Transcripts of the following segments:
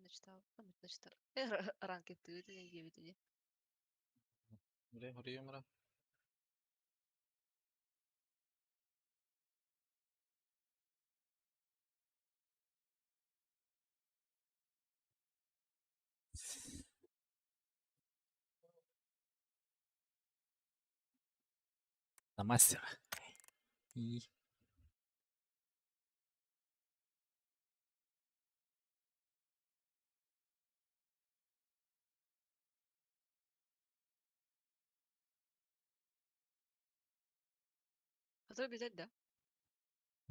Начитал. Ранкеттыы диэбит ини. Бля, хоруйум На мастера. И Сотору бүтэр да?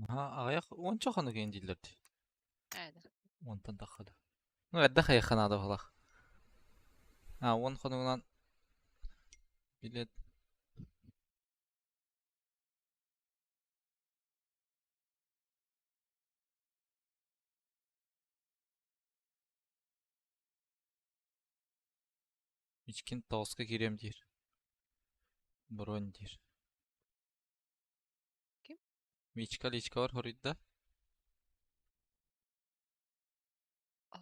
Аха, аҕыйах уонча хонук иһин дииллэр дии. Ээ да. Уонтан тахха да. Ну, эрдэ хайыахха наада быһыылаах. А, 10 хонугунан билет Мичкин тоҕуска киириэм диир. Бронь диир. Ким? Мичка личкабар хоруйда. А.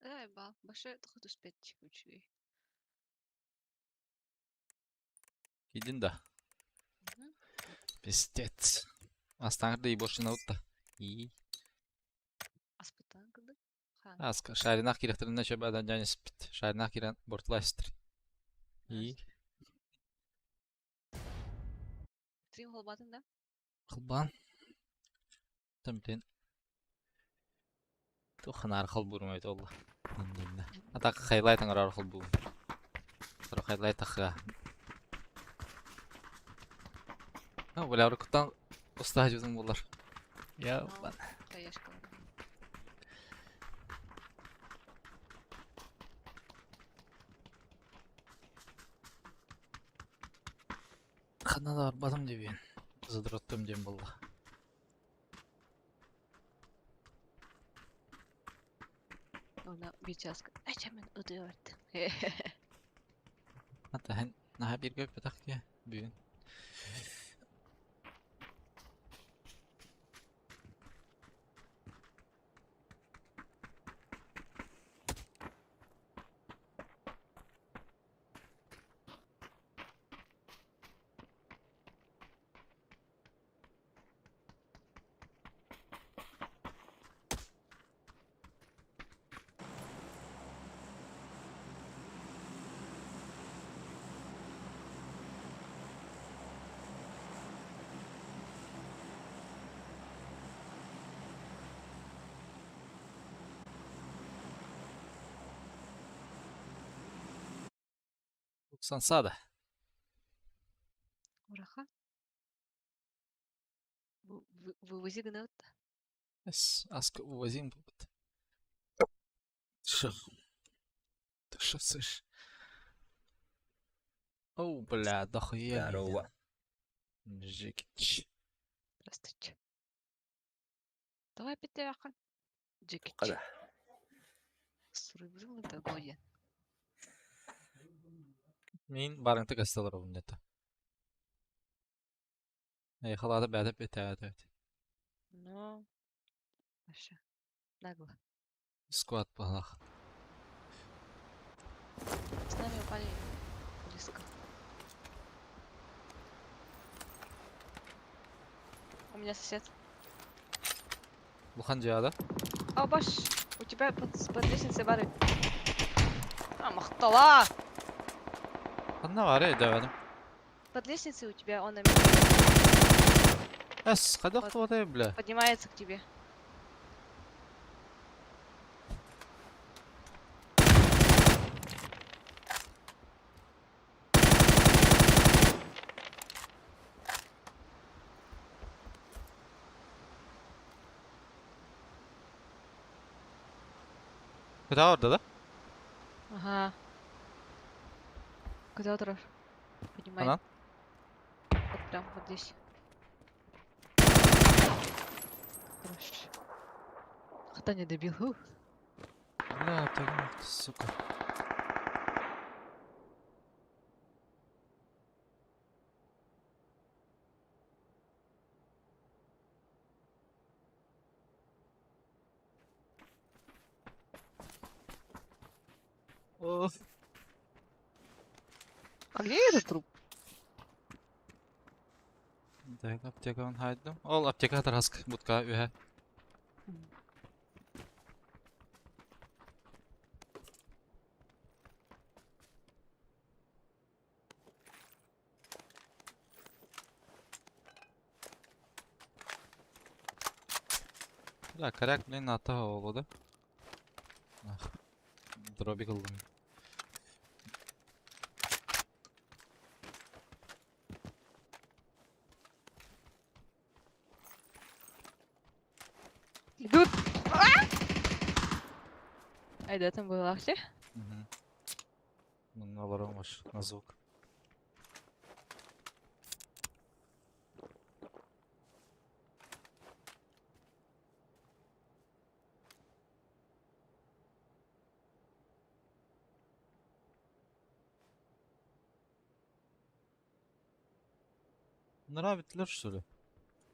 Э, бал, башы тоҕо түспэт үчүгэй. Киирдин да? Пиздец. Астаҥар да ебошина да. И. Аспытан кылдык. Хаан. Аска шаринах кирэхтэринэ чөбөдөн дьон испит. Шаринах кирен бортла истер. И. Стрим холбатын да? Холбаан. Тэмтин. Туох ханаар холбуурум эбит буолла. Иннинэ. А так хайлайт оҥорор холбуубун. Сорох хайлайт тахыа. Ну, бля, уруккуттан устаһа дьутум буолар. Я Хаешка. Ханна да барбатым диэбиэн. Задроттум диэн буолла. Она биир чааска эчэ мин ытыыбарт. Ата эн наһаа бииргэ өппөтөх дии бүгүн. Сансада. Ураха. Вывози гынабыт да? Эс, аска увозим будет. Шо? Ты шо слышь? Оу, бля, дохуя Здорово. Жекич. Здравствуйте. Давай питтээххин. Жекич. Хада. Суруйбутуҥ да Гоя. Мин барыҥта көстө олоробун дето. Эйхалаата бэйэтэ бүтээт эбит. Ну, вообще, нагло. Сквад быһалаах. С нами упали близко. У меня сосед. Улахан дьиэҕэ да? А, баш, у тебя под лестницей бары. А, махтала! Ханна баарый өйдөөбөтүм. Под лестницей у тебя он на меня. Эс, хайдах Вот. туотай бля? Поднимается к тебе. Куда orada да? Ага. Куда турар? Поднимай. Анан? Вот прям вот здесь. Хорош. Хата не добил. Фух. Бля, аптекам, сука. О, А где этот труп? Так, аптекабын хайдым. Ол аптека тараск будка үһэ. Бля, коряк, блин, ата олу да. Ах, дробик ыллым. Идут! Ай, да, там было вообще. Мгм. Мунна олорон на звук. Нравится что ли?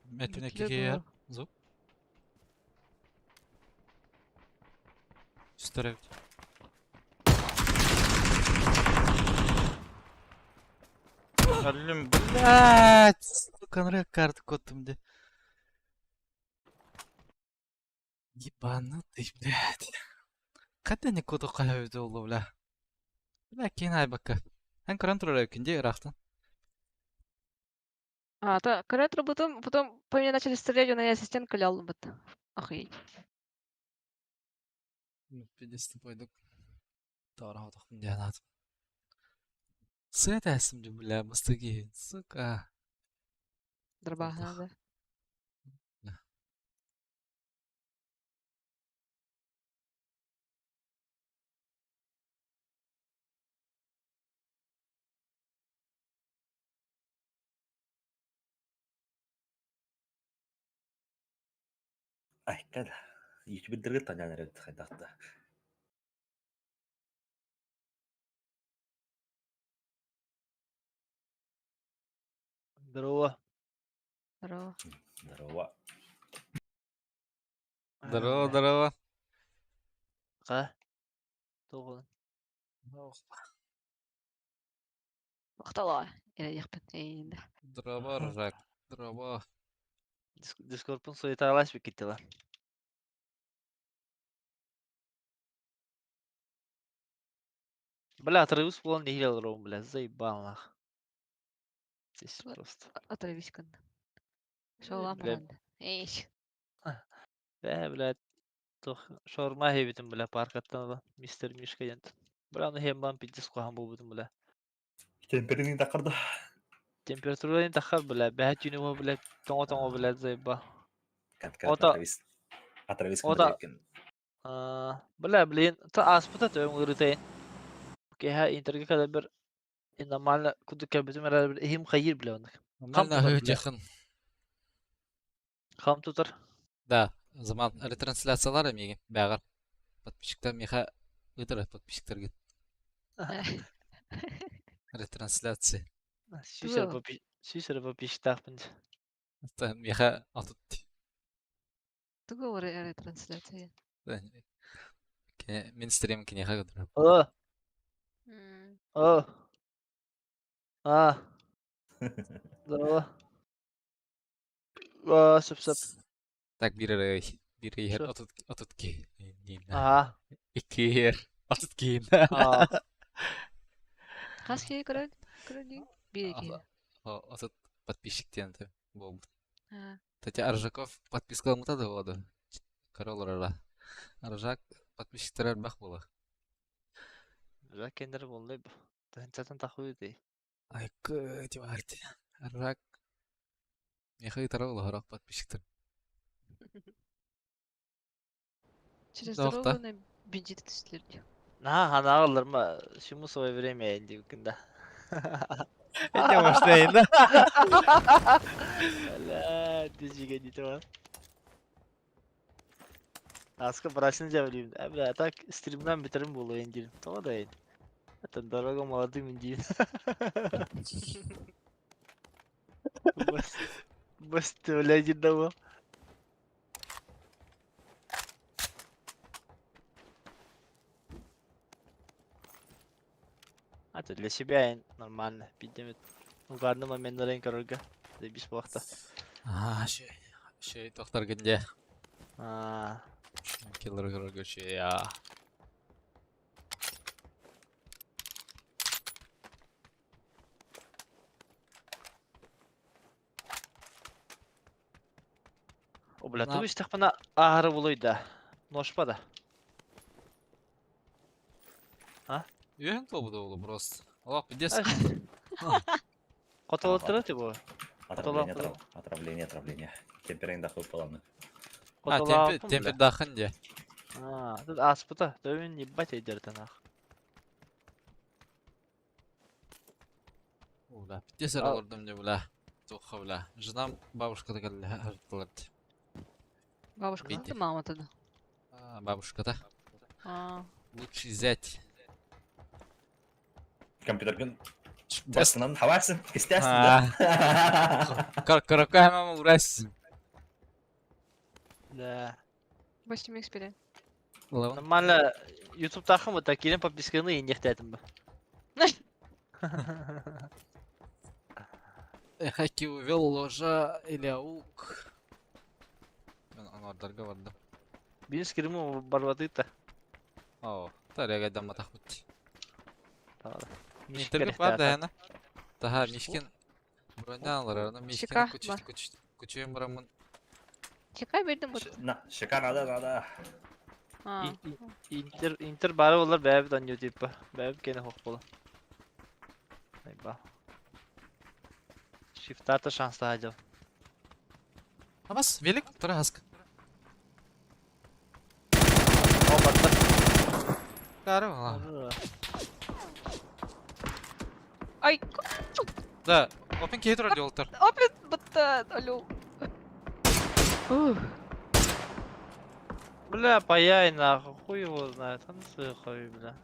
Метүнэ Бүтлер киһиэр буолар. звук. Үстэрэ Аллым, блядь, сука, нрэ карты коттум де. Ебанутый, блядь. Хата не коду кайбыт олу, бля. Бля, кин айбакка. Эн контроль күнде ырахтан. А, то корректор потом, потом по мне начали стрелять, он ассистент калял вот. Охуеть. Пиздец пойду. Тара тохтум дианат. Свет әсім бля, мыстыги, сука. Дроба, Ах. да. Айка да. Ютубердерге танян эрэ хайдахта. Здорово. Здорово. Здорово. Здорово, здорово. Ха? Тоҕун. Махтала. Или яхпет. Эй, да. Здорово, Ржак. Здорово. Дискордпун суеталась бикиттила. Бля, отрывыс буолан нэһиилэ олоробун, бля, заебал нах. Здесь Вот. просто. Отрывись кын. Шола Бля, муран. Эй. бля, бля, туох шаурма иһэбитин, бля, паркаттан ыла, мистер Мишка диэн. Бля, ону иһэн баран пиздец куһаҕан буолбутум, бля. Темперин тахарда. Температура тахар, бля, бэһэ түүнү буо, бля, тоҥо-тоҥо, бля, заебал. Кат-кат Ото- Атравис. Атравис Ото- кын. Аа, бля, блин, та ааспыта төм ыарытайын. Киэһэ интергэ кэлэрбэр нормально курдук кэлбитим эрээри бир иһим хайыыр бля оннук. Нормально тутар, бля. тихан. Хам тутар. Да, заман ретрансляциялар эмиги бәгәр. Подписчиктар миха ыдыр подписчиктарга. Ретрансляция. Сүүс Тугу? Сүүс эрэ подписчиктаахпын. Та миха атыт. Тугу ретрансляция. Мин стрим кинеха гыдыр. О, о. А. Здорово. А, сөп-сөп. Так бир бир Шо? атыт атыт ки. Ага. Икки атыт ки. А. Хас киһи көрөн? Көрөн Биир киһи. Атыт подписчик диэн болбут. А, Кстати, Аржаков подпискаламмыта да буолла. Король ара. Аржак подписчиктара элбэх буолар. Бля, кендер боллай бу. Тыһынчатын тахыы дии. Ай, кытиварти. Аржак миэхэ ыытара олоһорох подписчиктар. Через Тоох дорогу на бензин түстүлэр. Наһаа ханаҕа ылларма, всему свое время диэбиккин да. Это может да? Бля, дижигэ диэтэ. Аска брачный дьэбэлиибин. Э, бля, так стримнан бүтэрим буолуо ин диирим. Тоҕо да ин? Это дорога молодым ин диир. Бас, бас бля диир да буол. А то для себя ин нормально. Биирдэмит угарный моменнарын көрөргө. Заебись буолта. Аа, шей. Шей тохтаргын дьэ. Аа, Киллер көрөргө шей аа. О, бля, На- тугу истэхпинэ ааһара буолуой да. Ношпа да. Үөһүн туолбута буолуо просто. Олох пиздец. Хотолоттара типа. Отравление, отравление, отравление. Темперин да хуй А, темпе темпе дахын дьэ. Аа, тут ааспыта. Төбүн ебать өйдөртөн ах. Бля, пиздец А- олордум дьэ, бля. Туохха, бля. Женам бабушката кэллэ артылард. Бабушка, Видите. ты мама тогда. А, бабушката. А, Лучший зять. Компьютерген Тест. басынан хавасың, естественно, да? Каракай мама урас. Да. 8 Xperia. Нормально YouTube-таахым вот киирэн подписканы иниэхтээтим ба. Хаки увел ложа или аук. Анардарга барды. Биир скриму барбатыта. О, таряга дамматах бут. Мишка Интерге бар да яна. Таха Мишкин. Броня алар, аны Мишкин Щека күчү бар. күчү күчүм барамын. Чекай бердим вот. На, щека надо, надо. А, Интер Интер бары болар бәбит аньё типа. Бәбит кене хох бола. Айба. Шифтата шанста хадил. Абас, велик тура хаск. О, батта. Кары ла. Ай, Да, опен кейтер диолтар. опять бытта, алло. Ух, Бля, паяй нахуй, хуй его знает. Он хуй, бля.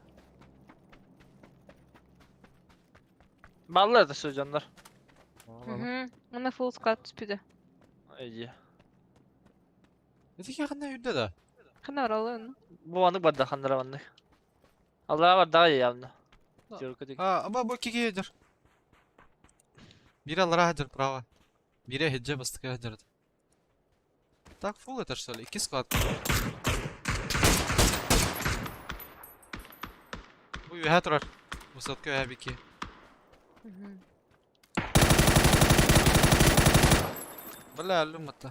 Баллар да сөйдөннөр. Мгм. Она full склад түспеді. Иди. Это ханна үрдө да. Қана оралы. Бу аны барда ханнара банны. Аллаға бар дагы явно. Да. Жөркө тик. А, аба бу киге жер. Бире алара хажар право. Бире хедже бастыка хажар. Так, фул это что ли? Ики склад. Бу юһә турар. Высотка юһә бики. Бля, аллюмата.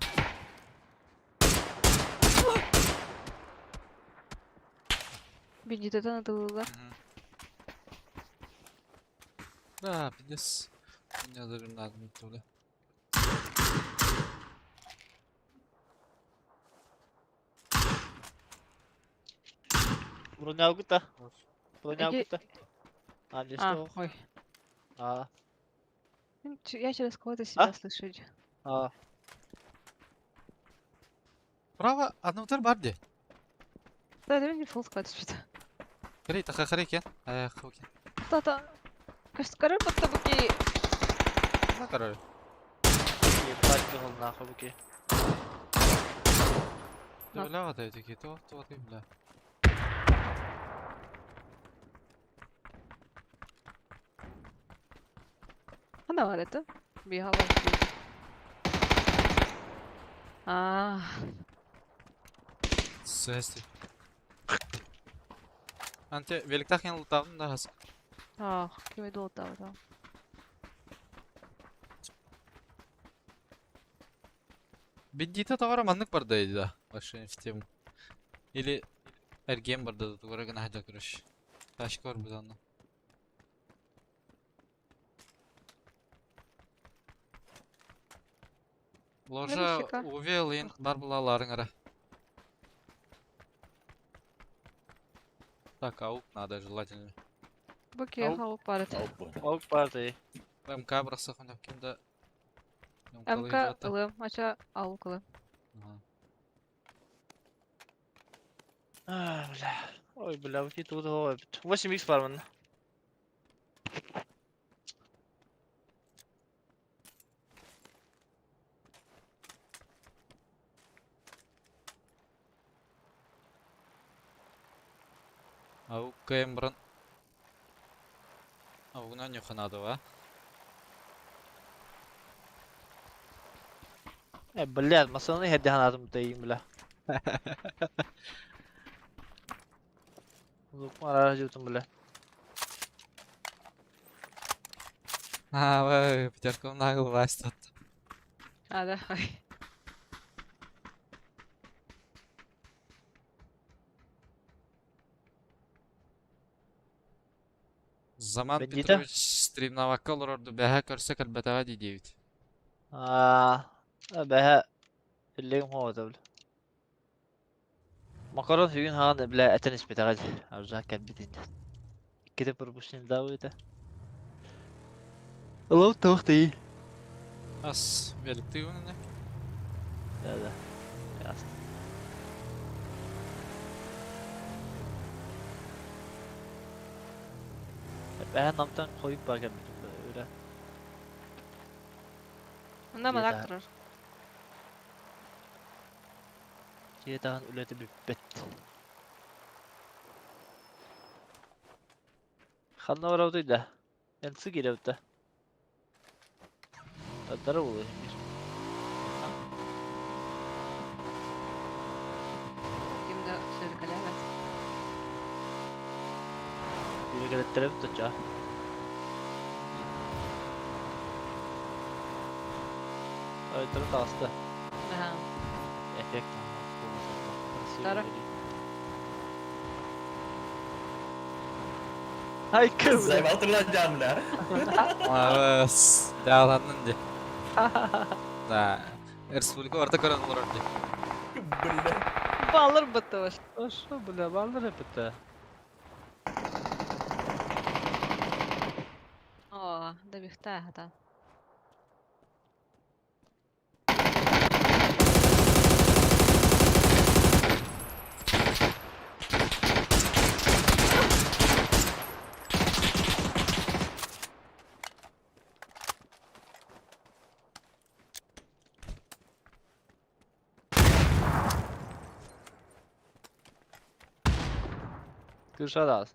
Бендитетен атылыла. Да, пиздец. Меня даже надо бля. Броня алгыта. Броня Иди. алгыта. А, А, лесто. ой. А, Я через кого-то себя слышу. а. Право, одну барди. Да, да, не full склад түспеді. Хрей, таха хрей кен. Эх, окей. Та-та. Кажется, будто бы На, король. Ебать кыгыл нахуй буки. Да, бля, вот эти то, то, ты, бля. Қана бар еді? Бейхала. А, Сөсти. Анте, великтах ен лутавын да хас. ах, кем еді ол да. Бендита товара маннык бар да edi да. Вообще в тему. Или эрген бар да тугара гына хаджа короче. Ташка бар бу Ложа щека. увел ен бар булаларың ара. Так, аук надо желательно. Буки Ау. хауп бар еді. Аук бу. Ок бар да. МК бросах он кимде. МК ылым, ача аук ылым. А, бля. Ой, бля, вот это вот 8 х бар манна. Ау кыайан баран аугунан ньуханаадыва. Э, блядь, масаны хедде ханаатым тайым, бля. Лукма жутум, бля. Аа, пятерка нагло власть тут. А, да, ой. Заман Бандита? Петрович стримнавакка олорорду бэһэ көрсө кэлбэтэҕэ дии диэбит. Аа, бэһэ иллегим хоҕото, бля. Макарон бүгүн хаан, бля, этэн испэтэҕэ дии. Арзак кэлбитин. Иккитэ пропущен да это. Алло, туох тии. Ас, великтыы уонна. Да, да. Ясно. Бэһэ намтан хойуп бар кэлбитим бля. Онно манак турар. Дьиэ таһын үлэтэ бүппэт. Ханна барабытый да? Энсы киирэбит да? Тардара буолуо иһин биир. Ким да сөрүкэлээбэт. Биирэ кэлэттэрэбит оччоҕо. Ойтору таҕыста. Аха. Эффект Тара. Ай, кым! Заебал ты бля. Аас, дьааланнын дии. Да. Республика барыта көрөн олорор дии. Бля. Балыр быттыбыш. Ошо, бля, баллар эппитэ. О, да бихта хата. Кыша даҕас.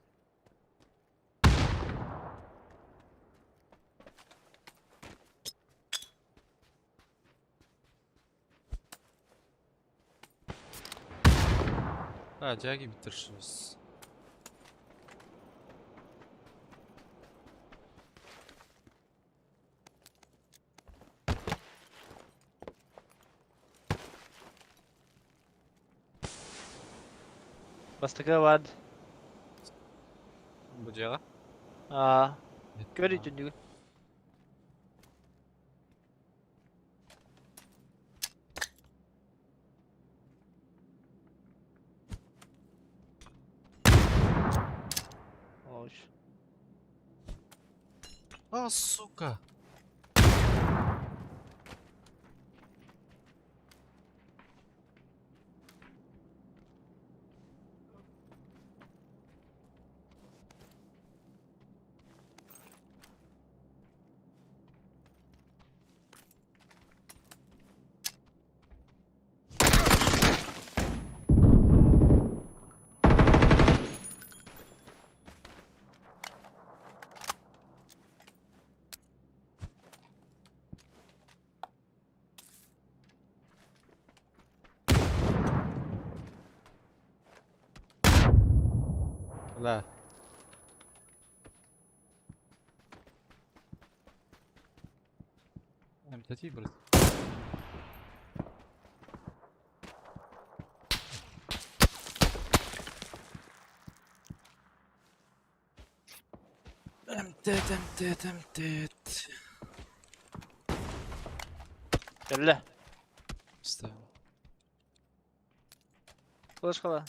Да, дьээги бүтэршибис. Бастакы баар. Бу дьиэҕэ? Аа, көр түннүгүн. Ой. А, сука! Бля. МТТ, брат. МТТ, МТТ, МТТ. Кэллэ. Ставим. Флешкала.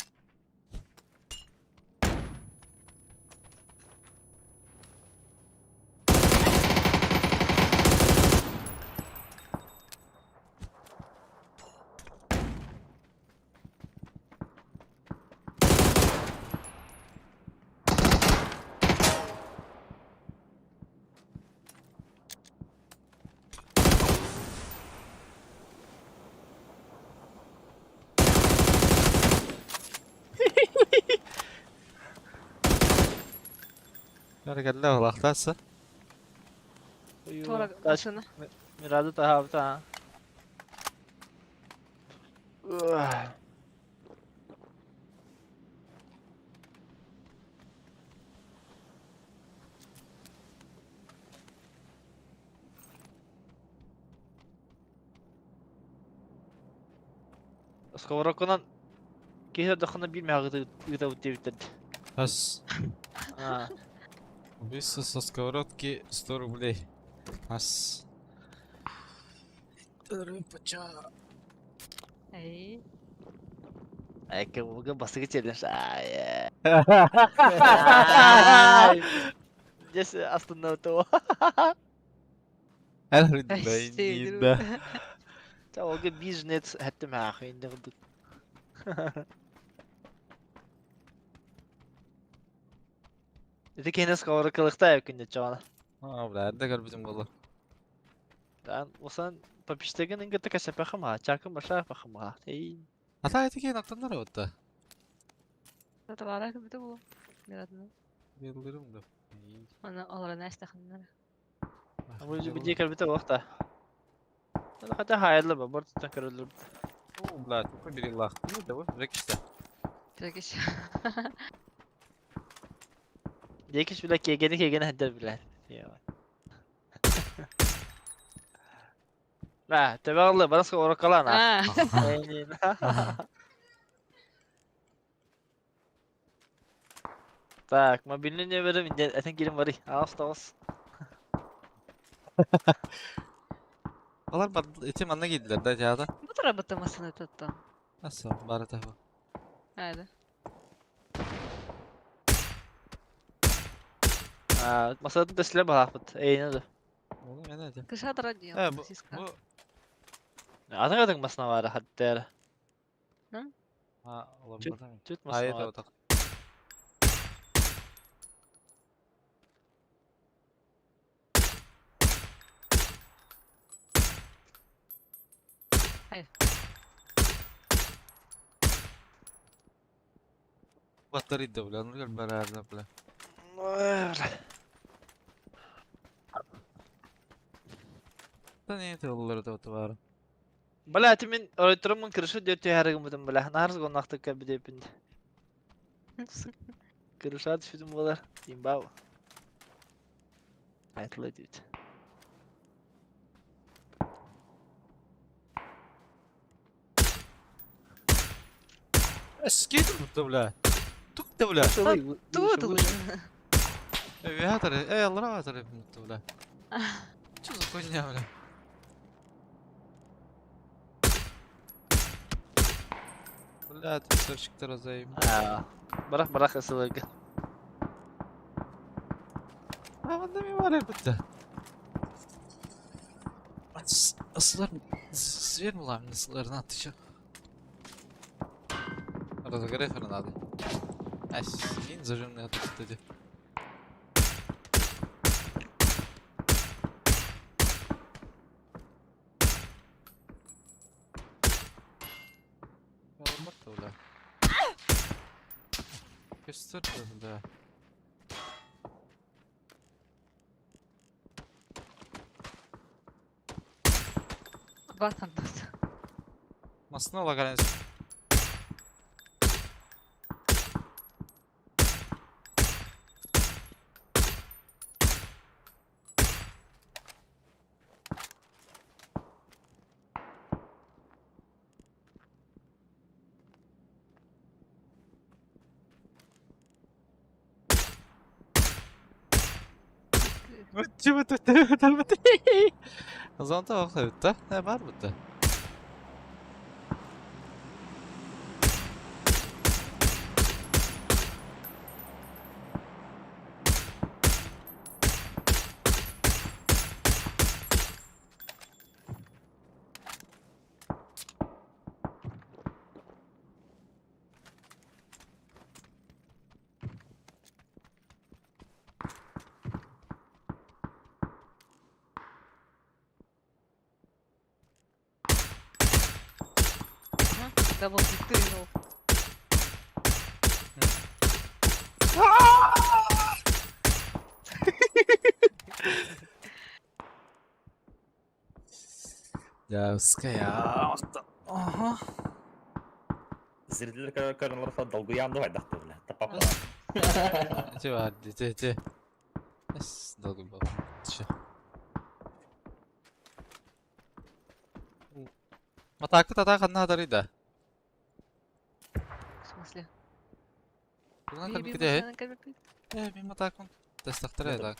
Кэллэ олахтааса. Туора машина. Мирады таһаабыта аа. Сковородканан киһи эрдэххинэ биир мэҕи ыытабыт диэбиттэр. Ас. Аа. Убийство со сковородки 100 рублей. Ас. Рыпача. Эй. Эки буга басыгы челлендж. Ай. Здесь остановил. Эр Олга бизнес хэттим хаахын дэгдик. Ити киһини сковородкалыхта күнде чоҕана. Аа, бля, эрдэ көрбүтүм буолла. Дан осан попиштеген ингете касапахыма, чакым башахыма. Эй. Ата ити киһин аттаннар отта. Таталара кыбыты бу. Мирадны. Yıldırım да. Аны алар нэстахыннар. Бу видео кэлбитэ уохта. Хотя хайырлы ба, бор туттан көрөлөр. О, бля, только бери лах. Ну, давай, рекиште. Тегиш. Декиш биле кегени кегени хәддер биле. Ла, тебәгълы, бараска оракалана. А. Так, мобильный нөмірім әтен келім бар. Ағыз тоғыз. Алар бар, эти манна кийдилер да жаада. Бу тура машина тоттон. Аса, бары таба. Хайда. Масатын төсле бағақпыт. Эй, не Оны мен әйтем. Кыша тора дия. Э, бу бу Атын атын масына бар хаттер. А, олар Чүт, бар. Түт Ай, масына бар. это вот. Hayır. Батарейда, бля, ну как барарна, бля. Да не, это олар это бар. Бля, ти мен оройтурмун кырышы дөтө харыгым бутун бля. Нарыз гонактык кабидепин. Кырыша түшүдүм болар. Имбау. Айтылы дейт. Скейт бутта, бля. Тук да, бля. Ту ту. Авиатор, эй, алларатор бутта, бля. Что за хуйня, бля? Бля, ты сырчик разаим. Барах барах ысылыгы. А, вон ми бар бутта. Асылар, зверь буламын, асыларын атыша. Разогрев надо. Ай, син зажимный атып dedi. Olmadı бля. Göster бля. Батан бас. Масына лагаран. Зонта охта Не бар бутта. Double victory. Дьабыска Ага. Зрителлэр көрөн олорсо долгуйаан да хайдах бля. Тапапа. Ити бар, ити, ити. Эс, долгуйбаппын. Чё. Матаакы тата ханна хатарый да? В смысле? Тугунан Би- кэлбиккит би ээ? машинанан кэлбиппит. Ээ, мин матаакпын. Тэстахтара Бу так.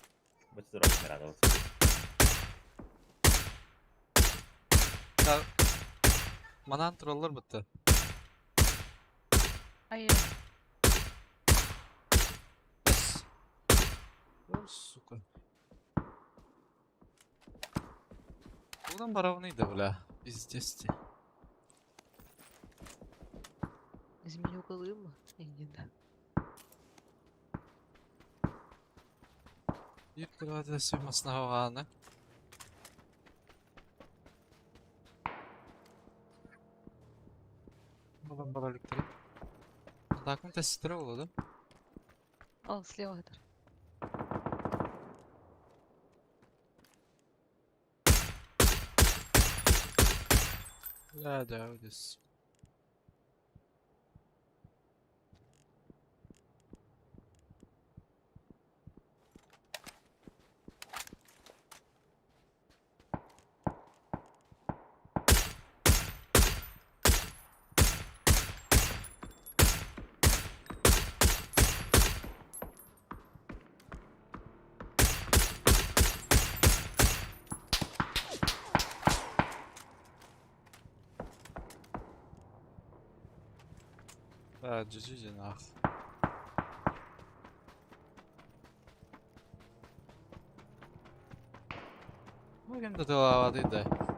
Будь здоров, Мирадов. Так. Манаан тураллар бытта. Ай, Эс. О, сука. Тугунан барабыный да, бля. Пиздец ти. Змеюка лыма. Иди, да. Биир кыраата сүмаснаҕаҕаана. Балан балаликтары. Атаакым тэстэрэ буолуо да? О, слева это. Да, да, здесь. Да, GG нах. Ну, кем да да.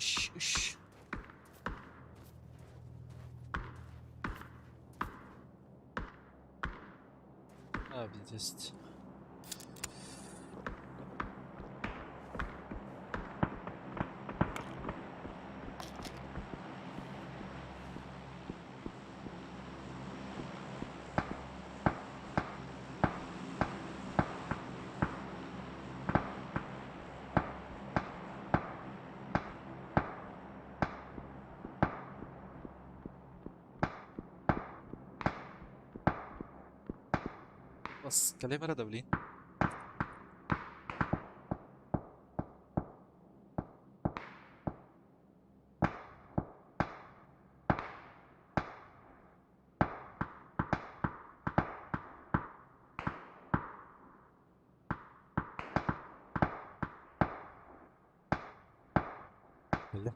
Иш, иш. А, пиздец. Бас, калемера да, блин. Бля.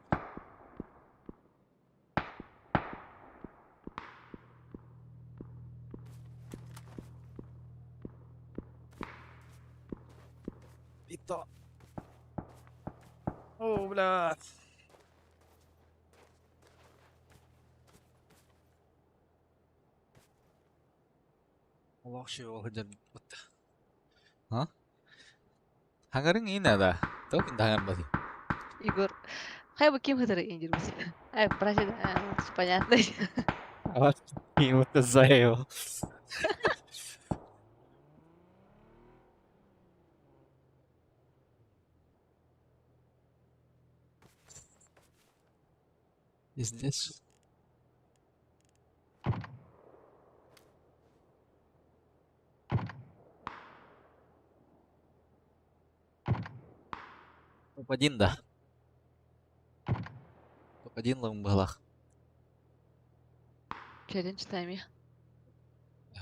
И то. О, бля. Олох ши ол хыдьар бутта. А? Хаҥарыҥ иин да. Тоқ хаҥарбаты. Егор, хай бы ким хытыры индир Ай, братья, понятно. А, вот за его. Пиздец. Топ-1, да. Топ-1 лым быһылах. Челлендж тайми.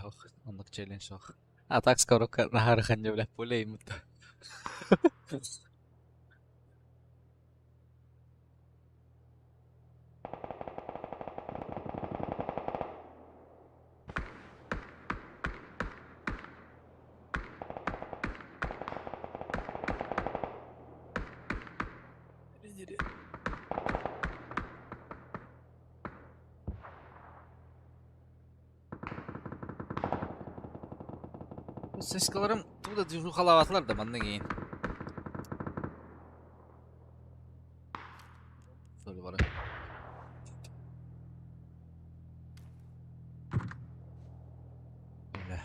Ох, оннук челлендж ох. А так скоро наһарыхан бля пулей мытта. дири. Сыскаларым тугу да движухалаабатылар да маннык иин. Sorry бары. Бля.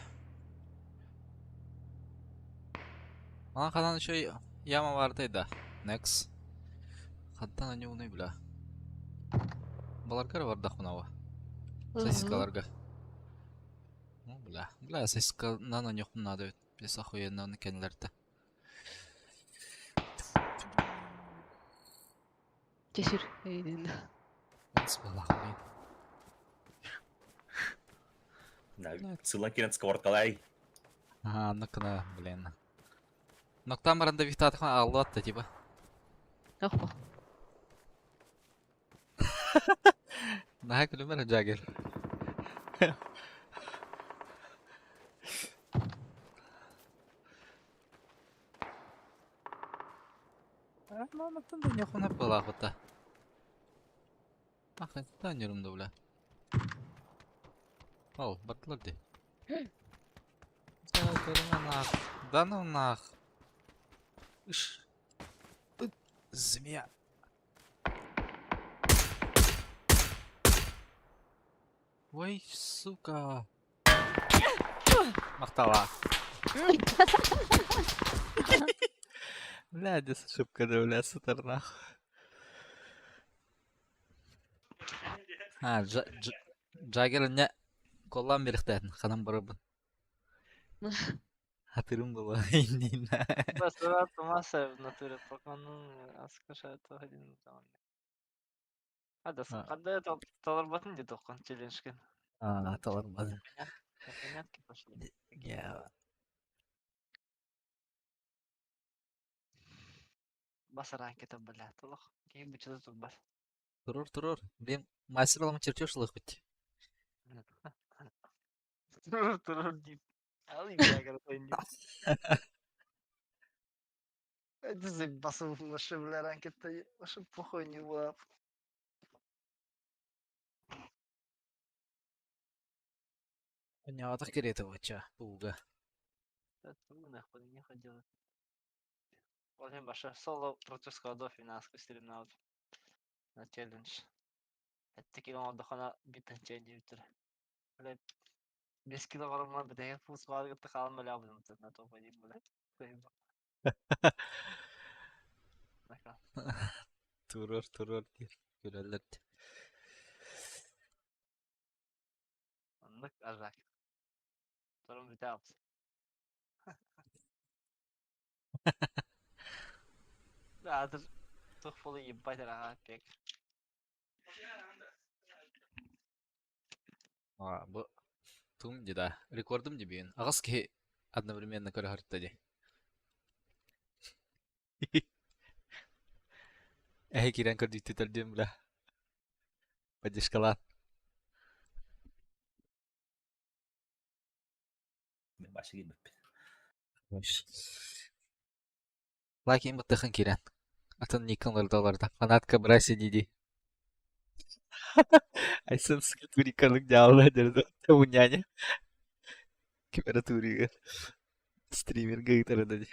Мана ханан еще яма бартай да. Next. Хантан они уны бля. Баларгар бардахпынаба. Сосискаларга. Ну, бля. Бля, сосисканан оньохпун наада эбит. Бес охуенно оны кэнилэртэ. Чешир. Эйдин. Сбалахмын. Да, сылан киирэн сковородкалай. Ага, ну-ка, блин. Ноктан баран да вихтаатахма ааллыбат да типа. Охо. Наһаа күлүмэр Джаггер. Маматтан да нехуна была Ах, это да, бля. Ол, бардылар дии. Да нах. Да ну нах. Иш. Змея. Ой, сука. Махтала. Бля, где ошибка, да, бля, сутар нах. А, Джаггер не коллан берихтәтин, ханам барабын. Хатырым было, иннина. Басырат масса в натуре поконун аскаша один там. Ада кандай таларбатын деді тоққан челленджген. А, таларбады. Понятки пошли. Я. Басаран кетіп бля, толық. Кейін бычыды турбас. Турur турur. Блин, мастер аламын чертеж лых бит. Турur турur deyip. Alayım ya karasayın deyip. Это басып вообще бля ранкетте вообще похуй не было. Понятно, кереті вача, туга. Нахуй не ходил. Ол баша соло против складов и нас стримнаут на челлендж. Это кило отдохана битен ченди битер. Бля, 5 килограмман битен фус бар гытты калын бля будем на то пойдем бля. Турur турur диир. Күлэллэр. Оннук ажак. Торун бүтэ Азыр тух болу ебать ага пек. А, бу тум ди да. Рекордум ди бүгүн. Аҕыс киһи одновременно көрө ди. Эһи киирэн көрдүүттүтэр диэн бля. Поддержкалаан. Мен башы киирбэппин. Лайкин баттыхын киирэн. Атын никон оларда. Фанатка брайся диди. Айсан турикалык дьаалла дэрдэ. Уняня. Кимэрэ туригар. Стримергэ ыытара да ди.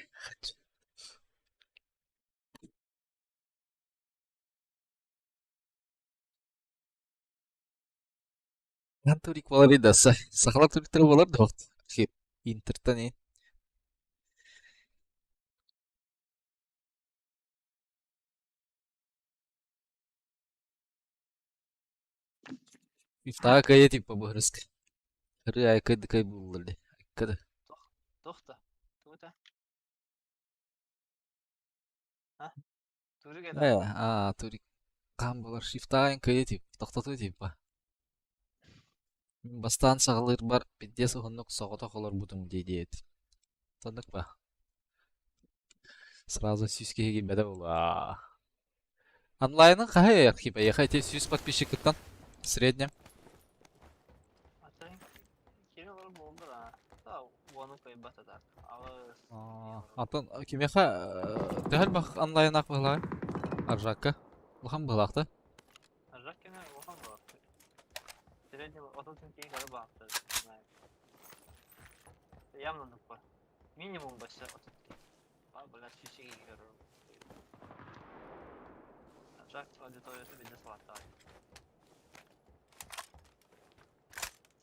Хан турик болар да сахала туриктар болар да вакыт. Хип интертан и. Ифтаға кайы типа бу хрыск. Хры айкы дыкай буллар Айкы Тохта. Тута. А? Турик это. Э, а, турик кам болар шифтаҕын кыйы тип, тохтотуу типа. Бастаан саҕалыыр бар пиздец уһуннук соҕотох олорбутум дии диэт. Соннук ба. Сразу сүүс киһи киирбэтэ буолуо. Онлайнын хаһый типа эйиэхэ ити сүүс подписчикыттан в среднем. Атын кими олор буолду да. Та уону кыйбата так. Аҕыс. Атын кимиэхэ төһө элбэх онлайнаах быһылаҕай? Аржакка. Улахан быһылаах да? Аржак кэнэ улахан быһылаах. Средний 30 киһи көрө баахтар. Явно нукпа. Минимум бася 30 киһи. А, блядь, сүүс киһи көрөр. Аржак аудиторията биллэ салаттаҕай.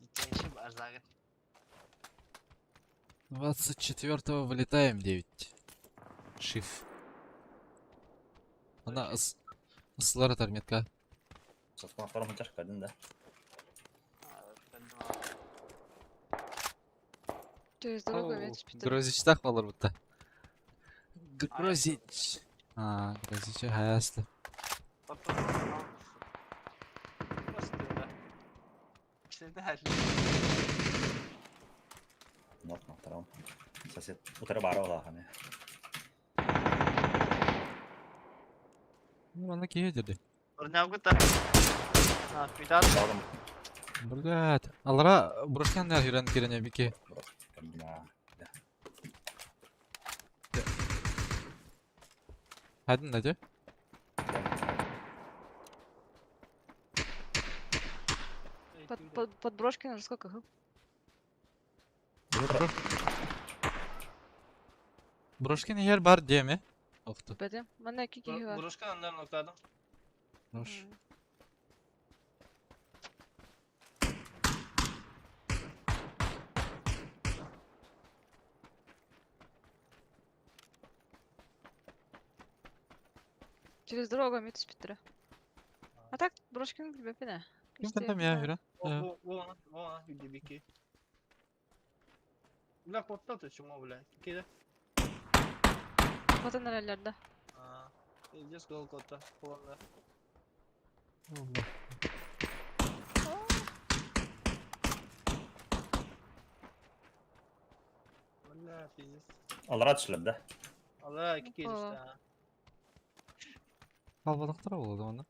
Дичайший Аржагы. 24-го вылетаем 9. Шиф. Она ыс... Ысылар атар метка. Соткан втором чашка один, да? Через дорогу метр пятьдесят. Грозичтах балар бутта. Грозич. А, Грозич хаясты. Сосед утары баара улахан. Манна киһи деді. Орнягута. А, пидат. Блядь. Алара брошкан да хүрен кирене бики. Хадин да де. Под брошкой сколько? Брошкин yer бар диэми? Охту. Бэдэ. Манна икки киһи бар. Брошка аннан октадым. Рош. Через дорогу метр петра. А так брошкин билбэппин ээ. Ким кантам я хүрэн? Вон, вон, юдибики. Бля, куттал чума, бля. Кида. Хотон эрэллэр да. А, пиздец гол кота. Холодно. Бля, пиздец. Аллара түшүлэр да? Аллара икки киһи Опа. түстэ. Халбалахтара буолла да манна.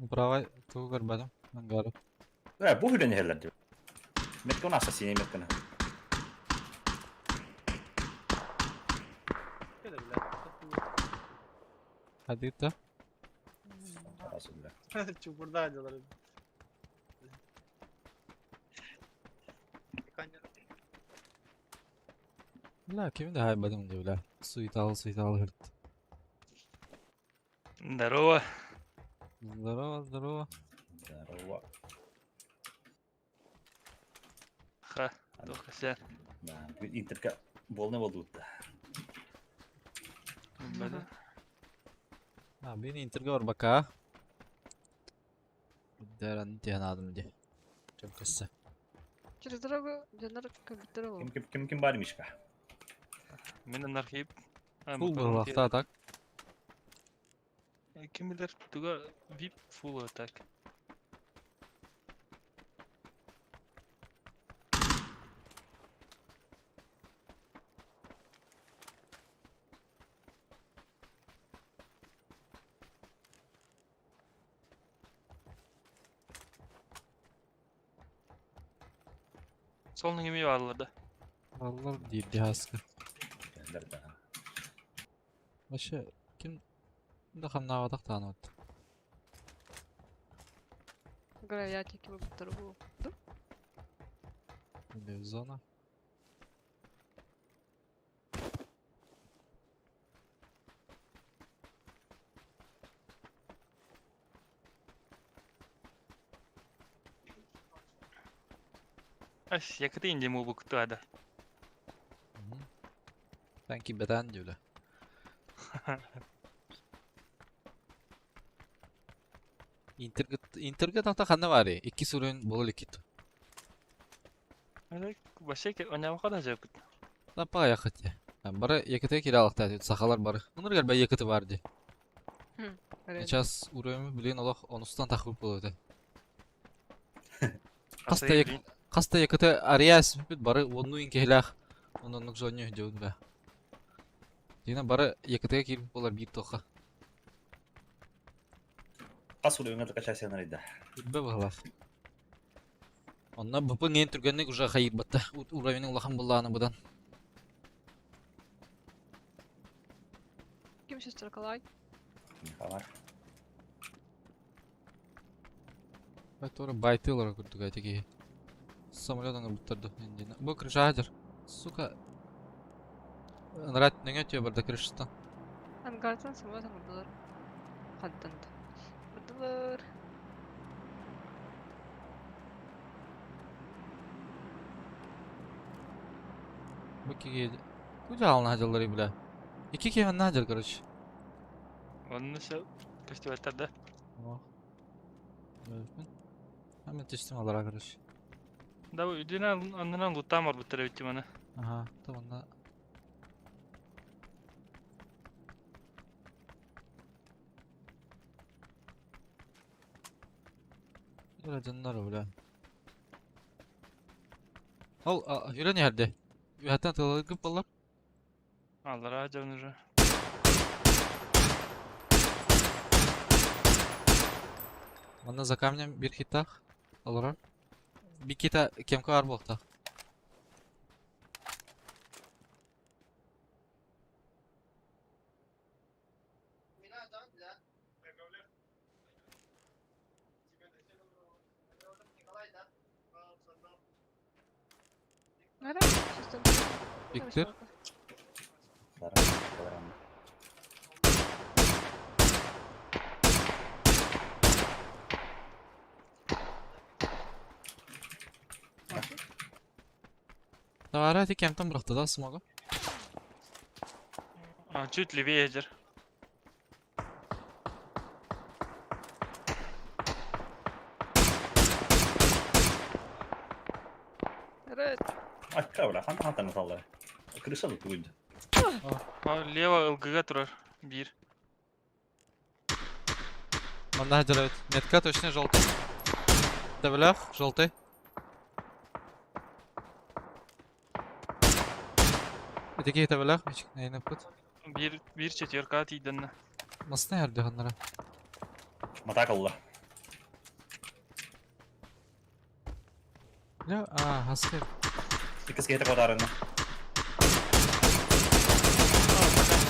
Правай тугу көрбөтүм. Ангары. Э, бу хүрэн иһэллэр дии. Метка у нас синий метканы. Кида, бля. Хадита. Тарасы, бля. Чупурда дьалар. Бля, кими да хайбадым дии бля. Суеталы суеталы хырт. Здорово. Здорово, здорово. Здорово. Ха, только ся. Да, интерка болны болду да. Бада. А, бин интерге бар бака. Дәрән диэн адым ди. Чөмкөссө. Через дорогу дьоннор көбүттэр Ким ол. ким ким ким бар Мишка? Мен анархип. Фул буоллахта так. Ким билер туга вип фул так. Солнун кими бааллар да. Аллар диир диһаска. Кэллэр да. Вообще ким да хамнаабатах даҕаны вот. Гравиатики көбүттэр ол. Или зона. Ас, якытын дему буктада. Sanki beden diyor. Интерге тахта ханна бары. Икки сүрүн болол иккит. Вообще, онява да жапыт. Тапа якыт. Бары якыты киралыкта сахалар бары. Мунур гелбе якыты бар ди. Сейчас уровень билин олох онустан тахып болот. Хаста як хаста якыты ариас бүт бары онну инкелах. Оннук жоню жеун ба. Дина бары якытыга кирип болар бир тоха. Хас уровеньга качайсың да. Билбе баглах. Онно БП ҥиэн түргэнник уже хайыырбатта. Уровень улахан буллааны быдан. Ким сестракалай? Бар. Который байтылар курдук эти киһи. Самолет оҥорбуттар индина. Бу крыша хадыр. Сука. Ынырат нөҥө тиө барда крышаттан. Ангартан самолет оҥордулар. Хантан да. Бардылар. Бу киһи Бу дьаалына хадьаллар бля. Икки киһи манна хадьар, короче. Онно все көстүбэттэр да. О. Мен түстүм алара, короче. Да бу үрдүнэн аннынан луттаан барбыттар эбит маны. Ага, то онно Бля, дьоннор, бля. Ол, үрэн иһэрде. Үһәттэн тылыгып боллар. Аллараа дьон уже. Манна за камнем бир хитах. Олорор. Бикита кемка бар буолта. Виктор. Тавара ити кемтэн бырахта да смогу. А, чуть левее дер. Akka бля, хантан хантан саллар. Крыша тут будет. А, лево ЛГГ турар. Биир. Манна делают. Метка точно желтый. Тавлях, желтый. Этики тавлях, мичик нейне пут. Биир биир четверка тиийдэннэ. Масны ярды ханнара. Матакалла. Я, а, хаскер. Иккис киһитэ куотаарына.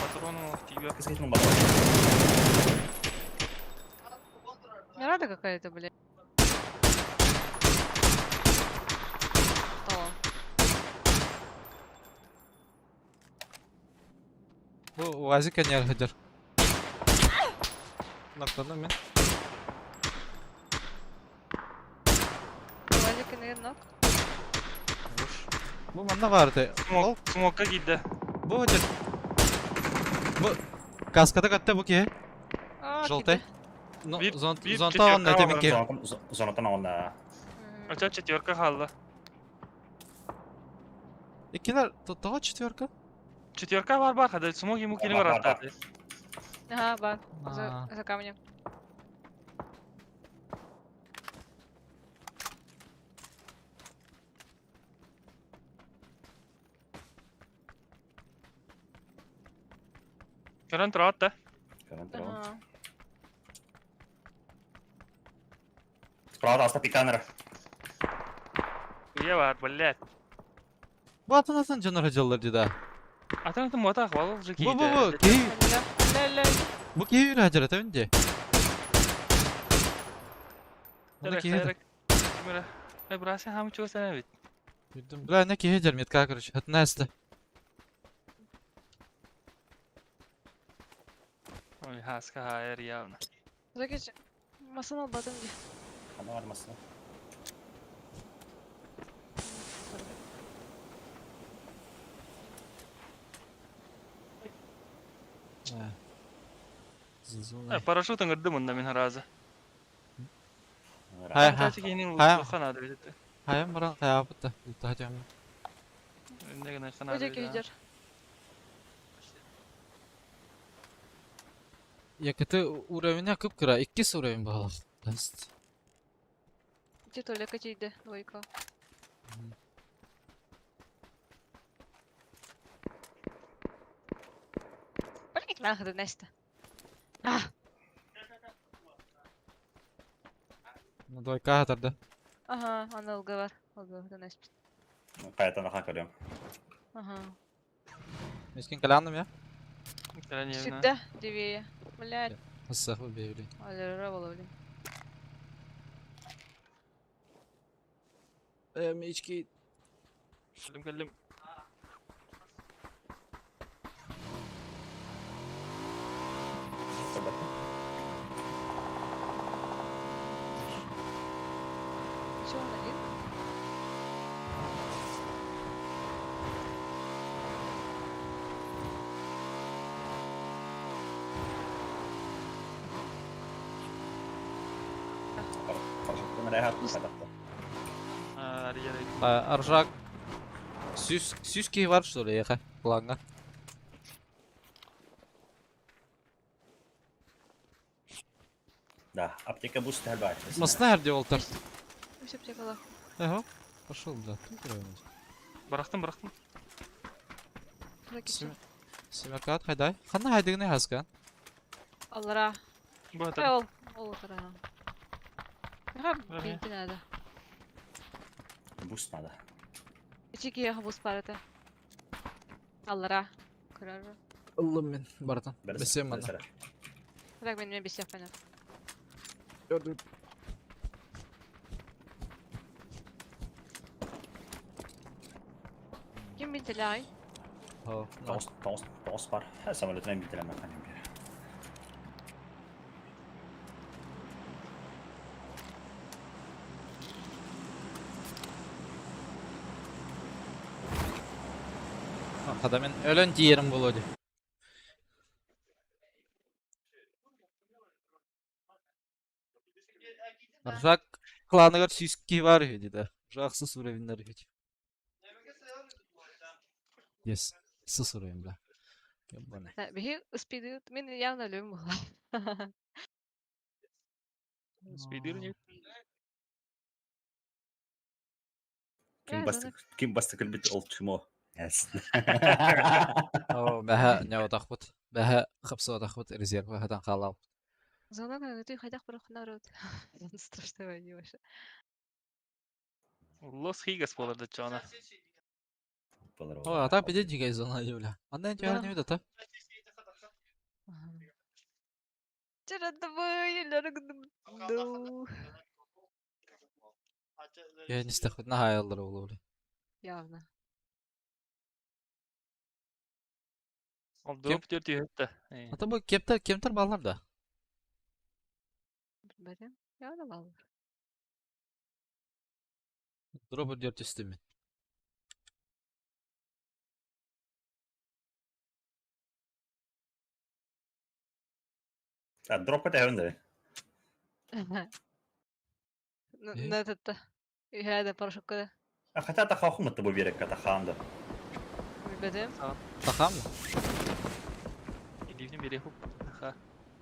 Патрону тиийбэт. Иккис киһитин батар. Рада какая-то, блядь. О, Бу УАЗик не хадыр. Нактанам мен. УАЗик наверное, ног. Бу манна барды. Ол Смокка киирдэ. бу хадыр. Бу каската катта бу киһи. А, Желтый. киирдэ. Ну, Биир- зонт биир зонта четверка онно этемин бар. ки. Зонатан онна. Оча четверка хаалла. Иккилер тоҕо четверка? Четверка бар бар хада смог ему кини Бар, бар, бараттааты. Ага, бар. А. За, за камнем. Көрөн тураат да. Ага. Справа аста пиканера. Уе бар, блядь. Бу атын атын дьоннор хадьаллар дии да. Атын атын муота хвал же Бу бу киирдэ. бу киһи Ля, ля, ля. бу киһи үрэ хадьар этебин дии. Онно киһи да. Э, брася хам чугас эбит. Бля, не киһи дьэр метка короче. Хатына эсте. Ой, хаска хайр явно. Закич, масын албатын дии. Ханна бар масына. Э, парашют ыңырды мында мин харазы. Хай, хай. Киһини Хайа. лухан ады бит. Хайам баран хайаабыт да. Улта хадьам. Инне гына Бу хана. диэки иһдэр. Якыты уровеня кып-кыра, иккис уровень баһалах. Тест. Ити Толяка тиийдэ, двойка. Блять, нахуй, Настя. А, Ну, двойка хатарда. ага, она. Аны ылга бар. Ылга эспит. Қайтан аха көрөм. Ага. Мискин калянным я? Сюда, левее. Блядь. Саху бейли. Алера была, блин. Мички. Кэллим кэллим. Че он один? Аржак. Сүүс сүүс киһи бар что ли яха планга. Да, аптека бус тәлбай. Масна herде олтар. Үс аптекалах. Ага. Пошел, бля. Тут Бырахтым бырахтым. Семеркат хайдай. Ханна хайдыгны хаскан. Аллара. Бу Эй, ол. Ол кара. Ага, бинти надо. Бус надо. Ичики я бус парата. Аллара. Көрөр. Ыллым мен бартан. Бесем мана. Так мен мен бесек пана. Ким бинтилай? Тоғыз, тоғыз, тоғыз бар. Самолетінен бітелем мен бер. Хада мен өлөн тиерим болоду. Аржак кланыгар сүүс киһи бар үһү диде. Жаксы уровеньдер үһү. Yes. Сыс уровень, бля. Ебаный. Биһи успейдит. Мен явно өлөм була. Спидир не. Ким басты, ким басты көлбит ол чмо. Yes. О, бәһә не отахпыт. Бәһә хапсы отахпыт резерв хатан халал. Зона ты хайдах бір народ. Страшно не вообще. Лос Хигас болар да чана. О, ата пиде дигай зона бля. Анда не не та. Я не стахыт на хаяллар болу бля. Явно. Ол дроп төрт үйөттө. Ата бу кептер кемтер баллар да. Билбетим. Явно баллар. Дроп дөрт үстү мен. А, дропка тәһәвен На этот هذا парашютка. А хотя та хахум это берек, это ханда. Билбетим. Тахам? Илибни бире хуп. Ха.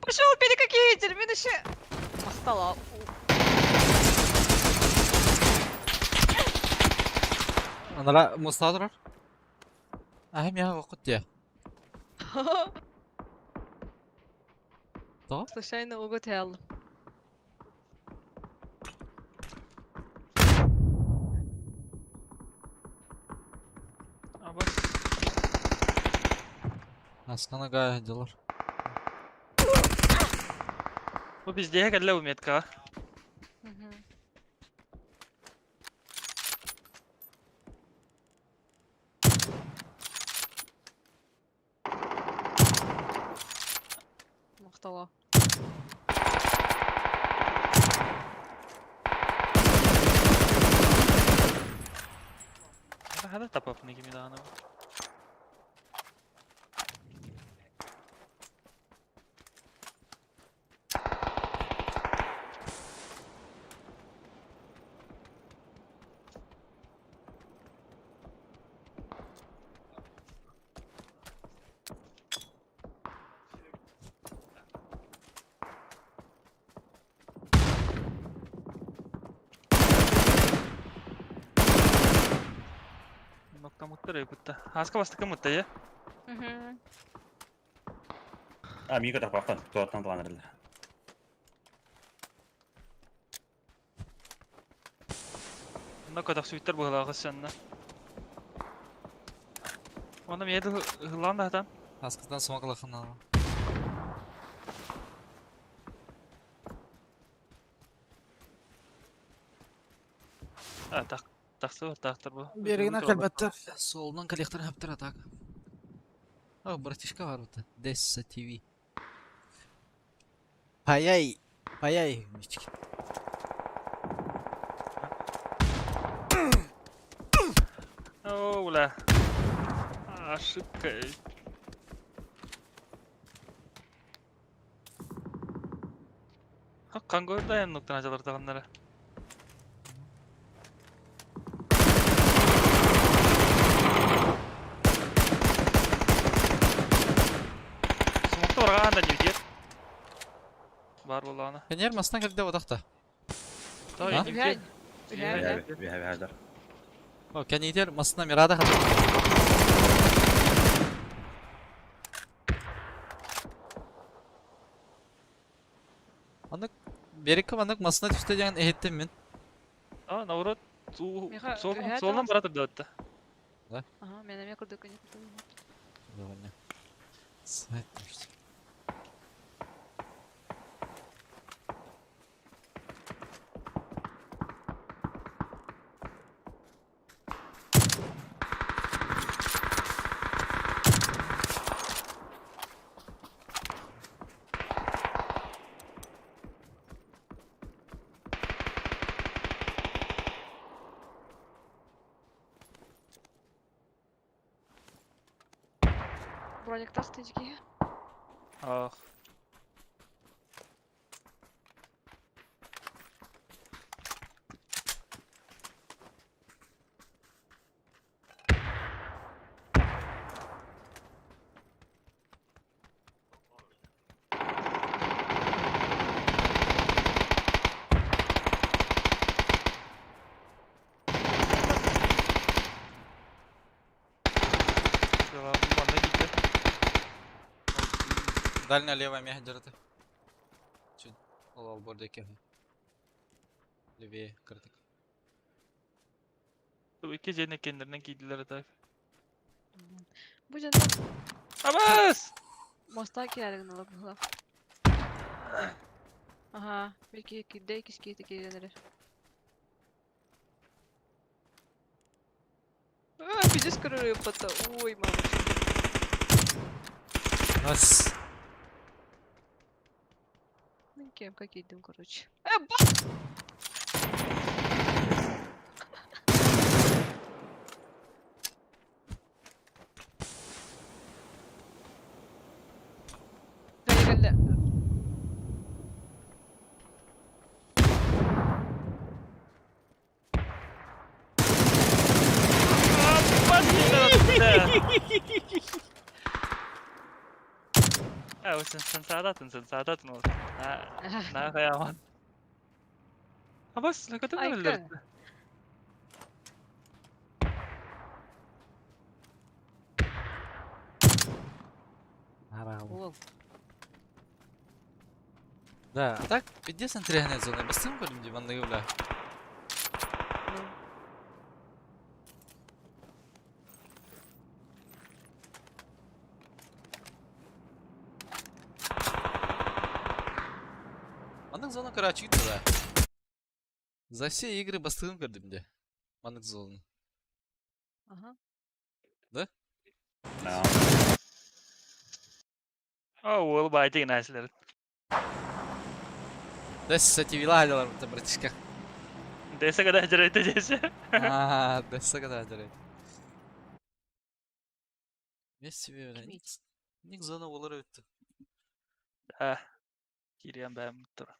Пошел какие Мин еще Махтала. Анара мустадырар. Ахим я вакыт я. То? Случайно угод алдым. Абас. Аскана гая делар. Бу бизде кэлле метка. Махтала. Хада тапап неги миданы. Ноктамыттар өкүттэ. Хаска бастыкы мытта я. А, мига тапақтан, туаттан туанырды. Онно көтөхсүбүттэр быһыылаах өссө Онно миэхэ ыһыллаан да сатаан. Аскытан смоклахына. А, так, тахсыбыт таахтар бу. Берегина кэлбэттэр. Суолунан кэлиэхтэрин сөптөр атака. О, братишка бар быта. Десса ТВ. Паяй, паяй, мички. О, бля. Ошибка. Хаккан көрдө аянныктан ачалар. Смокта баргаан да ньүдьиэр. Бар буоллаҕына. Кэнээр мастан кэлдэ бодахта. Той А? ньүдьиэр. Үһэ, Үһэ, үһэ, үһэ. О, кэнитер масына мирада хат. Анык берекке манык масына түстэ диэн эһиттим мин. А, наоборот, Миха, суолунан үһэ суолунан таҕыс. бара турда. Ага, мен эмиэ курдук көнө Довольно. Сайт. Броник тастыжки. Ах. Манна киирдэ. Дальняя левая меха держит. Чуть ол бордеке. Левее кырдык. Икки дьиэни кэннилэринэн киирдилэр так. Бу дьонно Абас! моста киирэрин ылып быһыылаах. Ага, бир киһи киирдэ, иккис киһи киирэн эрэр. А, пиздец көрөр Ой, мамочка. Нас. Мен кемка киирдим, короче. Э, ба! Кэллэ. Абас! Э, sen sen саадатын, sen саадатын ол. На, на хаяман. Абас, лакатын Айка. өллөр. Уол. Да, а так, пиздец интересная зона. Бастым көрдүм ди манныгы бля. Ну. Маннык зона короче да. За все игры бастым көрдүм де. Маннык зону. Ага. Да. О, уол байтыгын әсілер. Десса TV ладилар бу братишка. Десе када жарайты десе. А, десса када жарайт. Вместе бля. Ник зона болар өттү. А. Кириэн бэм тур.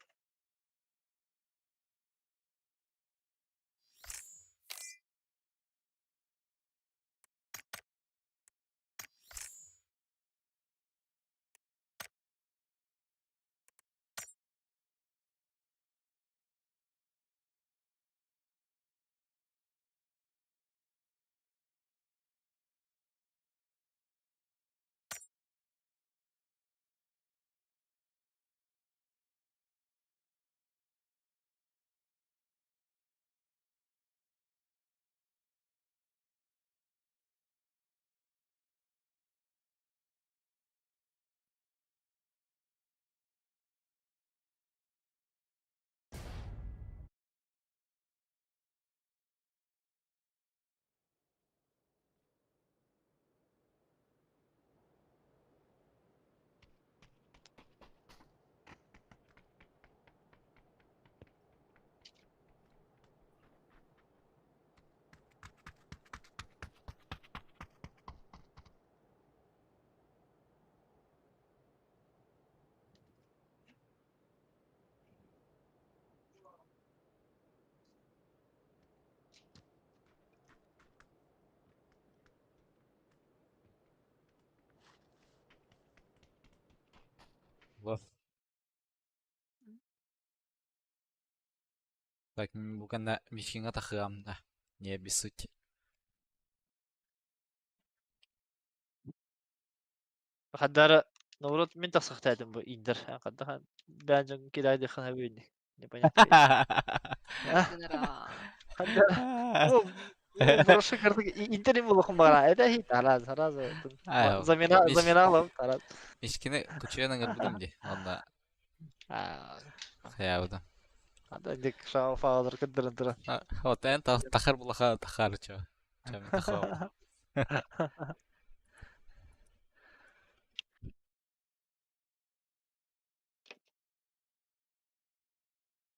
Вот. Так, бу кэннэ Мишкиҥҥа тахыам да, не обессудь. Хаддара, наоборот, мин тахсахтаатым бу индер. Хаддахан бээн дьон кидайдыхан хабыйны. Непонятно. Хаддара. Прошу карты интер булухум бара. Это хит араз, араз. Замена, замена алам, араз. Мишкини кучуян ыңырбытым ди. Онна хаябыта. Ада дик шау фаалар кыдырын тура. Вот эн тахар булаха тахар чо. Чам тахар.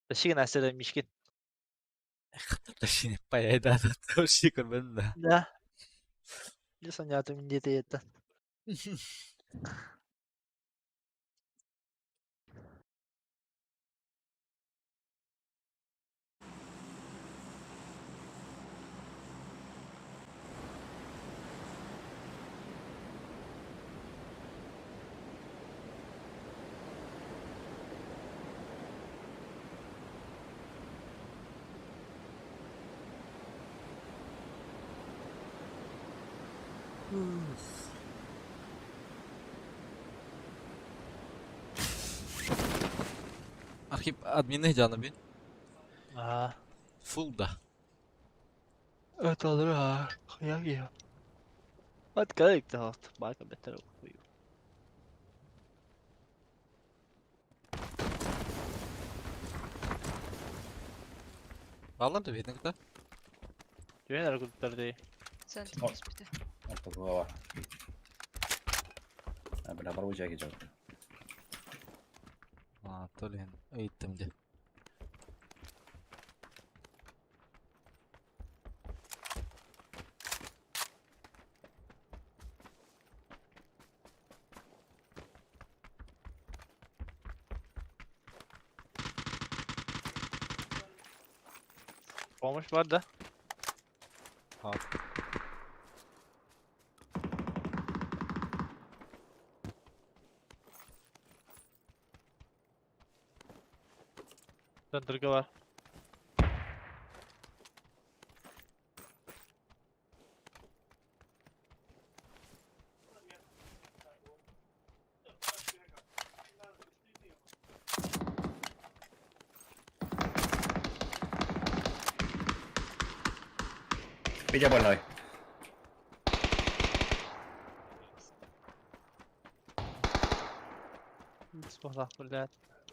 Ташигин асыра Мишкин. Ташини паяйда тоши көрбөдүм да. Да. Дьэ санаатым диэтэ это. Архип админы жаны бин. Аа. Full да. Это да. Хуя я. What character? Бака бетер. Баллар да бетин кыта. Түен аргуттар дей. Центр түспүтэ. Ортокуга бар. Бля, бар жайге жауап. А, толен ыйттым де. Помощь бар да? А. Центрга бар. Петя больной. Спасах, блядь.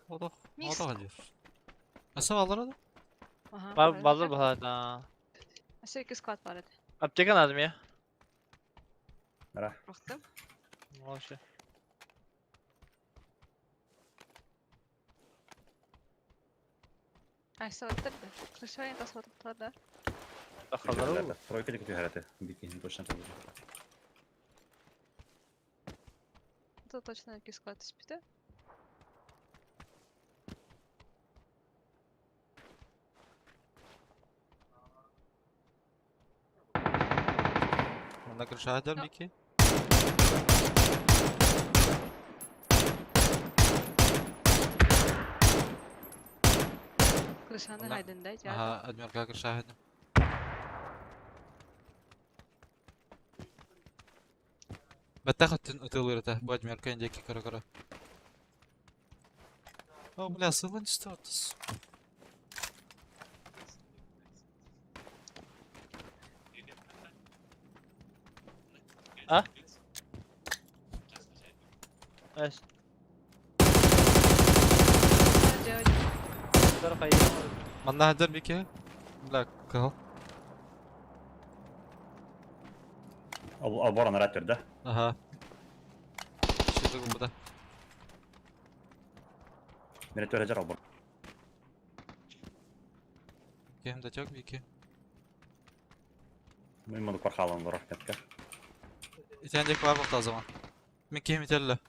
Одох. Миск. Одох алыр. Аса баллар да? Ага. Бар баллар бар да. Өссө икки склад бар этэ. Аптека надо мне. Ара. Рохтым. Вообще. Айса оттар да. Крышайын тас оттар да. Тахалар. Тройка деп күтө Бикин точно табы. Это точно икки склад түспүтэ. Онда крыша хадер бики. Крышаны Онда- хайдын да. Ага, адмирка крыша хадер. Бәттә хаттын ытылыр это. Бу адмирка индеки кара-кара. О, бля, сылын что А? Эс. Манна хадер бики. Бля, кал. Алборан раттер, да? Ага. Что это да? Мене төрө жар албор. Кем датек бики. Мен мону пархалан лорах кетке. Итендек бар болта zaman. Мен кем ителле.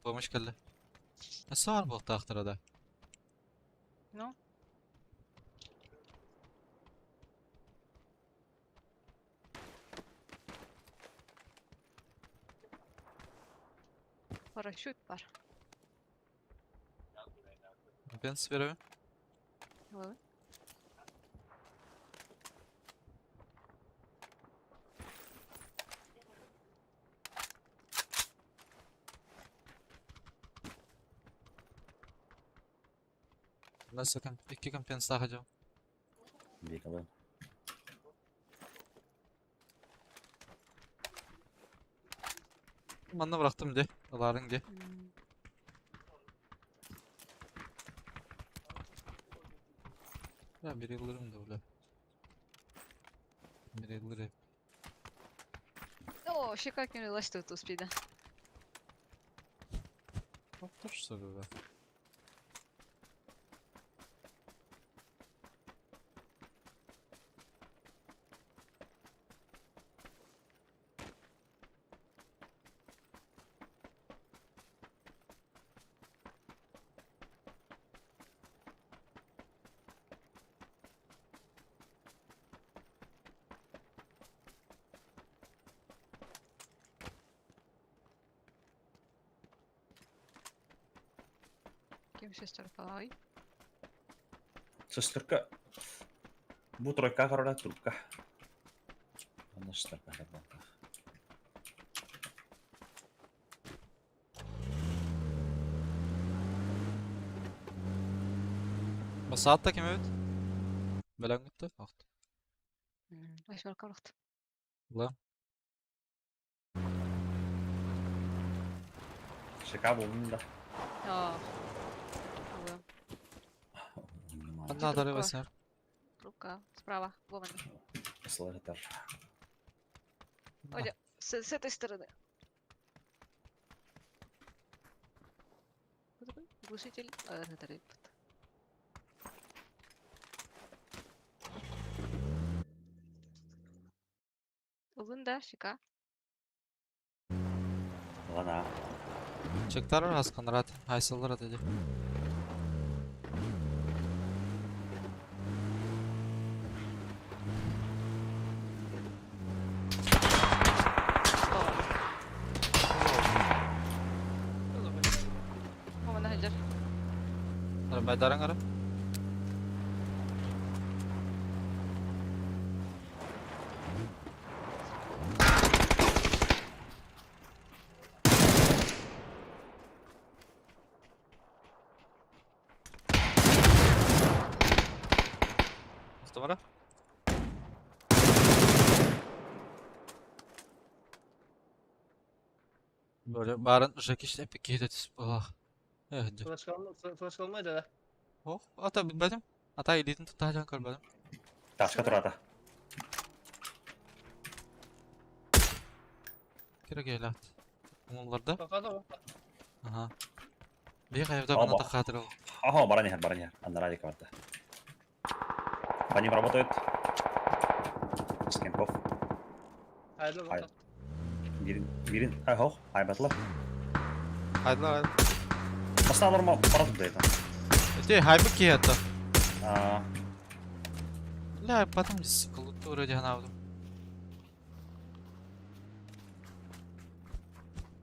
Помощь келли. Nasıl var болта ахтарада? Ну? Парашют бар. Компенс беребин. Ылабын. Nasıl iki компенс daha. Биир ылыам. Манна бырахтым дии. Ылаарыҥ дии. Ya bir yıldırım da öyle. Bir yıldırım. О, вообще как не лазь тут успей, да. Что be? Кем шестеркалай? Шестерка. Бу тройка короля трубка. Онно шестерка работа. Басаатта ким эбит? Бэлэн гытты. Ахт. Восьмерка рахт. Ла. Шика булдум да. А. Анна дары Трубка. басар. Трубка. Справа. Вон они. Слышатар. Оля, с этой стороны. Кто такой? Глушитель. А, это рыб. Ылын да, щека. Лана. Чектар хасканрат. Хайсаллар dedi. О, на хеджер. Байдаран ара. Автомара? Böyle барын Жекиш эпик кейде түсіп болақ. Э, Флешка алмайды да. Ох, ата билбедим. Ата илитин тутаажан көрбөдүм. Ташка турата. Керек элат. Умуларда. Бақады ғой. Аха. Бир кайда Оба. бана та хатыр ол. Ага, баран яхар, баран яхар. Анна радик барда. По ним работают. С кемпов. Hayırlı Hayır. bakalım. Бирин, бирин. Ай, хох. Ай, батла. Хайдылар. Хайдылар. Баста алар ма барат да это. Те хайбы кията. А, Ля, потом скалуту вроде ханавдым.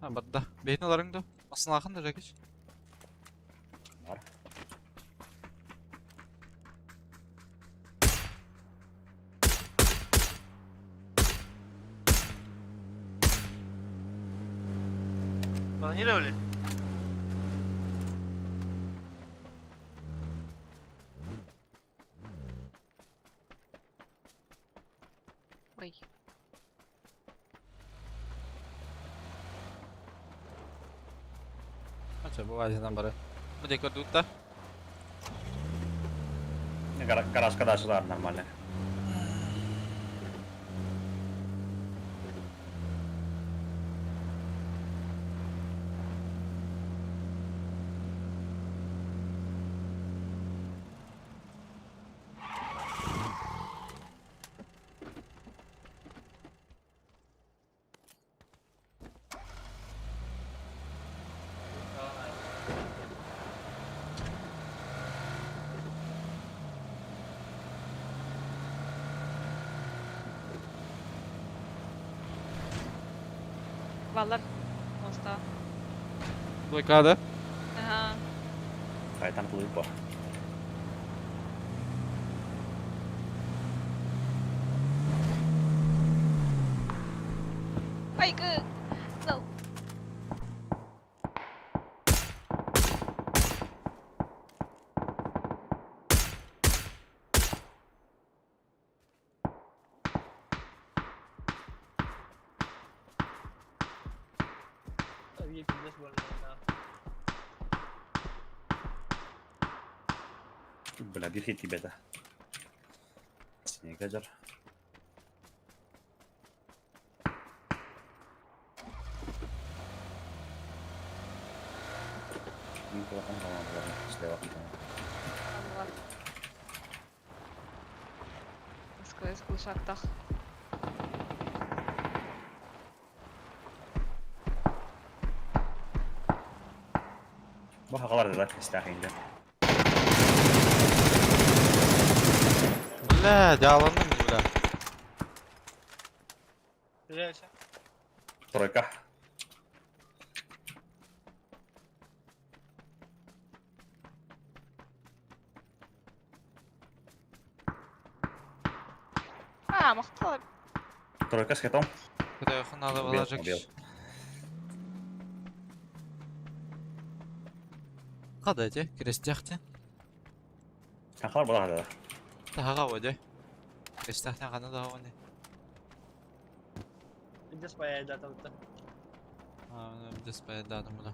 А, бадда. Бейін аларыңды. Асын ақын да Жекиш. бар. Планировали? Ой. Ача, бу азидан бары. Бу декор дутта. Гараж кадаш да нормально. Баллар. Моста. Блокада. Ага. Файтан плыву. Айгы! No! Бля, биир хит тиийбэтэ. Снега дьар. Москва глушактах. Бу хахалар да истээх инде. Бля, дьааланным бля. Тройка. А, махтал. Тройка с хитом. Куда надо Убил, было убил. Хада эти, крестяхте. Хахалар была да. Тахага воде. Крестяхте хана да воде. А, дисплей, да, там да.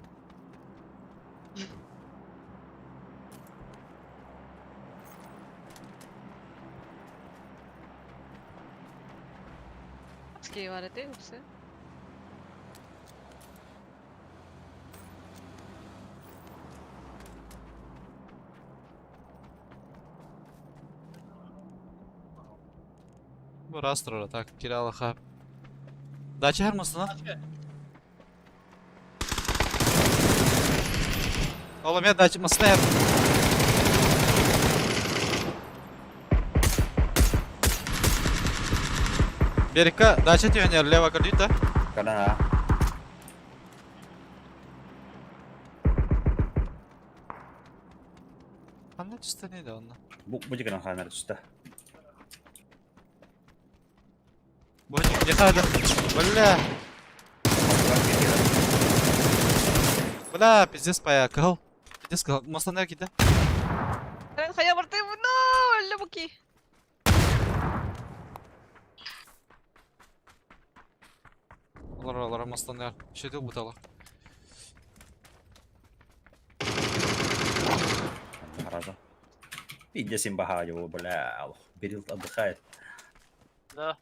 Скейвар это все. Bu Rastro так kiralık Дача mısın lan? Oğlum ya daça mısın ya? Берика, дача түйенер, лево кредита. Кана. Қандай түсті нейді онда? Бу бу деген ханар түсті. Божик, не қайда? Бля, бля, пиздец поякал. Пиздец, мостанер киді. Хайа барты, но, любуки. Олар, олар, мостанер. Шетел бутала. Хорошо. Пиздец им баха бля. Берил отдыхает. Да.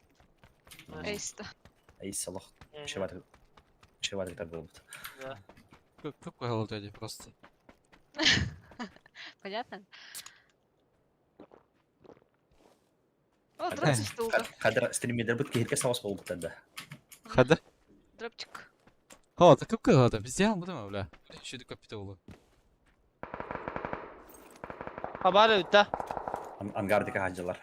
Эйста. Ай, салах. Чеватый. Чеватый так был. Да. Көп қойылды деді просто. Понятно? О, дропчик штука. Хадр стримидер бит кehirке сауыс болду тогда. Хада? Дропчик. О, так көп қойылды. Бізде алды ма, бля? Шеді көп бите олы. Хабар өтті. Ангардика хаджылар.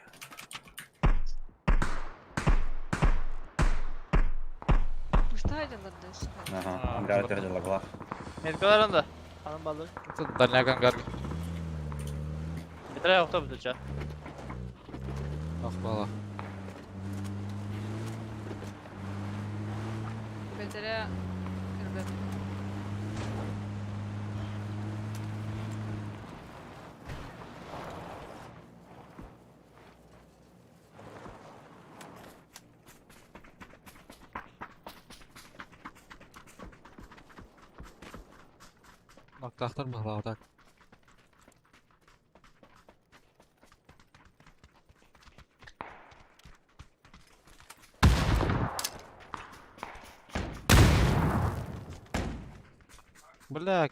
Что это надо? Ага, ангардика хаджылар була. Меркалар анда. Анам балыр. Дальняк ангар. Битре окто битче. Ах, бала. Бетере кырбет. Нақтақтар бұғлау так. Бля,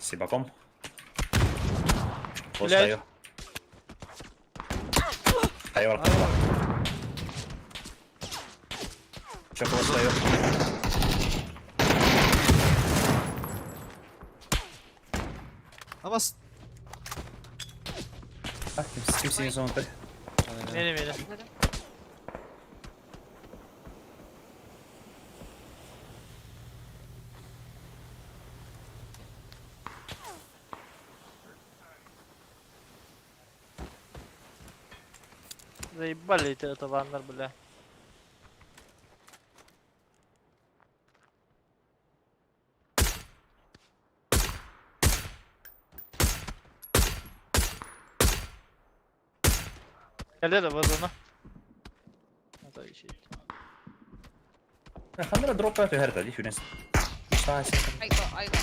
Сибаком. Блядь. Постаю. Стою аркада. Чё постаю? А вас... А, ким сен зонты? Мени мени. Заебали эти аталаннар, бля. Кэлэр вазона. Ханна дроппа түһэр дии сүнэс. Айга, айга.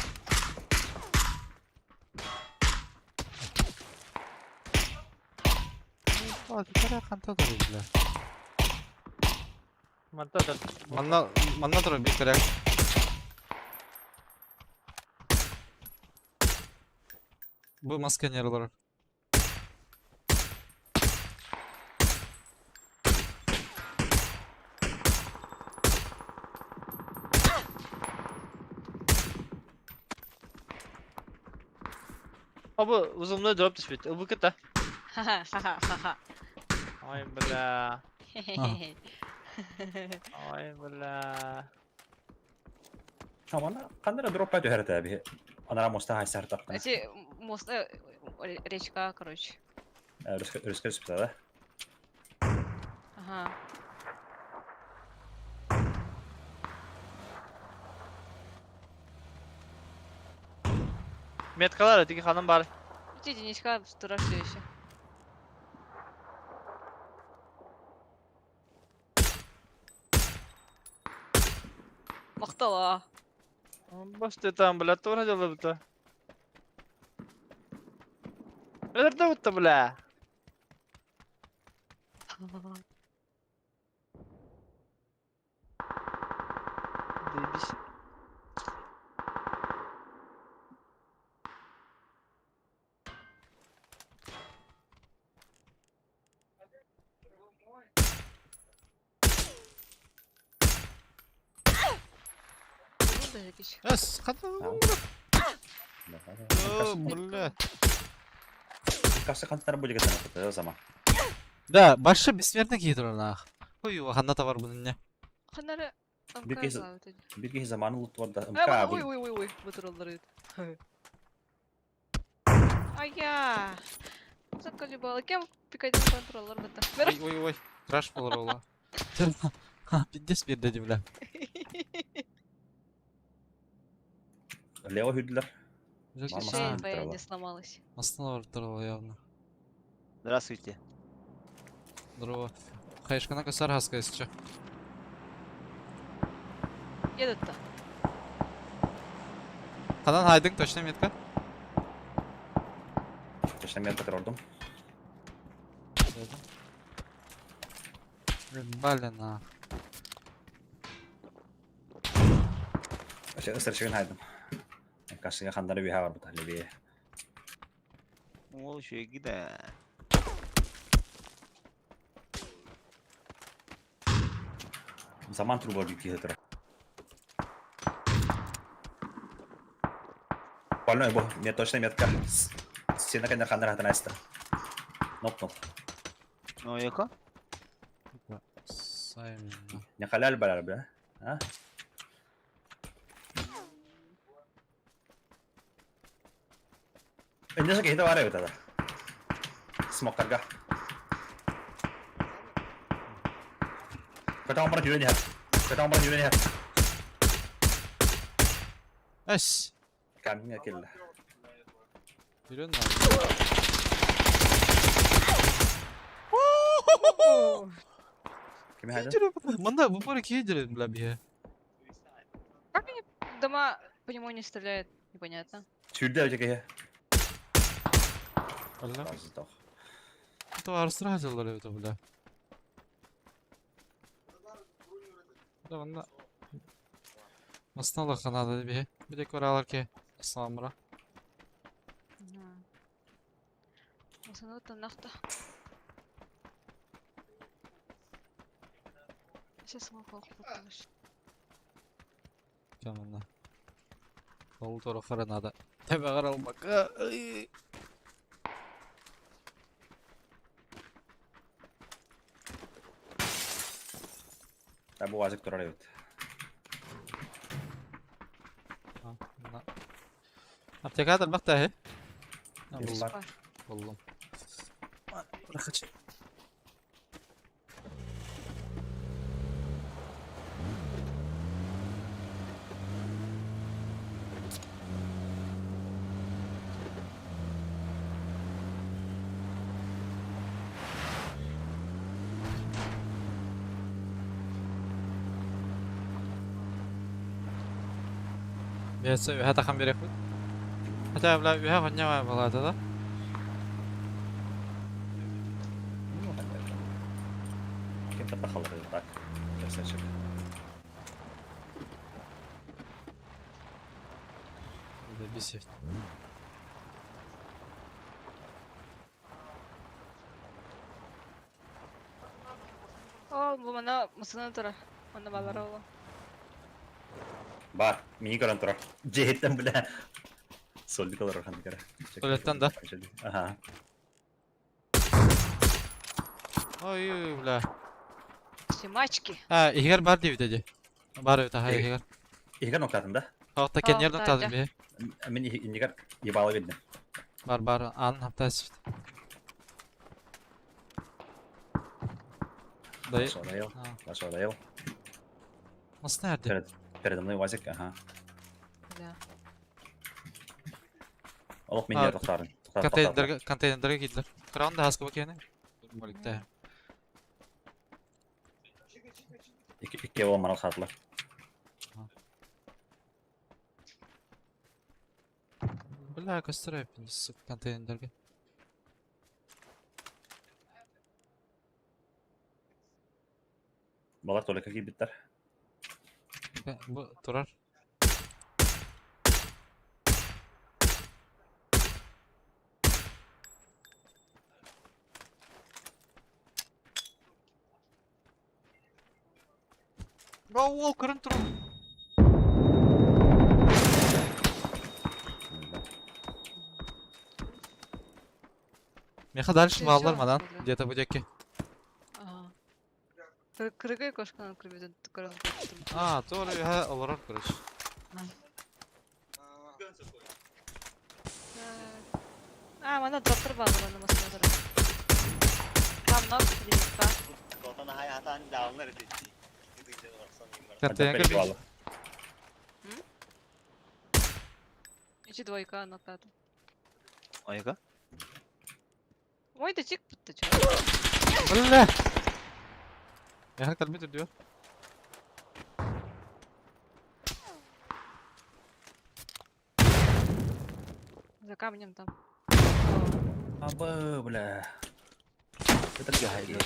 Ханта турар бля. Манта да. Манна манна турар бир коряк. Бу маска не олорор. Абы узумна дроп түспүт. Ылбы кыта. Ха-ха-ха-ха. Ой, бля. Ой, бля. Манна ханна дроппа түһэр этэ Анара моста хайсар тахтана. Эти мост, речка, короче. Өрүскэ түспүтэ да. Ага. Меткалар тиги ханым бар. Эти единичка турар все еще. Махтала. Бас ты там, бля, тоже делал-то. Это бля. Заебись. Эс, хата. О, бля. Касы хантар будет это сама. Да, башы бессмертный кии турар нах. Ой, ханна товар буну не. Ханары Бир киһи бир киһи заманы лутуарда Ой, МК ой, ой, ой, ой, бутырылдыр Ая. Заколебала. Кем пикадин контроллер быта? Ой, ой, ой. Краш болар ола. Пиздец бир деди, бля. Лево хүрдүлэр. Шея моя не сломалась. Основа турала явно. Здравствуйте. Здорово. Хайшкана косар хаска, если чё. Едут-то. Ханан хайдың, точно метка? Точно метка турдум. Блин, а. Ысырчыгын хайдым. Касыга хандары биха бар бута леви. Ол еще да. Заман труба киһи турар. Больной бу, мне точно метка. Стена кэннер хандар хатан айста. Ноп ноп. Ну, яка? Саймон. Не халяль балар бля. А? Эннесе киһи бар эбит ада. Смоктарга. Катан бар жүрен яр. Катан бар жүрен яр. Эс. Камня келді. Жүрен Кими хайда? Манда бу пары кие жүрен, бля, бие. Как они дома по нему не стреляют? Непонятно. Сүрді өте киһи. Алла. Азы То арсыра жылдар эбит, бля. Да, манда. Масналар ханада бие. Бир көралар ке. Асламра. Осыны нахта. Сейчас смог охотнуть. Камана. Ол торо харанада. Тебе каралмака. Та бу азык турар эбит. Аптекатор бакта хе. Бар. Боллум. Бэйэтэ үһэ тахан биэриэхпит. Хотя, бля, үһэ хонньо балаата да. Ну, понятно. Кем-то пахал так. Красавчик. Это бесит. О, бу мана масына турар. Онно баллара ол. Бар, мини көрөн турар. Дьиэттэн бля. Сольник олорор ханнык эрэ. Туалеттан да? Ага. Ой, ой, бля. Симачки. А, иһигэр бар диэбитэ дии. Бар эбит, аха, иһигэр. Иһигэр ноктаатын да? Хаҕытта кэнниэр ноктаатын биһи. Мин иннигэр ебало видно. Бар, бар, аанын хаптаасыт. Дайы. Нашел, нашел. Nasıl nerede? Перед, передо мной УАЗик, ага. Да. Олох мин тохтарын. Контейнерге, контейнерге киирдилэр. Кран да хаска бакыйаны. Моликте. Икки ол марал хатлар. Бля, көстөр эпин контейнерге. Балар только кийбиттер. Бу турар. Бау, ол көрөн турар. Меха дальше баллар мадан. Где-то бу диэки. Ага. Крыгай кошканы көрбөтөн көрөн. А, то үһэ олорор короче. А, мана дроптер бар, мана масына турар. Там нок, листа. Контейнерге Ичи двойка ноктады. Ойга? Ой, да чик бутты чё. Бля! Меха калбит diyor. За камнем там. Абы, бля. Это гайд.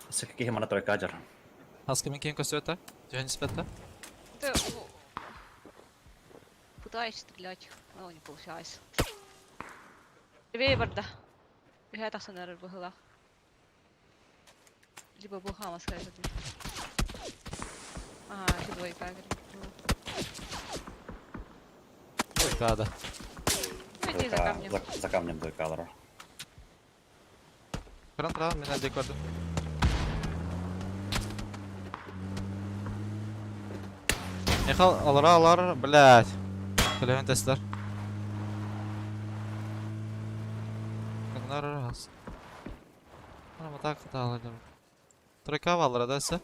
Сәкке мана тройка ажар. Хаска мен кейін көстөтө. Түһэн испетте. Ты пытаюсь стрелять, но не получалось. Левее барда. Я так сонар быһылах. Либо бухама сказать. Ага, еще двойка. Двойка, да. Ну иди за камнем. За, за камнем двойка олорор. Көрөн турар, мен әлде көрдүм. Михал алара алар, блядь. Көлөһөн тестер. Кыңнар has. Ана матак тағылыр. Тройка баллар да сә.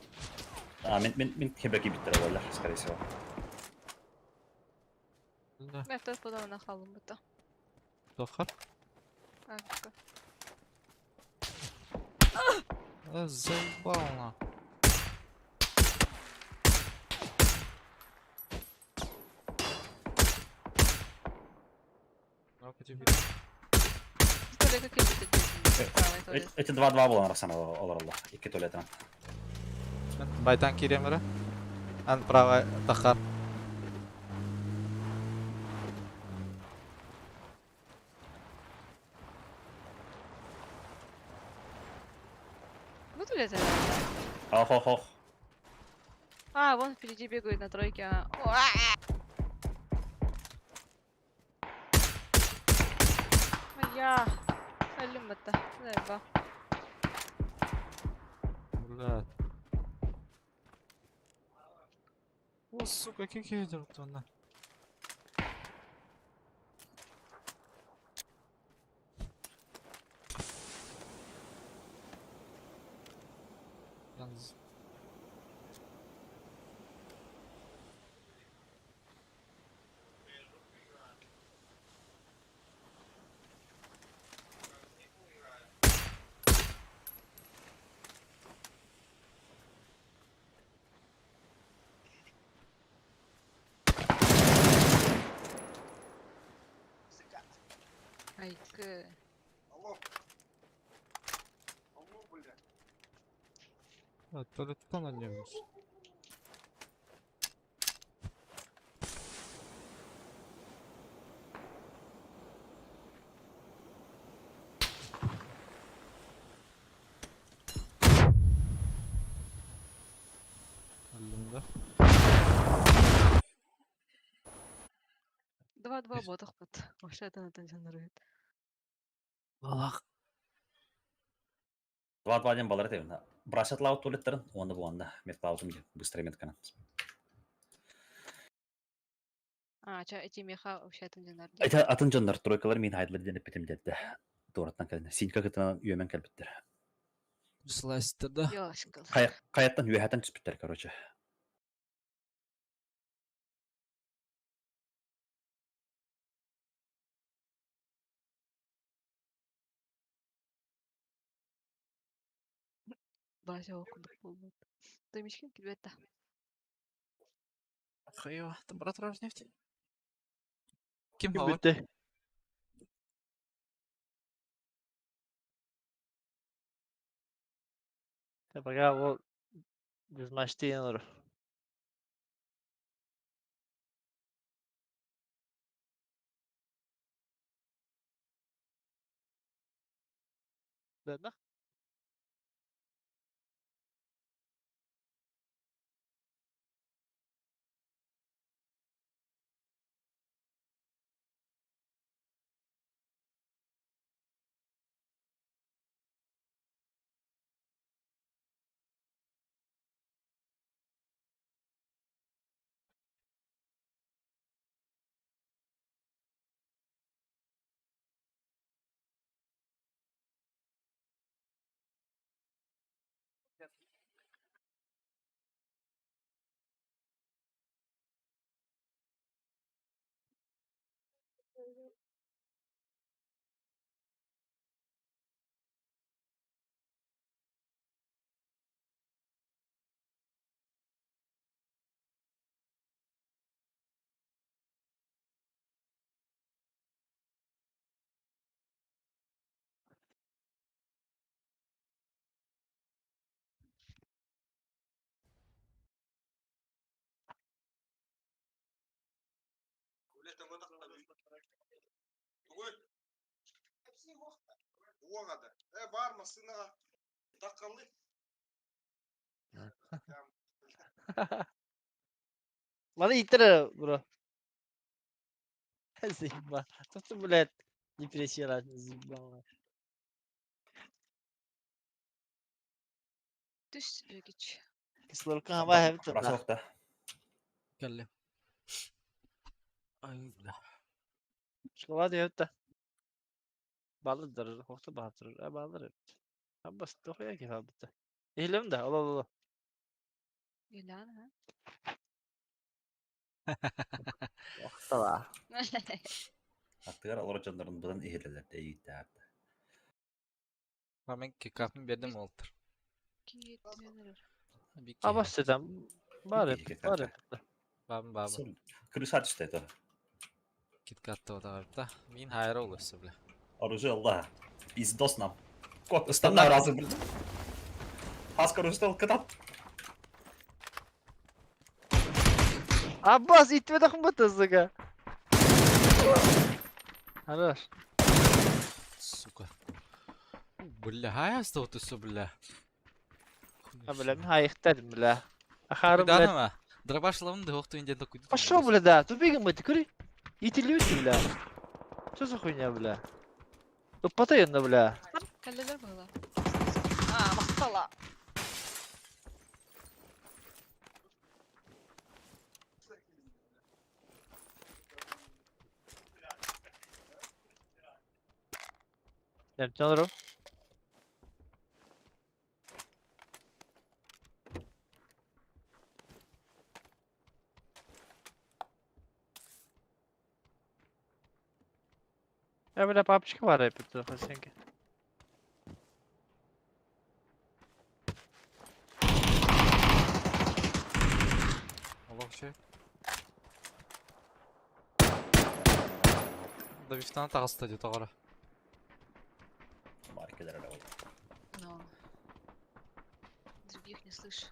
А, мен мен мен хебе кийбиттер болар, скорее всего. Да, Мен тут подавно халым бутта. Тохар. А, Заебал на. Туалет. Эти 2-2 болан расан олар алла. Икки туалетынан. Байтан киремері. Ан право тахар. Ну туалет. Ох, ох, ох. А, вон впереди бегает на тройке. А, Я. Өлүм бутта. Заеба. Блядь. О, сука, какие тут она. Yalnız. Кы. Туалеттан анньабыз. Өллүм да. Два-два буотахпыт. Вообще атын-атын дьоннор эбит. Балах. 2-2 диэн балар этэ. Бросатлаабыт туалеттарын уонна буонна медклаутум диэн быстрый метканан. А, ча эти меха вообще атын дьоннор дии. Это атын дьоннор тройкалар мин хайдылар диэн эппитим диэтэ. Туораттан кэлин. Синька кытынан үөмэн кэлбиттэр. Слайстер да. Ёшкал. Хайаттан үөһэтэн түспүттэр, короче. Бася ол курдук буолбут. Тымишкин килбэт да. Хайа, там брат нефть. Ким хавар? Бүттэ. Пока ол дизмаштейн олор. Да, Маны иттер бро. Заеба. Тут, блядь, не пересирать, заебало. Түс бөгүч. Кислородка хаба хэбит да. Бросок Кэллим. Ай, бля. Шоколад хэбит да. Балыдыр, хохты баатыр, а балыр эбит. Аббас тохуя киһи хаалбыта. Иһилим да, ол ол ол. Юлиана, Охтала. а? Аттыгар олорор дьоннорун быдан иһиллэлэр эйиитээбит. Ма мен кикапын бердим олтыр. Киирдилэр. Бик Абас дедем. Бар Киһи эбит, бар кикапа. эбит. Бабын бабын. Крыса түстэ это. Киткатта отағарда. Мин хайра олысы, бля. Оружие Аллаха. Пиздос нам. Кот, устанна разы, блин. Хаскар устал кытат. Аббас итмедэх бытызыга. Хорош. Сука. Бля, хая стал бля. А бля, мин хайыктадым бля. Ахарым бля. Куданама. Дробаш лавын да охту инден куйду. Пошел, бля, да, тупик мы, ты кури. Итилүүтү, бля. Что за хуйня, бля? Ыппатайынна, бля. Кэллилэр быһыылаах. А, махтала. Эмтэн олорор. Я, бля, папочка бар эпит, хасенки. Аллах şey. Да вифтан тағыста деді ағара. Кедер эрэ буолла. Но других не слышу.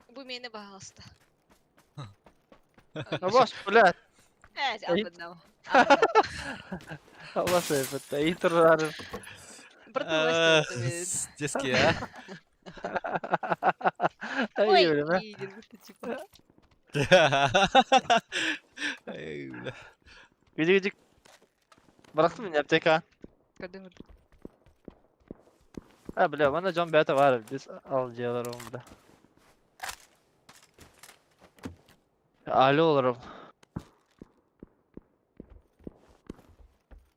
Бу миэнэ баһаалыста. Абас, блядь. Э, албыннау. Абас, это интернет. Детский, а? Ой, типа. Иди, иди. Бырахтым мин аптека. Кадымыр. А, бля, манна дьон бэйэтэ баар эбит, ал дьиэлэр бля. Алло олором.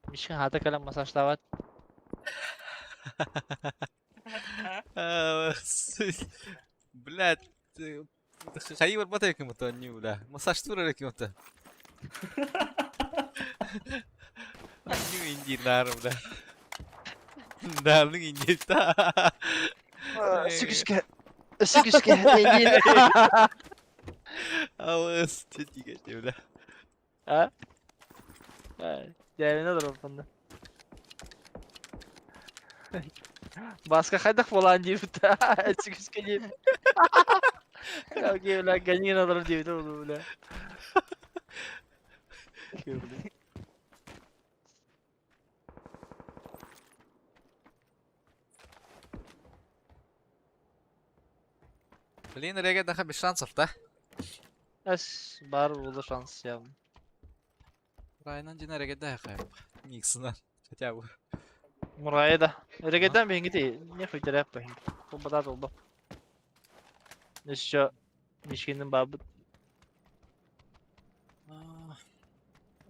Мишка хата кэлэн массажтаабат. Блядь, хайыы барбата ким-то, не, бля. Массаж тур эрэ ким-то. Анньыы индиир бля. Даалыҥ индиир Сүгүскэ. Сүгүскэ. Алыс, тиги бля. А? Дьээбинэ олороппун да. Баска хайдах буолаан диэбит сүгүскэ диэбит. Окей, бля, ганин олорор диэбитэ буолуо, бля. Блин, Рега даха без шансов, да? Эс бар буолла шанс я. Райнан дин Рега даха. Никсона. Хотя бы. Мурайда. Регеден биһиҥити не хуйтерэп баһин. Тулбата тулба. Еще Мишкинин бабыт.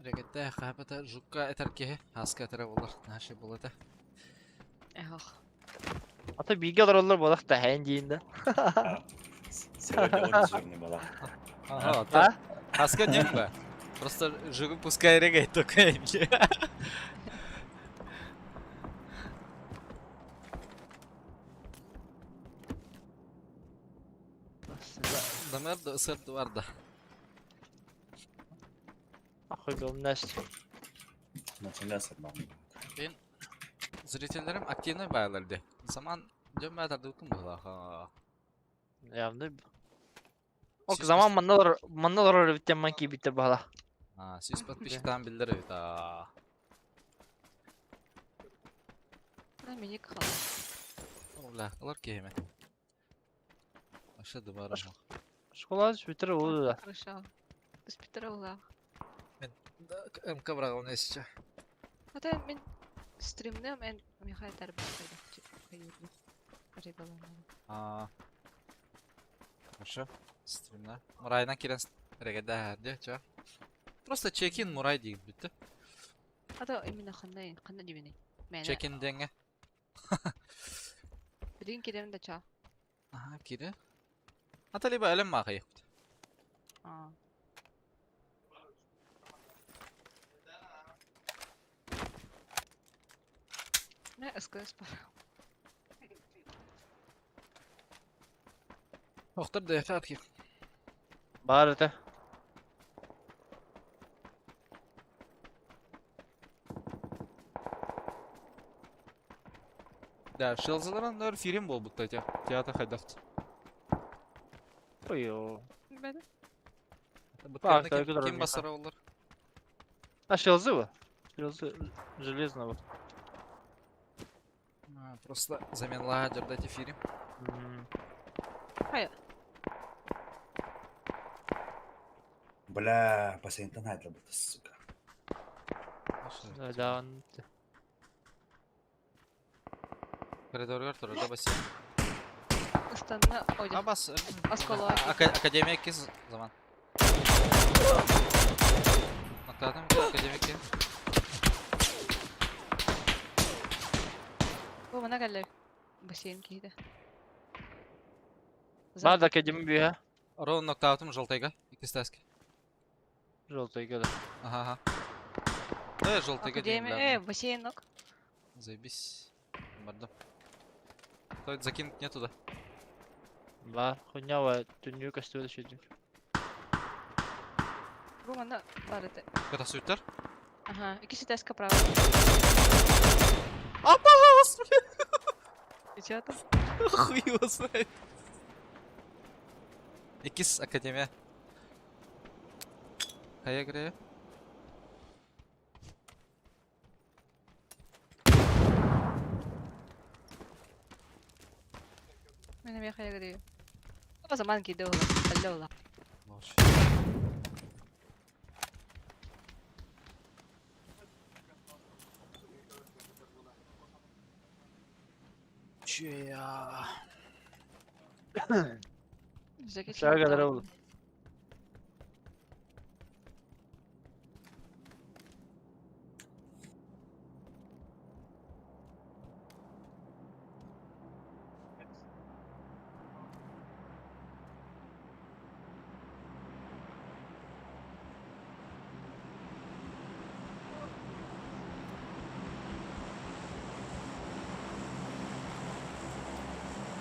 Регетте хапата жукка этер киһи, аска этэрэ буолар, наши был это. Эх. Ата бииргэ олороллор буолах да хэн диин да. Сегодня он дежурный была. Ага, а? Аска не ба. Просто жигу пускай регает только. Дамер да сыр бар да. Ахуй был Настя. Мен зрительлерим активный байлар ди. Заман дьон баатардыбытын быһылаах. Явно. Ок заман манналар манналар эбиттен ман киибиттер баһала. А, сүүс подписчиктаан биллэр эбит аа. Миник хал. Бля, олар киһиме. Аша дыбарым. Школа бүтер улу да. Хорошо. Спитер ула. МК брагын эсче. Ата мин стримне мен Михаил Тарбат. А. Хорошо. Стримна. Мурайдан кирен регеде де, чё? Просто чекин Мурай дейін бүтті. Ата именно ханна ханна дибини. Чекин деңе. Билин кирем да ча. Ага, кире. Ата либо әлем мақы епті. А. Не, СКС пара. Охтар да архив. Бар это. Да, шелзаларан өр фирим бол бутта те. Театр хайдафт. Ой о. Бәді. Ким, ким басара олар? А шелзы ба? Шелзы железного. Просто замен лагерь дайте фирим. Хайа. Бля, бассейнтан айтла был, сука. Да, Коридоргар турар да бассейн. Ыстанна А бас. Оскола. Академия киз заман. Нактадым академия ки. Бу мына кәлләр. Бассейн кейді. Бар да академия бүйә. Рон ноктаутум желтыйга. Икки стаски. Желтыйга да. Ага, ага. Э, желтыйга дейм, Академия, э, бассейн ок. Заебись. Бардым. Стоит закинуть не туда. Бар, хуйня түннүү көстүбөт шүдүм. Бу манна бар этэ. Катасуйдар. Ага, икки этажка право. Аппаас, блин! Чё там? Хуй его знает. Иккис академия. Хайа грея? Мин эмиэ хайа грею. Заман киирдэ ула. Алла ула. Молчи. Че я? Şaka kadar oldu.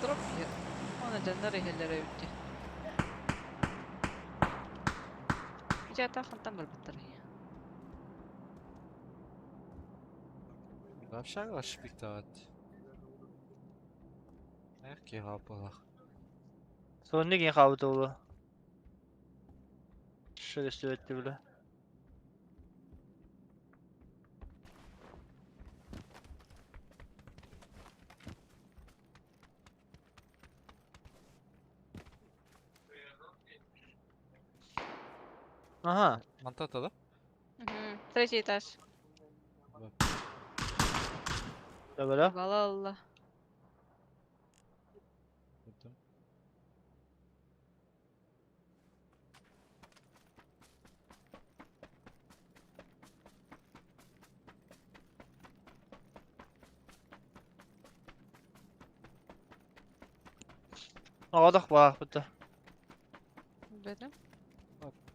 Дроп иһэр. Уонна дьоннор иһэллэрэ эбит дии. Дьэ, хантан барбыттарый? Вообще шпиктовать. Эх, киһи буолах. Сонник ең қабыт олу. Шöyle сөйтті білі. Ага. Мантата да? Мгм. Третий этаж. Добре. Балалла. Ağadaq bax bu da. Бэтэ.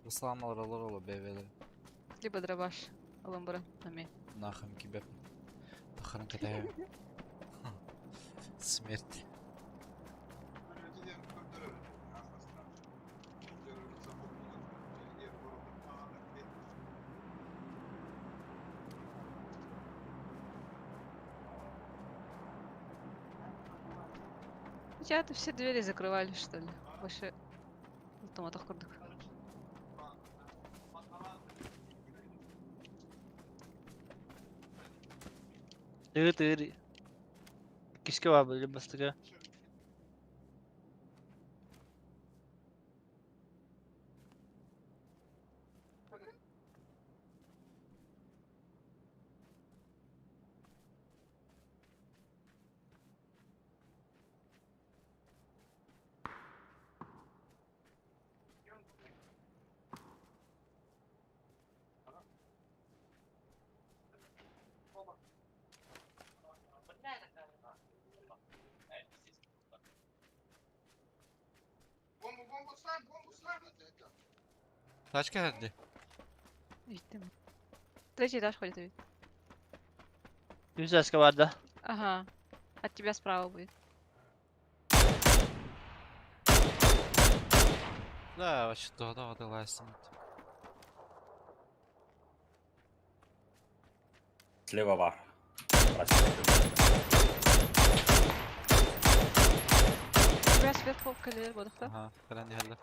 Руслан алар оло бебелер. Либо дробаш. Алын бұрын. Ами. Нахам кибеп. Тахаран катаю. Смерть. Я-то все двери закрывали, что ли? Больше автоматах курдук. Тыгы тыгы. Киске бар били бастыга. Тачка херди. Иттим. Третий этаж ходит ведь. Yüz aska var da. Ага. От тебя справа будет. Да, вообще то да, да, лайсен. Слева бар. Тебя сверху калер бодохта. Ага, кэлэн иһэллэр.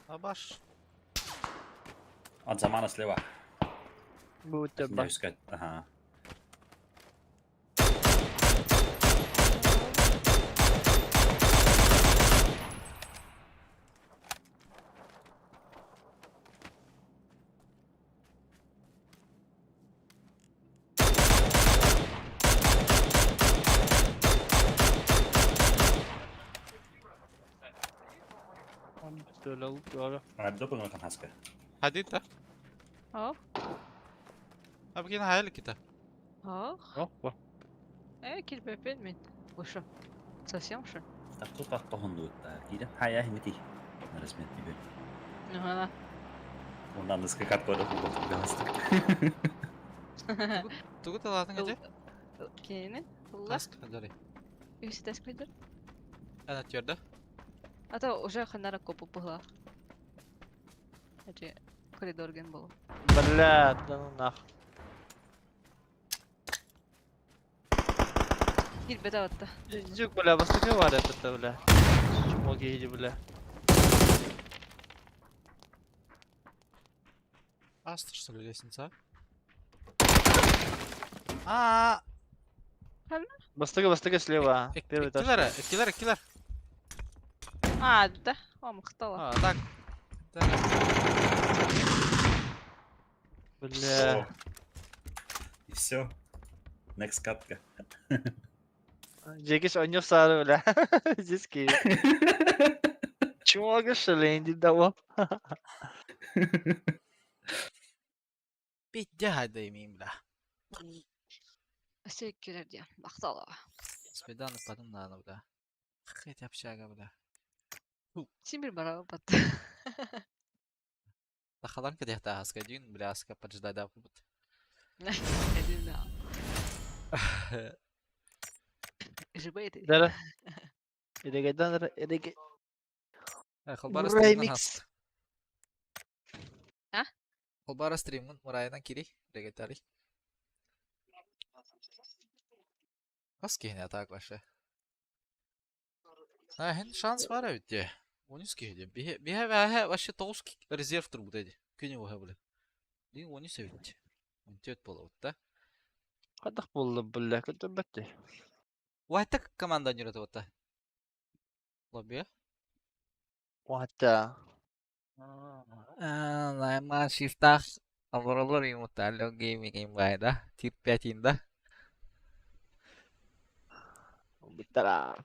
Абаш. От Замана слева. Bu da bak. Искать. Ага. Böyle böyle. Допы на хаска. Хадита. Ох. Абгин хайли кита. Ох. Yok bu. Килбеппин мин. Выше. Совсем что? Так тут как тохун Кида хая химити. Размет тебе. Ну ана. Ондан скакат көріп галстук. Тугу талатын эти? Кейini. Улла. Каск хадары. Үс этаж калер. Ана твердо. А то уже ханара копу пыла. Эти коридор ген был. Бля, да ну нах. Кирбете атта. Дюк, бля, бастакы бар это, бля. Чмо киһи, бля. Астр, что ли, лестница? А, Бастакы, бастакы слева. Первый этаж. Киллер, киллер, киллер. А, да. О, мықтала. А, так. Так. Бля. И все. Next катка. Джекиш ойнуп сары, бля. Здесь киһи. Чмо что ли, давал. Пиздя, да имеем, бля. Өсө кирер диэн. Махтала. Спидан потом надо, бля. Хоть общага, бля. Син бир бара бат. Тахалан кадехта аска дюн, бля, аска поджидай да бут. Эдин да. Жибейти. Дара. Эдегеден, эдеге. Холбара стримнан Ремикс. ас. А? Холбара стримнан мурайынан кири, регетари. Хас киһини атаак вообще. А, хин шанс бар эбит дии. 13 киһи диэн. Биһи биһи бээһэ вообще 9 резерв турбута ди. Күнү уһа бile. Дин 13 эбит. 14 буолабыт да. Хайдах буолла, бля, көтөрбөттүй. Уайтта команда нюрата Лобби. Уата. Найма шифтах Алоролор имуталло гейминг имбайда. Тир 5 инда. Буттара.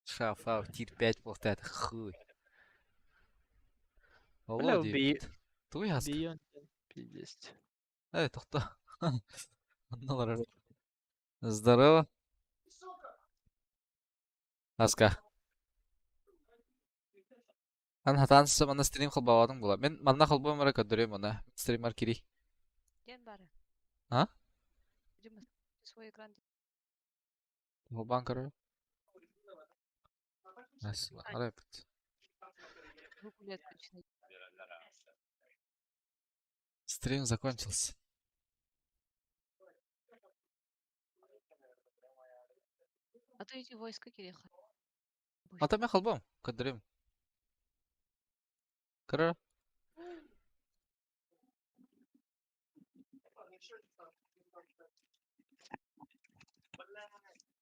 Шафа тир 5 болтат хуй. Бля, Алло убей. диэбит. Туй хаска. Бийон. Пиздец. Эй, тохто. Оннолор. Здорово. Аска. Ан хатан манна стрим холбаабатыҥ була. Мин манна холбуом эрэ көрдөрүөм уна. Стриммар киирий. Диэн бары. А? Дима, свой экран. Холбаан көрөр. Арай бит. Звук у отключенный. Стрим закончился. А то иди войска кириха. Ата мен холбуом көрдөрүөм. Көрөр.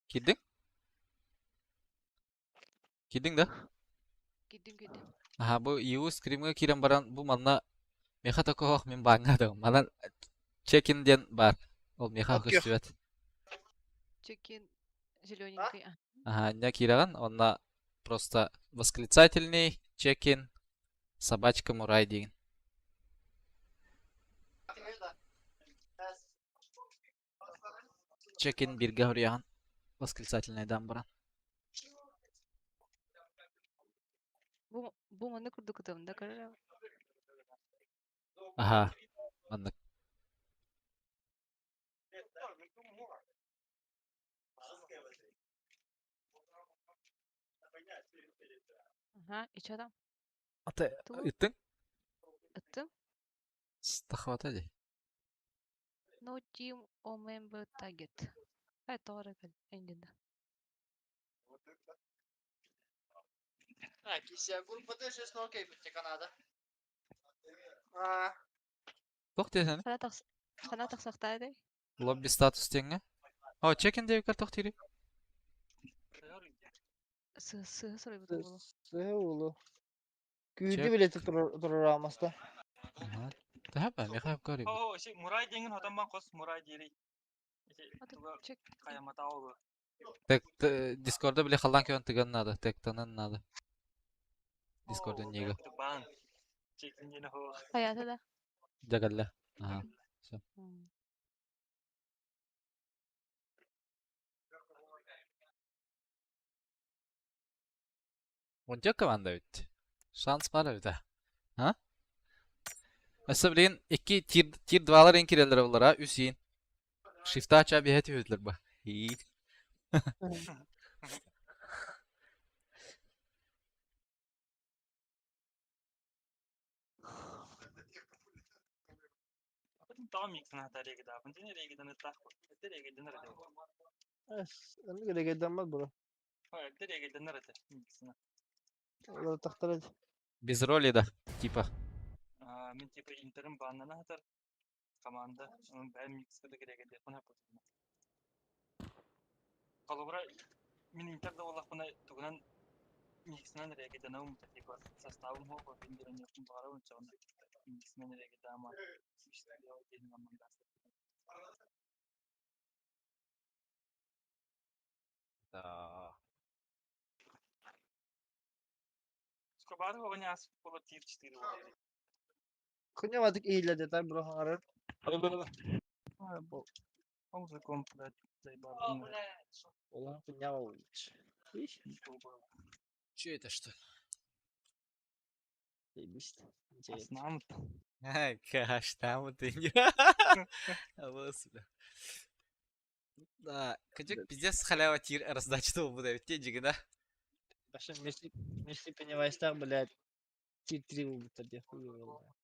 Киирдиҥ? Киирдиҥ да? Кидим кидим. Аха, бу EU стримҥа киирэн баран бу манна миэхэ такоһох мин бааҥҥа да манан чекин диэн баар. Ол миэхэ От күөх. көстүбэт. Чекин зелененький. А. Аха, инньэ киирэҕин, онно просто восклицательный чекин собачка Мурай диигин. Чекин бииргэ хоруйаҕын восклицательныйдаан баран. Бу бу манна курдук ытым да көрөр. Аха, маннык. Ага, и чё там? Ата Ту ыттыҥ? ыттым. Тахабата дии. No team or member target. Ай, тоҕо кэл эндин да. А, кися группа Д6, ну окей, Канада. А, Туох диэтэний? Хана тахс хана тахсахтаа дэй. Лобби статус диэҥҥэ. О, чекин диэбиккэр туох диирий? Сы сы суруйбут буолуо. Сыһы улу. Күүрдү Чек. билети турурамаста. Аха. Тэһэ миэхэ көрүбүт. О, си Мурай диэҥин хотон хос Мурай диэри. Ити Аты туга чек. хайаматаа Тек Дискорда били халлаан көрөн тыган надо, тектанан надо. Дискорда нига. Баан. Чекин диэн хо. Хаята да. Дьагалла. Аха. М. Онча команда эбит. Шанс баар эбит аа. А? Өссө билигин икки тир тир двалар эн киирэллэрэ буллар аа үс иин. Шифта ачаа биһэ түһүтүлэр ба. Иит. Без роли да, типа. Да. Хуйня иһиллэрдэ бро хаҥарар. Улахан хуйня буолбут. Че это что? Каштам ты не. Да, кыдьык пиздец халява тир раздача буолбут эбит дии да. Баша Месси Месси понимаешь блядь, тир 3 буолбуттар диye хуй буолла.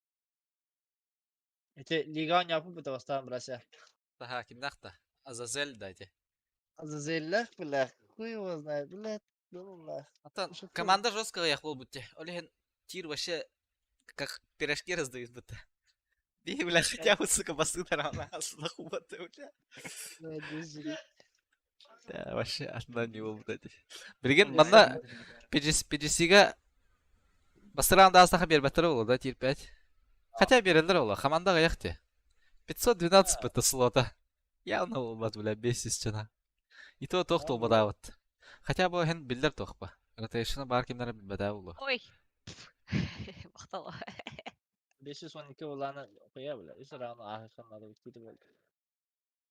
Ити лига оонньооппут бу бастаан братья. Таха кимнах да? Азазель да ити. Азазеллах, бля, хуй его знает, блядь, ну нах. Антон, команда жесткая буолбут дии. Ол иһин тир вообще как пирожки раздают будто. Бей, бля, хотя бы, сука, басы бля. Да, вообще одна не был, блядь. Билигин манна PGC-га бастыраан да астаха биэрбэттэр буолла да тир 5. Хотя биэрэллэр буолла, команда аҕыйах дии. 512 бытта слота. Явно буолбат, бля, 500 чана. И то туох туолбатаабыт. Хотя бы иһин биллэр туохпа. Ротейшна баар кимнэрэ билбэтээ буолуо. Ой. Махтал. 512 улаана хуя, бля, үс раунд ааһыахха наада киирэ буолла.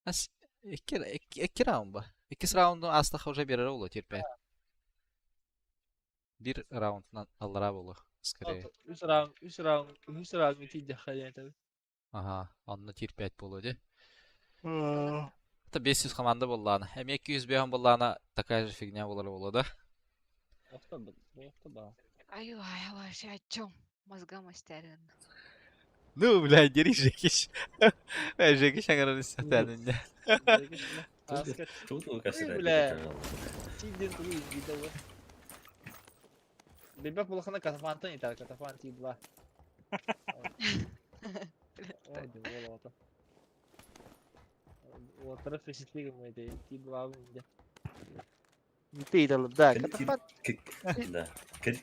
Ас икки икки раунд ба. Иккис раунду аастахха уже биэрэрэ буолуо тиэрпэт. Биир раундунан аллараа буолуо, скорее. Үс раунд, үс раунд, үс раунд тиийдэххэ диэн этэбин. Аха, онно тиэрпэт буолуо дии. Это 500 команда буоллаана. Эмиэ 205 буоллаана такая же фигня буолара буолуо да? Охто ба. Аю, ай, вообще о чем? Мозгам остярен. Ну, бля, дери Жекиш. Жекиш аңаран истәтәнинде. Тут Бля. Тииден тугу индиде бу. Билбэт булахана Катафантан итар, Катафан Ти-2. Ой, буолуота. Уоттара впечатлили мы эти Ти-2 инде. Ты идол, да, Катафан. Да.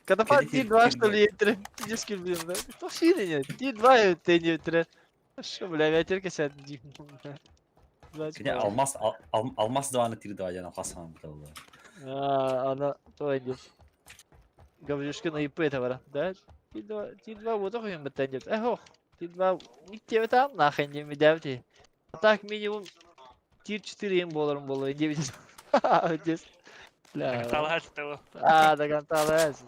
Катафан Ти-2, что ли, пиздец блин, да? Что нет? Ти-2 ты не Что, бля, ветерка сядет, Кини алмаз алмаз 2-ны тир 2 диэн алхас санаабыта А, она, то идет. Гаврюшка на ИП это вара, да? Ти-2, Ти-2 вот охуем баттанет. Эх, Ти-2, никте там нахрен не медявте. А так минимум Ти-4 им боларым было, 9. Здесь. Бля. А, да ганталас.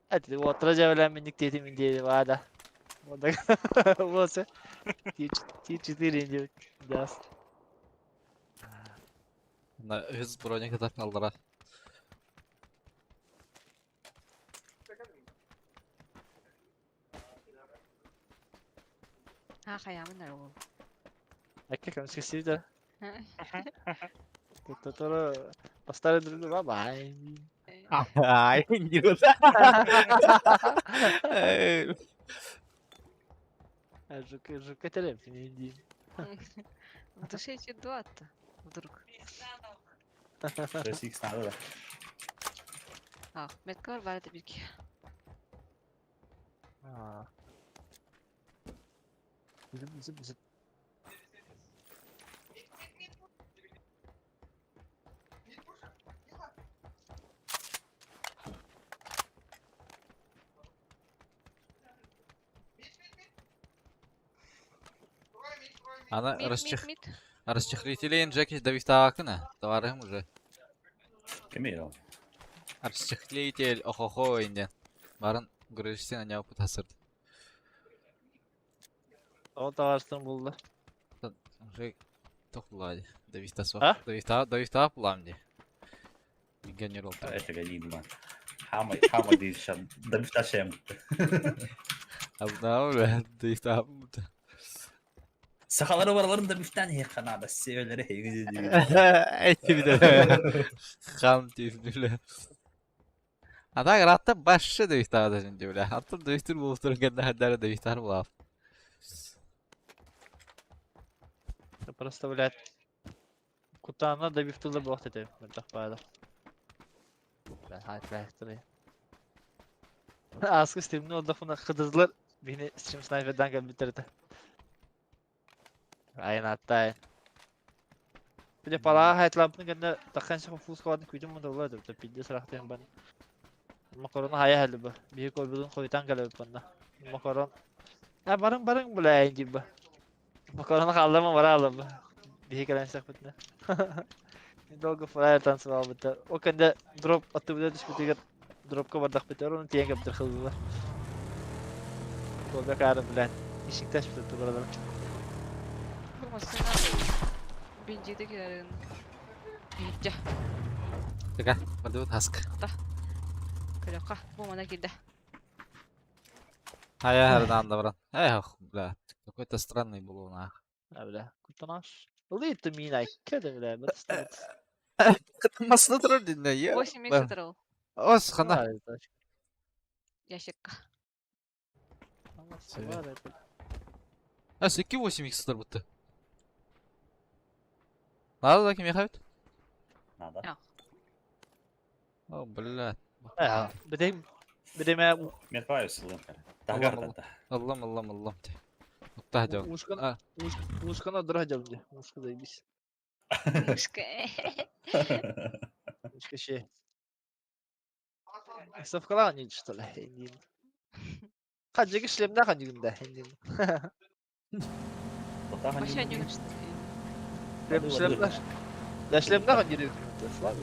Это вот разъявляем никте этим идеи, да. Вот так. Вот. Ти-4 идет. Даст. На үс броня кытар аллара. А, хаямын ол. Әкке көмүскэ да. Тоторо поставили друг друга, бай. Ай, не Жука тереп, не иди. В душе два-то. Вдруг. 6x надо, да. А, меткар бар это бирки. А. Зып, зып, зып. Ана Мид, расчех... мид, мид. Расчехлителей Джеки давистаакына. Товарым уже. Ким ол? Расчехлитель, охохо инден. Барын грыжсен аняу путасырды. О, товарыстан булды. Уже... Тохлаа Дависта А? Дависта Дависта булам ди. Генерал. Это гонит, Хамай, хамай дышан. Да бифташем. Абнау, бля, Дависта. Сахалары бараларын да бифтан хана да севелери хегизи. Эти бile. Хам тип бile. А так ратта башы Дависта да şimdi бile. Hatta Davistür buluşturun kendi haddara Davistar булап. Это Просто, блядь. Кутаана да бифтылы буох этэ. Мөлтөх баада. Блядь, хайт блядь. Ааскы стримни олдохпуна кыдызлар бини стрим снайпердан кэлбиттэр этэ. Айан аттаайын. Бile палаа хайтлаабытын кэннэ таххан сих фуус кабатын күүтүм мудалла деп пидде сарахтыан бан. Макарон хая хэлбэ. Биһи көрбүтүн хойтан кэлэбит банна. Макарон. А барың барың бля диба. Макарон хааллама бара алаба. Биһи кэлэн сахпытна. Долго фраер танцевал быта. О кэнде дроп аттыбыта түспүтүгэр дропка бардахпытар оны тиэн кэптер хыллылар. Колда кары блядь. Ишиктеш битти buralar. Бу машина бенжиде кирерин. Бенжи. Така, барды таск. Көрөккө. Бу мана кирде. Хая хардан да брат. Эх, бля, какой-то странный был нах. А бля, кутанаш. Лыты мина кеде бля, быстро. Масына турар динне. Я. 8 икс турал. Ос хана. Ящикка. А, 2.8 икс турар бутты. Надо да ким хабит? Надо. О, бля. Бедем бедеме Мен қалай сылым. Тагар да. Аллам, аллам, аллам. Уктah жок. Мушканы А. мушканы дыра жалды. Мушка заебись. Мушка. Мушка ще. Совкалаа не что ли? Эндин. Хаджиги шлемда ханигында эндин. Вообще не что. Шлем шлемда. Да шлемда ханигында.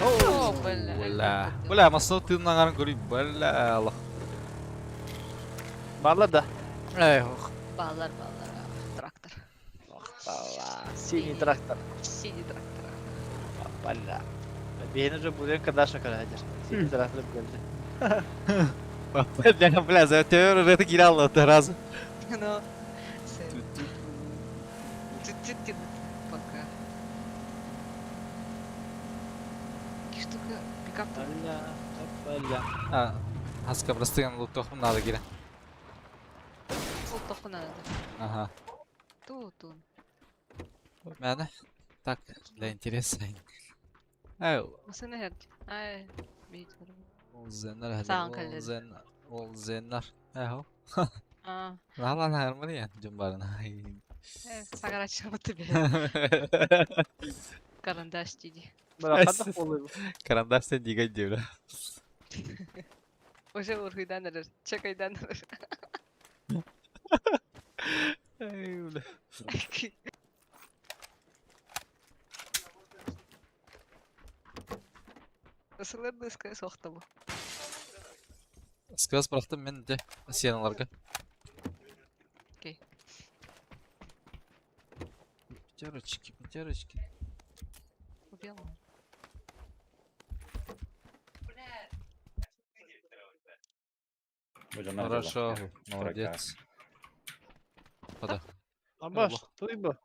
О, бля. Бля. Бля, масына тыыннан көрүй. Бля, Аллах. Барла да. Эх, Баллар, баллар. Трактор. Синий трактор. Синий трактор. Бля. Бейін уже бурен кадаша карадыр. Синий трактор geldi. Бля, бля, за тебя это кидал это раз. Ну. Тут пока. Какие штука пикап Бля, бля. А, хаска простыган луктохум надо кире. Ол тохуна надо. Ага. Ту-ту. Мәне. Так, для интереса. Эй, Машина херд. Ай, бейт. ол зеннер Саған ол кәлледі. зен, ол зеннер. Эхо. А, Лала хармония жумбарына. сагара чабыты бе. Карандаш диди. Бля, қандақ болу. Карандаш сен деген деп. Уже урхуйдан эрер, чекайдан эрер. Эй, бля. Ысылырды СКС оқтабы. Сказ бырақтым мен де сеналарга. Окей. Пятерочки, пятерочки. Убил. Хорошо, молодец. Пода. Абаш, туйба.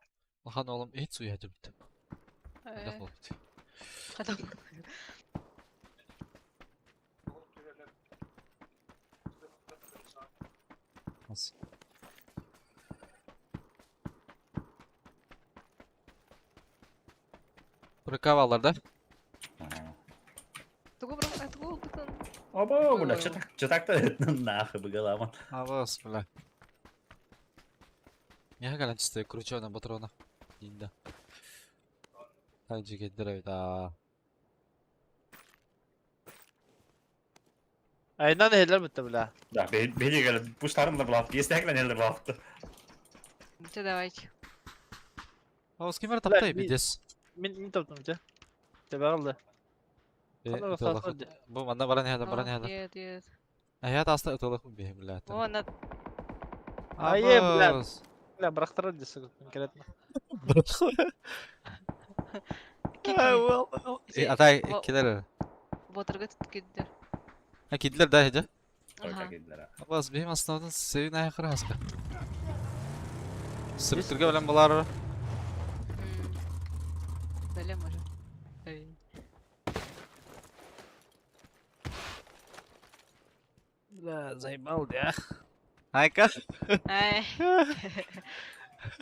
Лахан oğlum hiç suya cıbıttı. Ne oldu? Адам. Nasıl? Прикавалар да? Тугу бро, тугу бутын. Оба, бля, чатак, чатак-то нахуй бы голова. Авас, бля. Я галанчты кручена патрона. Динда. Хайджи кеддер да. Айнан хелер бітті, бля. Да, бери, говорит, пуштарым да блав. Если я глянул, блав. Все, давайте. Авас кимер таптай бидес. Мен мен таптым те. Тебе алды. Бу манда баран яда баран яда. Нет, нет. Аят аста ытылык бе, бля. О, на Ае, бля. Бля, бырахтарар дии сугут конкретно. Атай килер. Ботырга киддер. А кидлер да хеде. Только кидлер. Абас бихим основдан севин аяқыр хаска. Сырыктырга белән булар. Бәлем уже. Бля, заебал, да. Айка. Ай.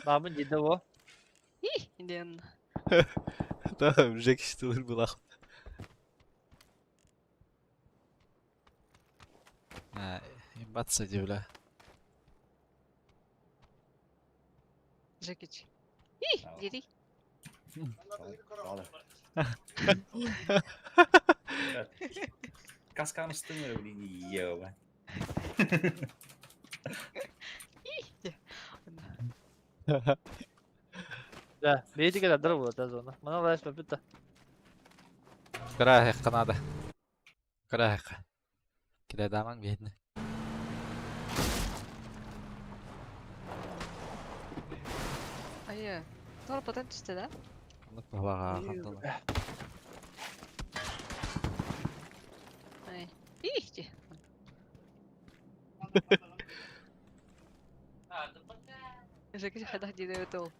Бабын диде о. Диэн. Да, Жек иштилер булах. Имбатса ди, бля. Жекич. И, дири. Каскан үстіңір, блин, ебать. Да, бейди кэлэ дыр була та зона. Мана лайс бапыта. Кыра канада. Кыра Кире даман бедни. Айы. Тор потом түсті да? Балаға қандала. Ай. Ихти. Жекич хадах диде өтө ол.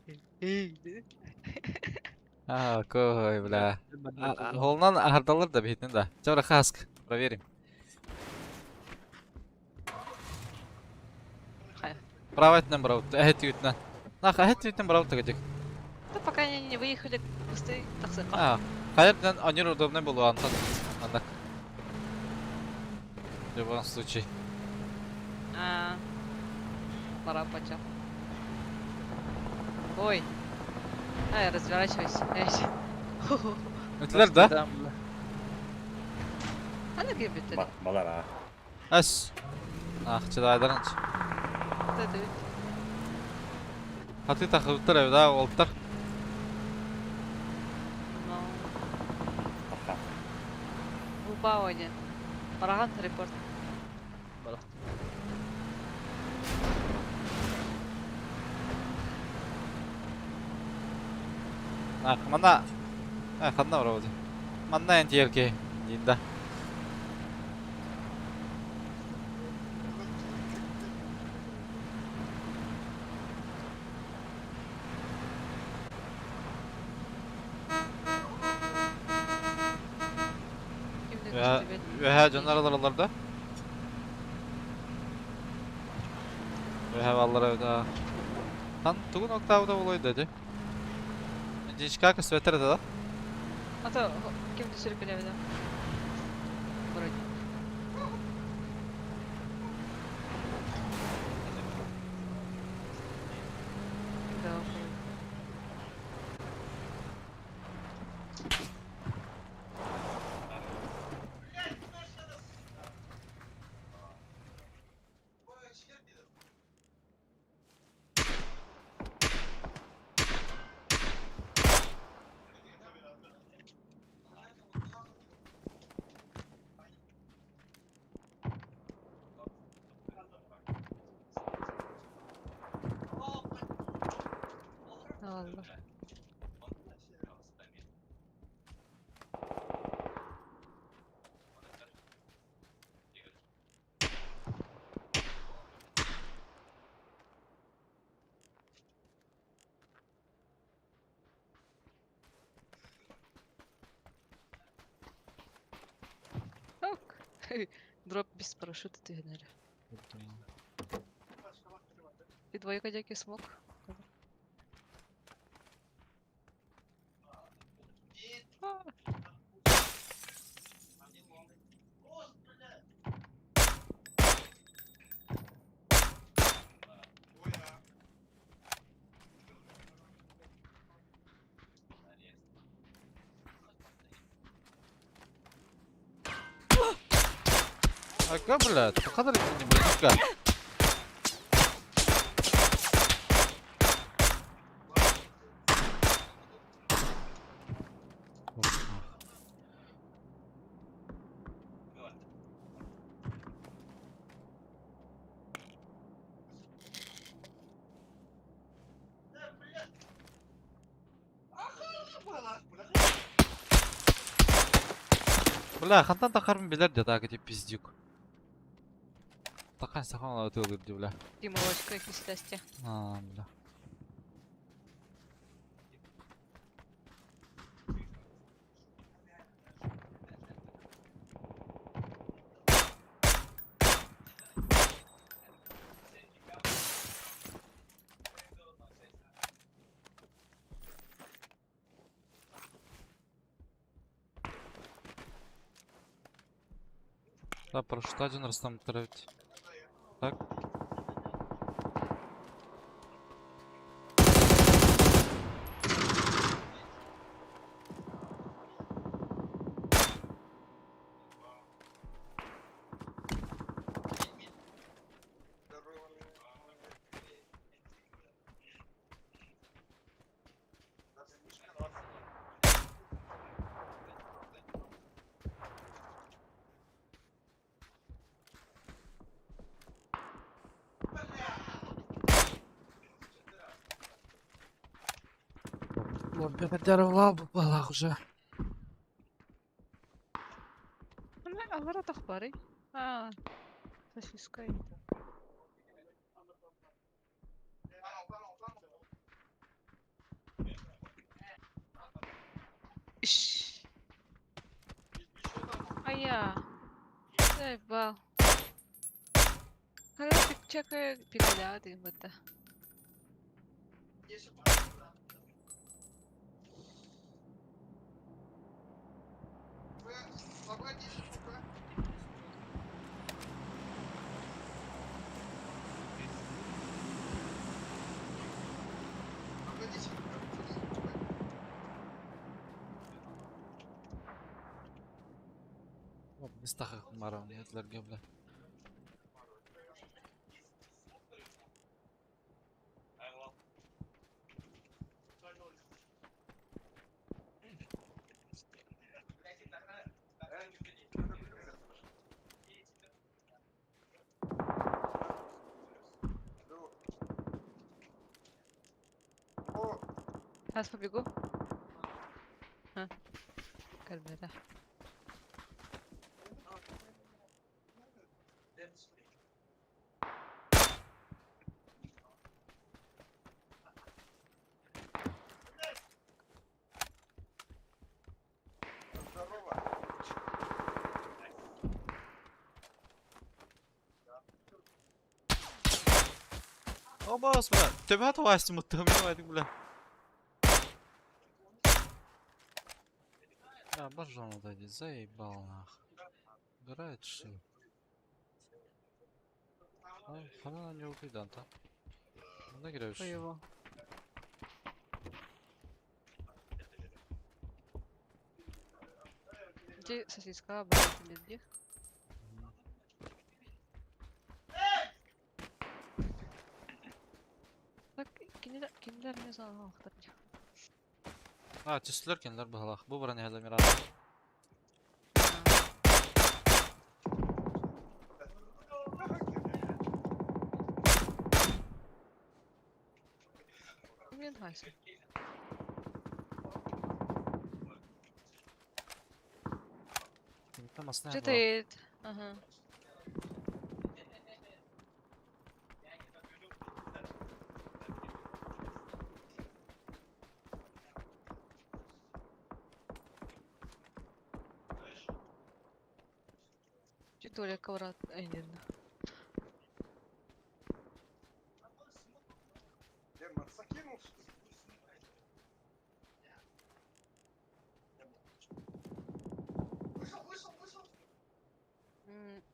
А, кой, бля. Холнан ардалар да бейтин да. Чора хаск, проверим. Право этнен брау, әһет үтнен. Нах, әһет үтнен брау тагыдык. Да пока они не выехали, кусты тахсы. А, хайырдан анир удобный был Антон. Андак. В любом случае. А, пора почал. Ой. Ай, разворачивайся. Эй. Үтлер да? Аны кебет. Балар, а. Әс. Ах, чыдайдарынч. Хаты тахыптар эвда олтар. Упа один. Параган репорт. Ах, мана. А, ханна вроде. Манна энтиерке. Динда. Ya, ve canlar alırlar da. Ve havalara da. Хан тугун октавда болой dedi. Дичка светер да. А то ким түсіріп келеді? Вроде. Да, Allah. Ок. Дроп без парашюта ты генери. И двойка дяки смог. Ака, блядь, kadar не близко. Бля, хантан тахарбын билэр дьэ так ити пиздюк. Тахан сахан ытыалыыр дии бля. Тимурочка кистесте. А, бля. Да, парашют один раз там травить. Так. Балах уже. Алара тахбары. А, сосиска. Иш. Ая. Заебал. Когда ты чекай пикаля, вот Мастахах бля. Сейчас побегу. А. Ребята. О, босс, бля. Тебя твасть мутым, бля. Да, обожжен вот эти, заебал нах. Играет что ли? Хана не укидан, та? Ну, играешь. Его. Где сосиска, блядь, или где? Так, кинилер, кинилер не знаю, А, түстүлэр кинилэр быһалаах. Бу баран иһэллэр Мираж. Мен хайсы. Там основная Что ты? Ага. Толя коврат, ай, не.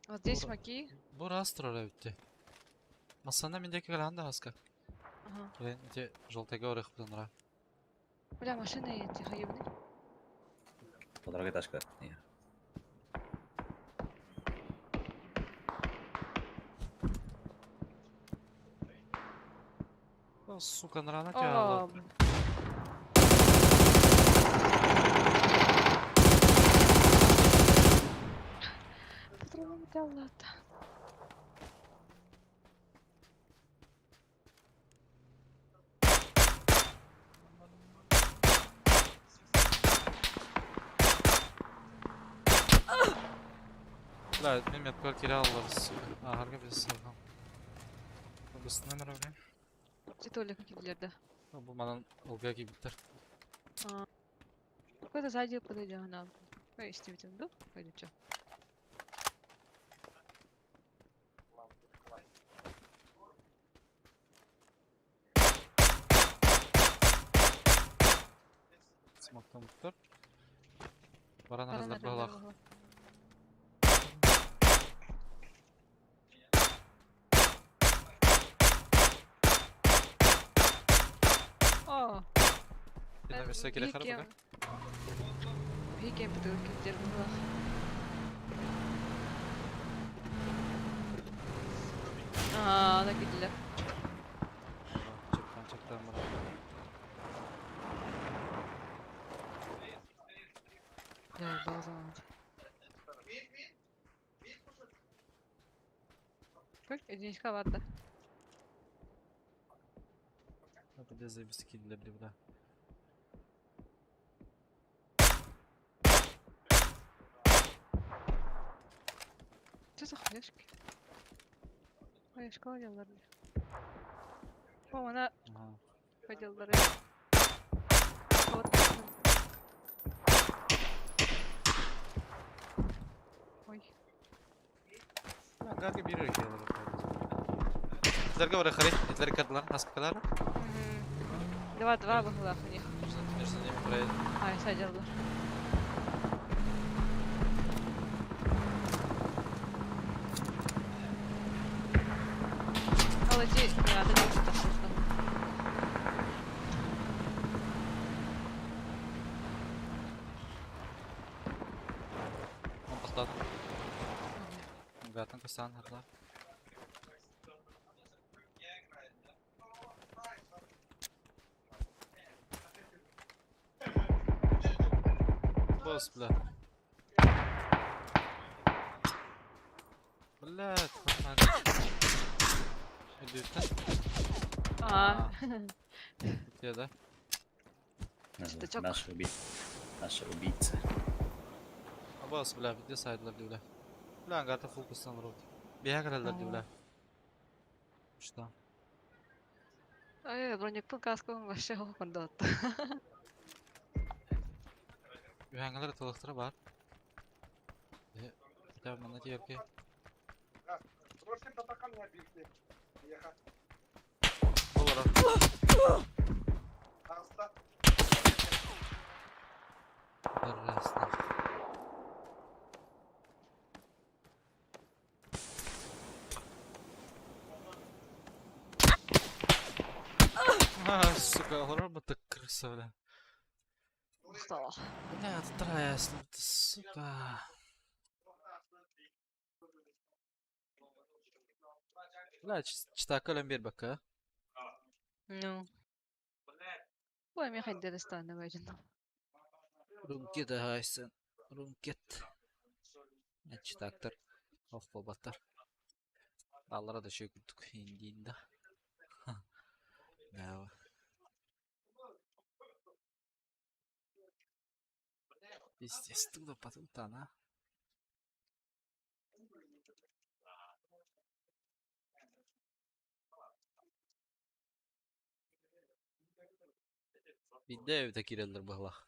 Вот здесь маки. Бу раз турар эбитти. Масана миндеки кэлэһэн да хаска. Ага. Блин, ити желтайга орых бутанара. Бля, машины эти хаебны. По дороге тачка. Не. О, сука, нарана О, тяла. Патрон тялата. Бля, мен меткалар кире аллар, сука. Ааһарга без салгам. Быстынан эрэ, блин. Толик киирдилэр да. Бу манан ылга киирбиттэр. Какой-то сзади подойдет нам. Ой, истибитим ду? Пойду чё. Смоктан буттар. Баран аралар баһылаах. О, Кино келе хара пока. Викем бутылки держала. Аа, ана киирдилэр. Чаптан чаптан баран. Да, база. Как единичка барда. Это без заебись киирдилэр дии, бля. Что за хаешки? Хаешка делалар. О, она Ага. поделалар. Вот. Ой. Ганга биир эрэ киирэллэр. Этилэргэ бары харый, этилэр кардылар, наскалар. Мгм. Два-два было у них. Между ними проедем. А, я делала. Ал эти не надо делать это слышно. Он тоқтады. Гатын касан хатла. Босс, бля. Блядь, нахуй. Иди, А, Где, да? Что, чё? Наши убийцы. Наши убийцы. А босс, бля, где сайдлар, бля. Бля, ангата фокустан рот. Бега калалар, бля. Что? Ай, броник каску вообще хондот. Үһәңгелер тылыктыры бар. Хотя бы манна тиерке. Болар. Прекрасно. А, сука, робота крыса, бля. Устала. Бля, вторая, сука. Бля, читака өлөн биэрбэккэ. Ну. Ой, мне хоть стану вайден. Рункет ахайсан. Рункет. Читактар. Ох, болбаттар. Аллара да шөй курдук индиинда. Да. Пиздец, туда потом тана. Бидде эбитэ киирэллэр быһылах.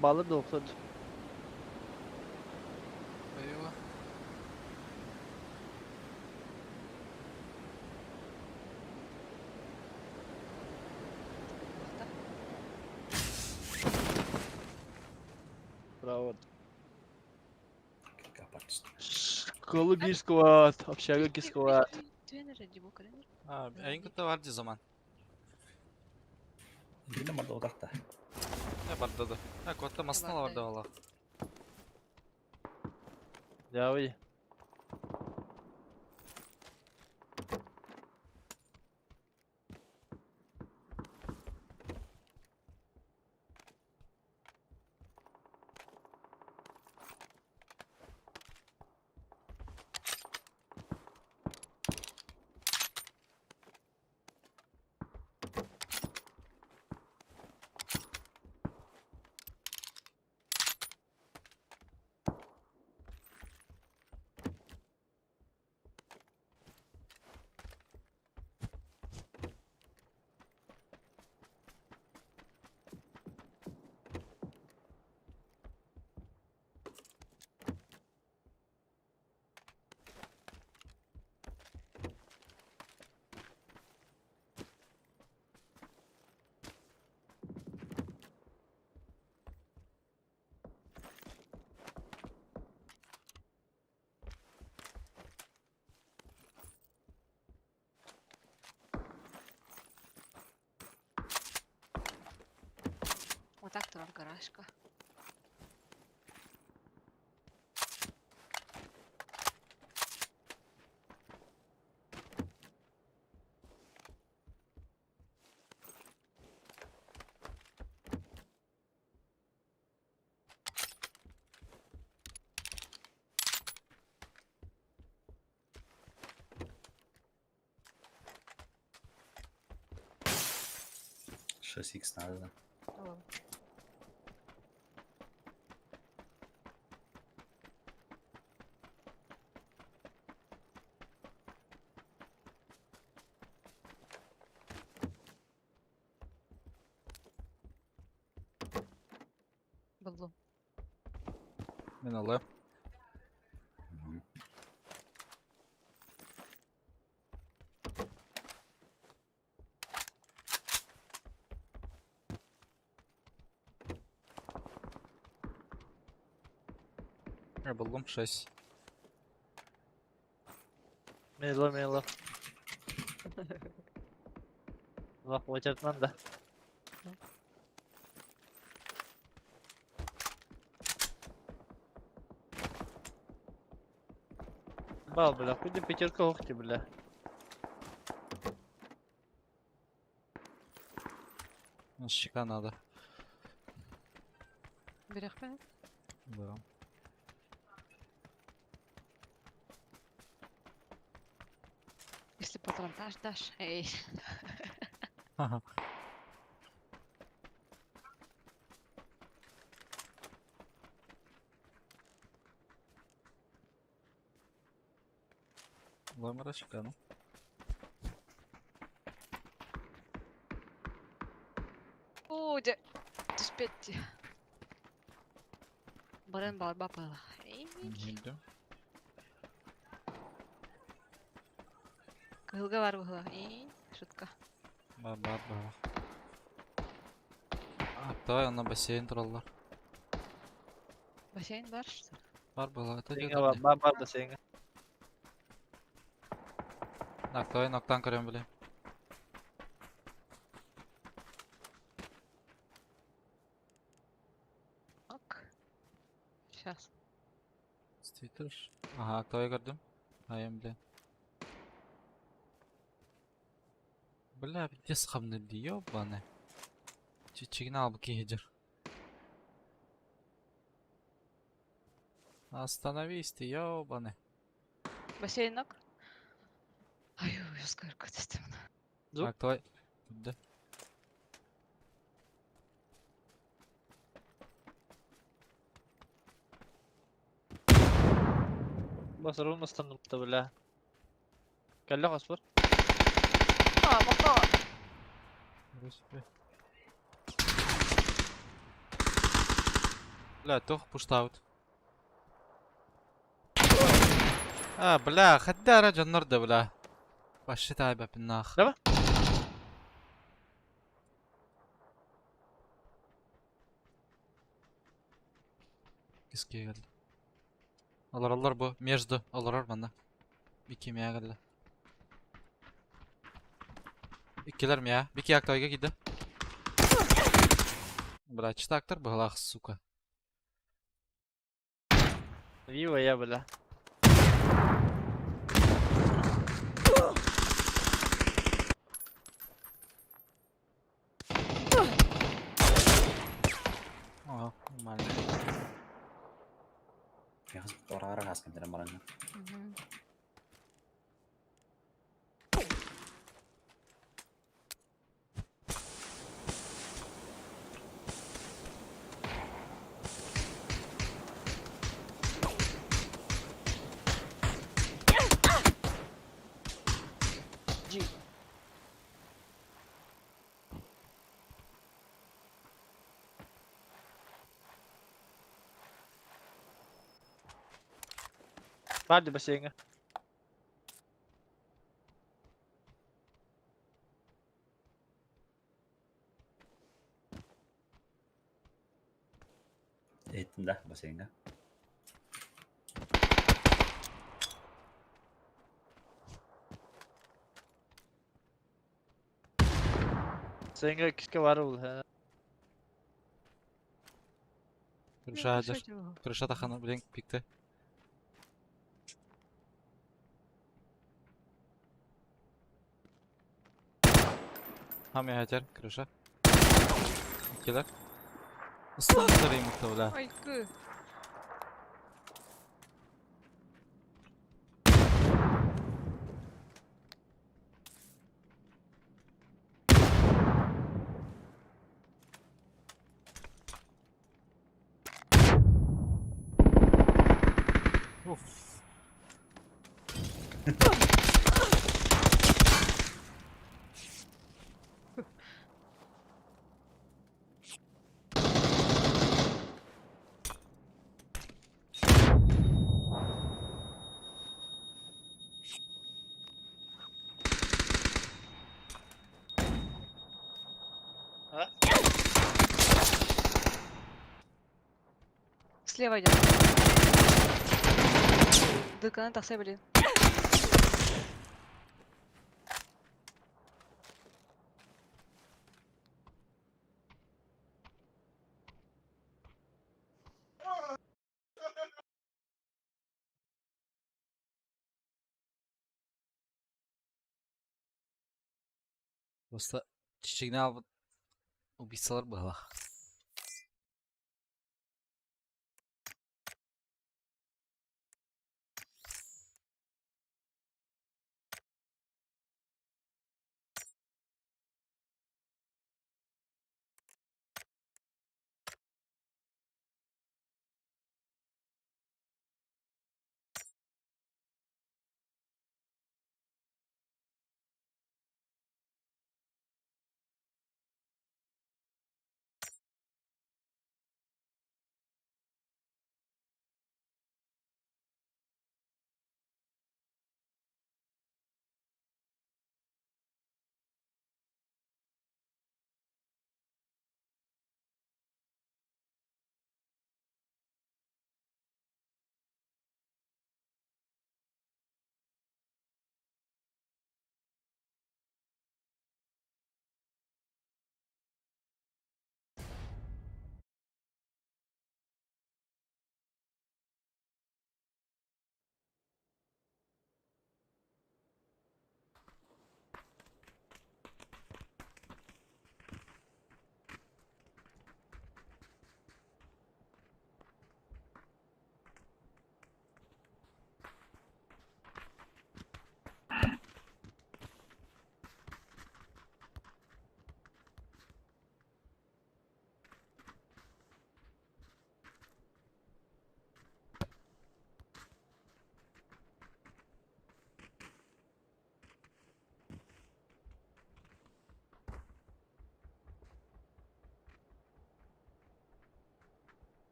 Балыр да охсод. Айва. Браво. Капарчит. Голубий склад, общага склад. А, эйин кытта бар ди заман. Биле барда утакта. Не барда да. А, котта масына Барда. барда вала. Давай. Вот так турар гаражка. Шесть икс надо, да. О, Буллум. Мен алым. Мгм. Я буллум 6. Мело, мело. Лах, очертман да. Бал, бля, хуй пятерка охти, бля. Щека надо. Берехпе? Да. Если патронтаж дашь, эй. Ага. Ламара щека, ну. Оо, дьэ, түспэт дии. Баран барба пала. Билдим. Кыһылга бар быһыла. Эй, шутка. Бар бар бар. Давай онно бассейн тураллар. Бассейн бар что ли? Бар была. Это Сеҥҥэ бар бар бар да сеҥҥэ. Так, давай ноктан көрөм биле. Ок. Сейчас. Твиттер. Ага, давай көрдүм. Айым биле. Бля, пиздец хамны ди, ёбаны. Чичигин албы киһи Остановись ты, ёбаны. Бассейн ок. Ай, ой, сколько түстүм. Звук? Так, давай. Да. Басырын ыстанып бля. Кэллэ хоспор. А, мото. Господи. Бля, тох пуштаут. А, бля, хаддара дьоннор да, бля. Вообще тайба пиннах. Давай. Киски geldi. Alır alır bu. Между. Alır bana. Bir kimya geldi. İkiler mi ya? Bir iki aktayga gidi. Бля, читактор была, сука. Вива я бля. Ага, нормально. Орара хаскан дэрэн баран. Мгм. Бар ди бассейҥҥэ. Эттим да бассейнга. Сеҥҥэ киска бар ол. Крыша адыр. Крыша тахана, блин, пикте. Хам я хатер, крыша. Иккилер. Ыстан мыкты, бля. Ой, кы. Уф. Слева идет. Дыканы тахса, блин. Просто чичигин албыт убийцалар была.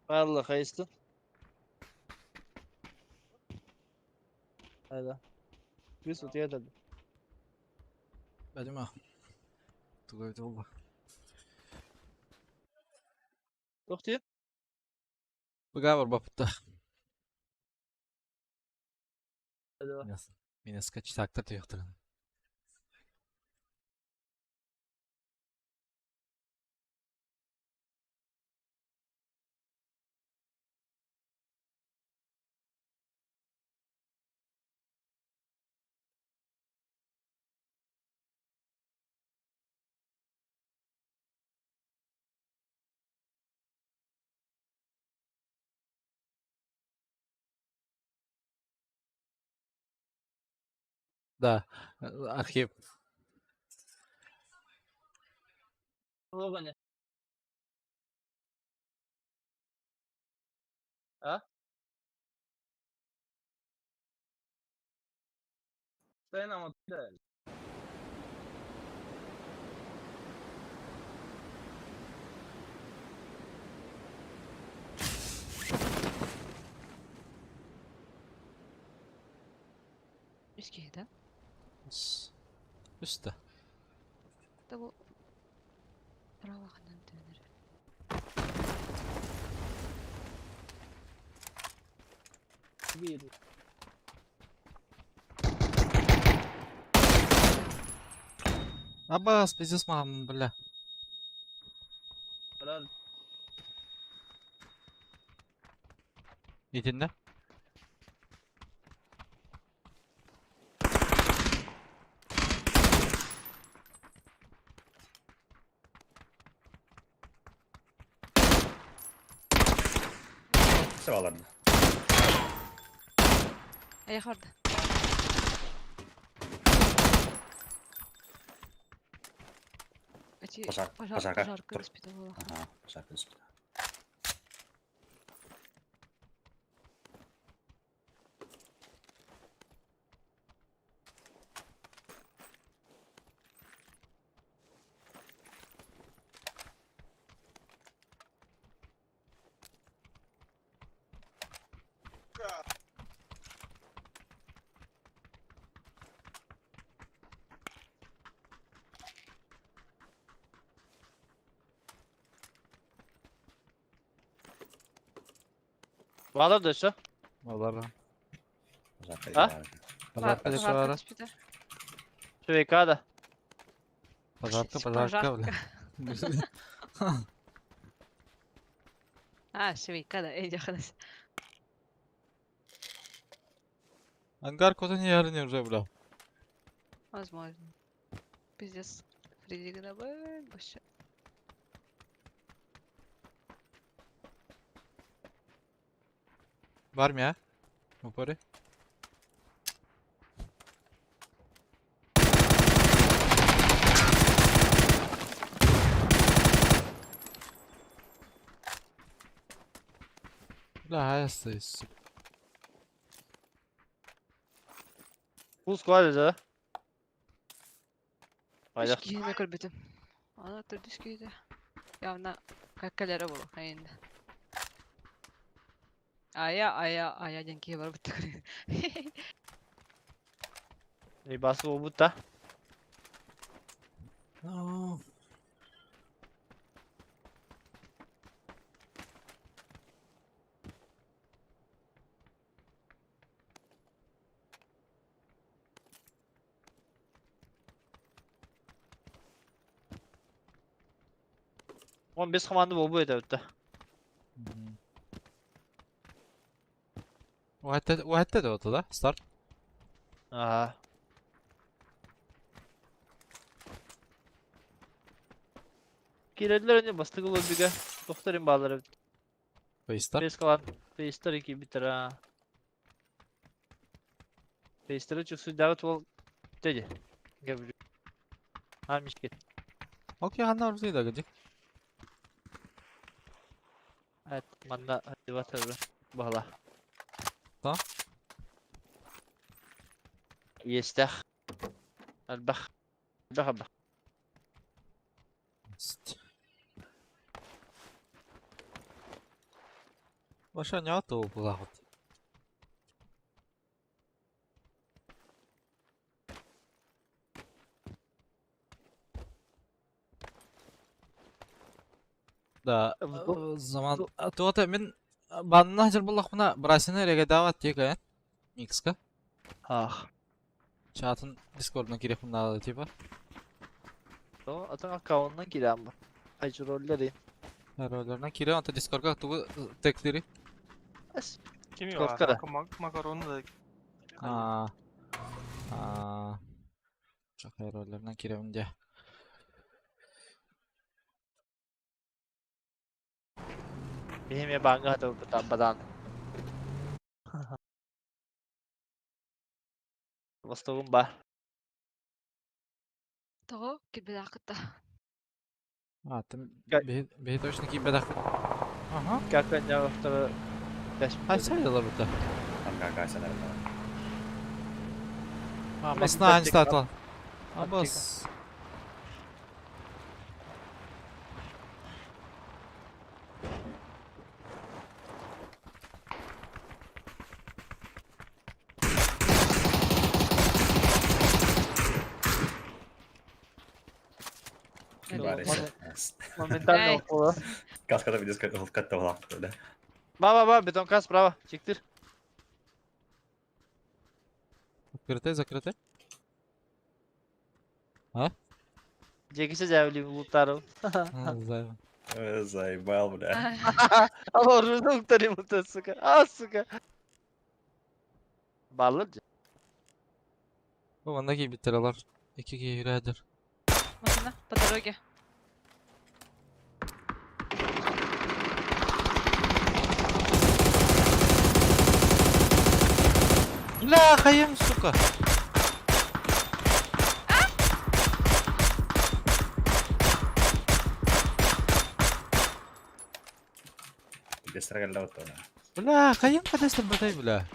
Павла хайыстын. Хайда. Кыыс утуйа да. Бәдима. Туга бит oldu. Туох диир? Быга бар бапытта. Минеска читактар түйөктөрүн. Да, архив. Туох А? Үс киһи да? Үстэ. Да бу Праваханан төнөр. Абас, пиздец, мам, бля. Итиннэ? Все ладно. Аяқ барды. Эти Пожар- пожар, пожарка. пожарка Тур. испытывала. Ага, пожарка түспүт. Баалар да өссө. Балар. Пожарка А? бар. Пожарка десе бара. Швейка да. Пожарка, пожарка, бля. А, швейка да, эй, жақынас. Ангар кода не ярыне уже, бля. Возможно. Пиздец. Фридигана бен, вообще. Бар мя? В упоре? Бля, я стоит, сука. Full squad да. Хайда. Үс киһини көрбүтүм. Ана төрдүс киһитэ. Явно каккалера буолуо хайында. Ая, ая, ая диэн киһи барбыт көрүн. Рибасы болбут да. Ну, Он бес команда болбу эдебит да. мгм. Уһатта да да, старт. Ага. Кирелер не бастыгы лоббиге. Докторин баалар эбит. Фейстар. Бес калан. Фейстер iki битер а. Фейстери чуксуйдагы тул деди. Гебри. Амишкет. Окей, ханна орзый да гыдик. Evet, манна дебатыр бала. Да? Естах. Албах. Албах албах. Ст. Вообще не то была вот. Да, zaman туота мин банна хажар буллахпына брасины регедават тиэкэ микска. Ах. Чатын дискордна кириэхпин наада типа. То атын аккаунтынан киирэн бар. Айчы роллери. Роллерынан киирэн онто дискордга тугу теклири? Кими Коркара. Макарону да. Аа. Аа. Чакай роллерынан киирэбин дьэ. Биһиме баанга хатылбыта бадан. Востогун ба. Того кирбедаакыта. А, там биһи точно киирбэтэхпит. Ага. Как они второй. Хайсайдалар бута. Там какая наверное. А, масна ань статла. Абас. Моментально укола. Каскада видео катта да. Ба ба ба, бетонка справа. Чиктир. Открытый, закрытый. Жекисе жабили лутарым. Займ. Заебал, бля. Ал оружие лутарым лутар, сука. А, сука. Баллар же. Бу манна киирбиттэр алар. Икки киһи үрээдэр. Машина по дороге. Бля, хаем, сука. Быстро вот Бля, хаем кадестер батай, бля.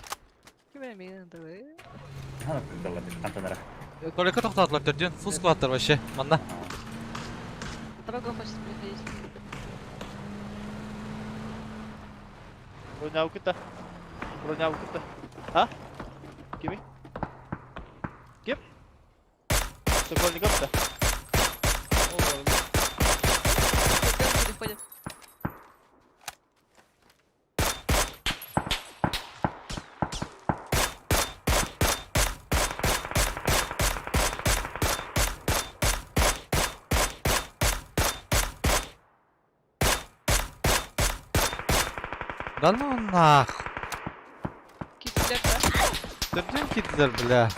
Ким миин тылы? Только тоқтатылар төрден, фул складтар вообще. Манна. Дорога хочет приходить. Броня укыта. Броня укыта. А? Кими? Ким? Сокольников да? Переходит. Да ну нах. Киттилер да? Төрден киттилер, бля.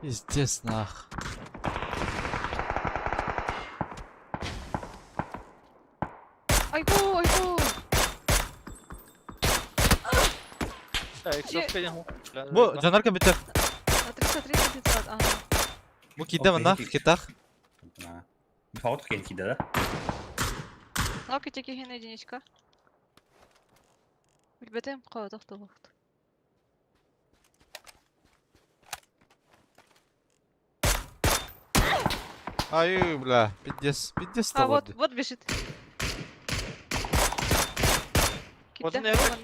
Пиздец нах. Айгу, айгу! Бу жанарка битер. На 330 500, ага. Бу киде манна, китах. Фаут киде, да? Лаки теки хин единичка. Билбетем, кала тохтолохт. Ай, бля, пиздец, пиздец А, вот, вот бежит. Вот Китте, он, наверное.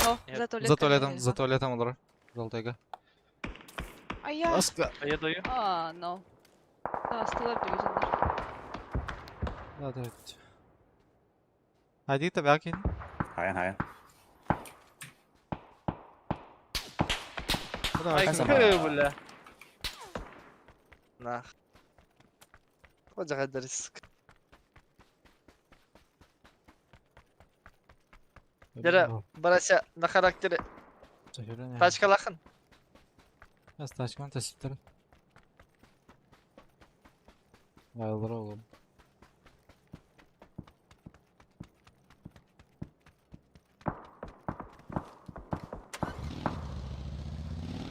О, Нет. за туалетом. За туалетом, за туалетом олар. Золотайга. А я... Аска. А я даю. А, no. А, столар бежит. Да, да. Хайди табакин. Хайан, хайан. Ай, Ай, бля. Нах. Ходжа риск. Дера, Барася на характере. Тачка лахан. Сейчас тачканы тесиптер. Айлар oğlum.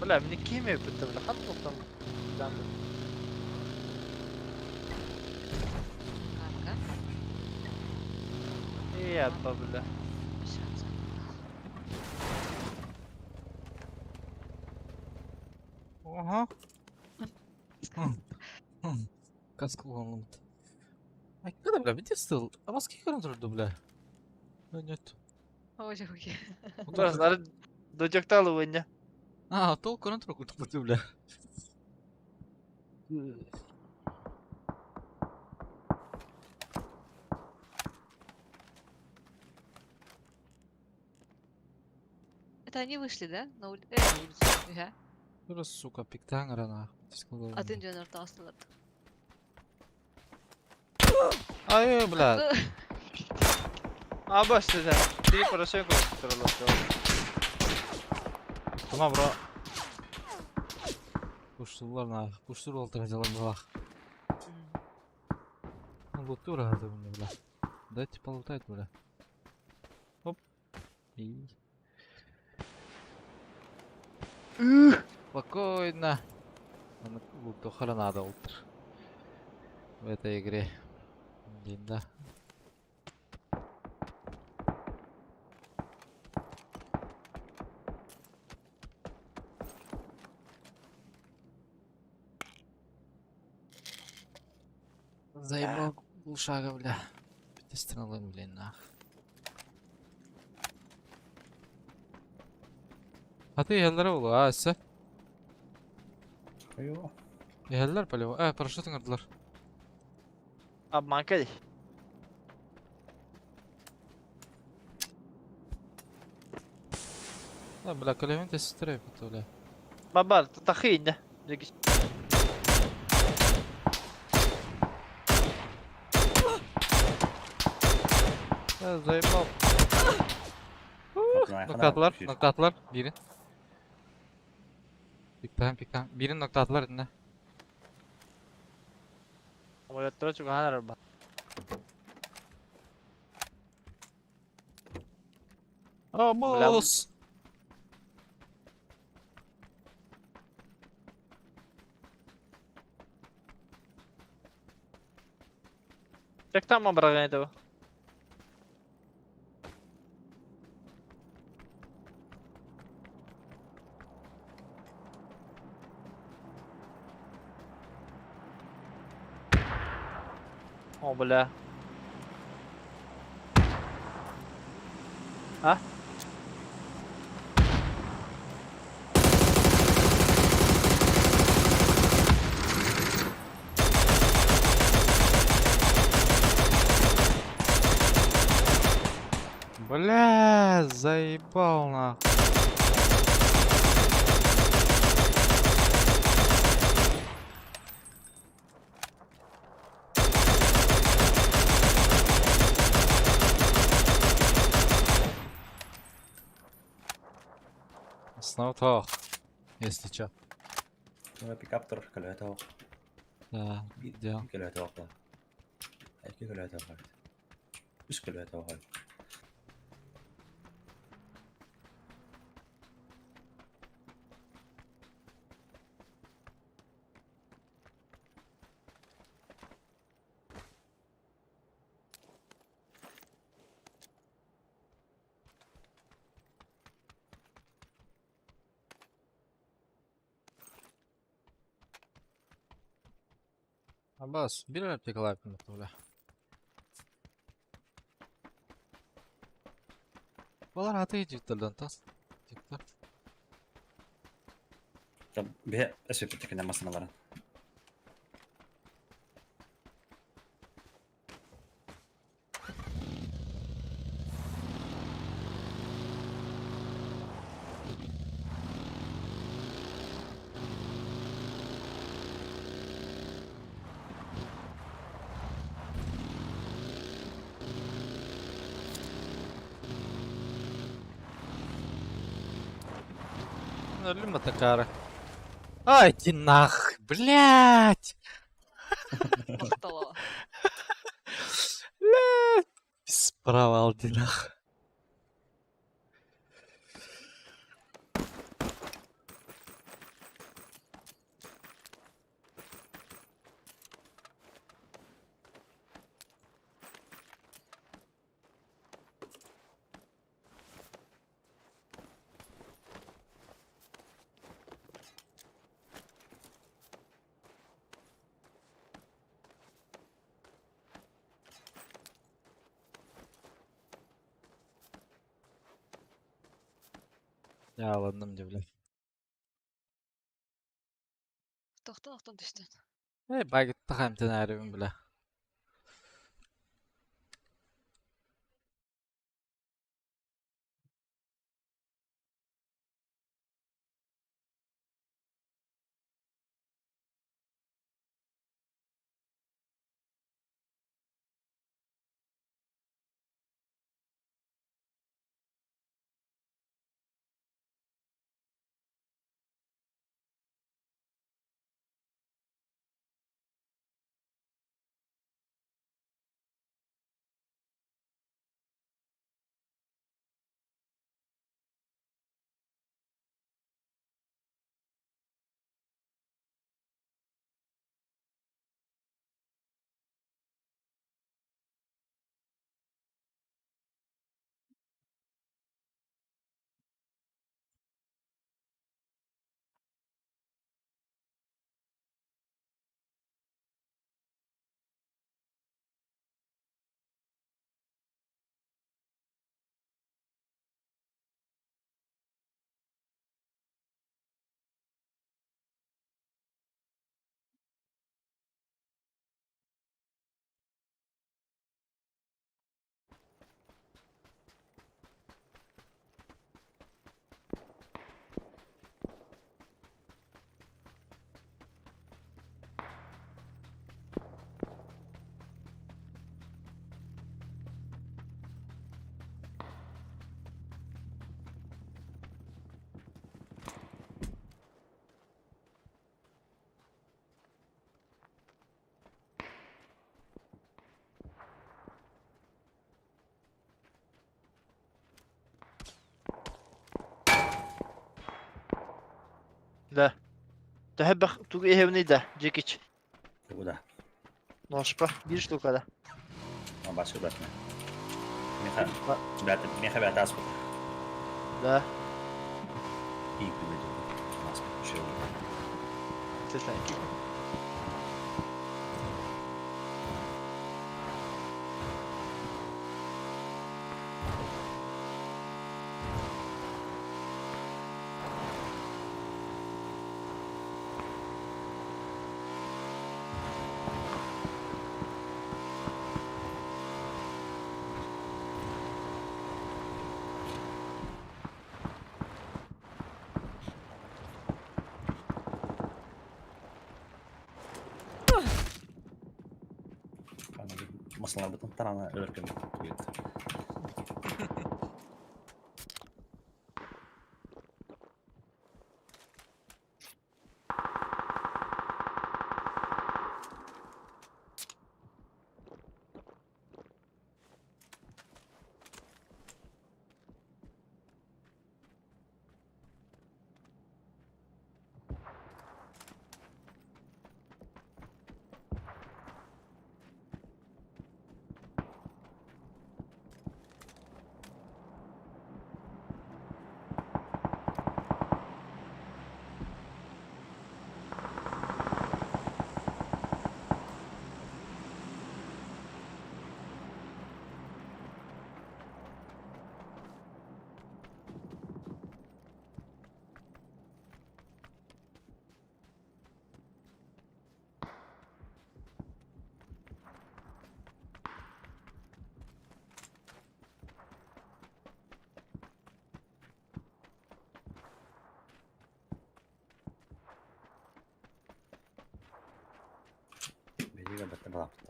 Бля, мне кимия бітті, бля, хан тоқтам. Ага. Ебба, бля. Сейчас. Ага. Каска kullanılmadı. Ay kadar бля, bitti стыл. А вас какие контроль бля? Ну нет. Ой, ой. Бары дочокталыбынньа. А, толку на тройку тупо, бля. Это они вышли, да? На на улицу. Ага. Тура, сука, пиктаң рана. Атын дьон ортаастылар. Ай, бля. А бас да. Три Порошенко туралар. Тума, бро. Пуштулар нах. Пуштур олтыра делам балах. Ну, лутура это мне, бля. Дайте полутать, бля. Оп. И... Спокойно. Лутохара надо утр. В этой игре. Блин, да. Заебал глушага, бля. Пятистрелы, блин, нах. А ты еллere oldu ha ise. Йо. Yeller полево. Э, парашют ыңырдылар. Обманка. Да, бля, колевин те сестры, бля. Бабар, тахиння. Да, заебал. Nokta nokta attılar. Birin. Pikten, pikten. Birin nokta attılar dinle. Амулеттер чугахан арба. Vamos! Как там обраган этого? О, бля. А? Бля, заебал нахуй. Снова тох, если чё. Пикаптор, көлөтө Да, где? Көлөтө ох. Эки көлөтө ох. Үс көлөтө ох. Аббас, бир аптека бля. Балар аты жигиттерден тас. Жигиттер. Там бе эсеп текенен масыналарын. Өлүм атакары. Ай, иди нах, блять! Мактала. Справа алды нах. Дьааланным дьэ бля. Тохтон охтон түстүн. Э, багетта хаамтан бля. Да. Төһө бэх тугу иһэбиний да, Джекич? Тугу да. Ношпа, биир штука да. Бачы бэтме. Меха бәт меха бәт аспыт. Да. И күбе. Аспыт шөй. Thank you. Масалар бытын тарана өлөркөм. Биһиги бэтте балаппыт.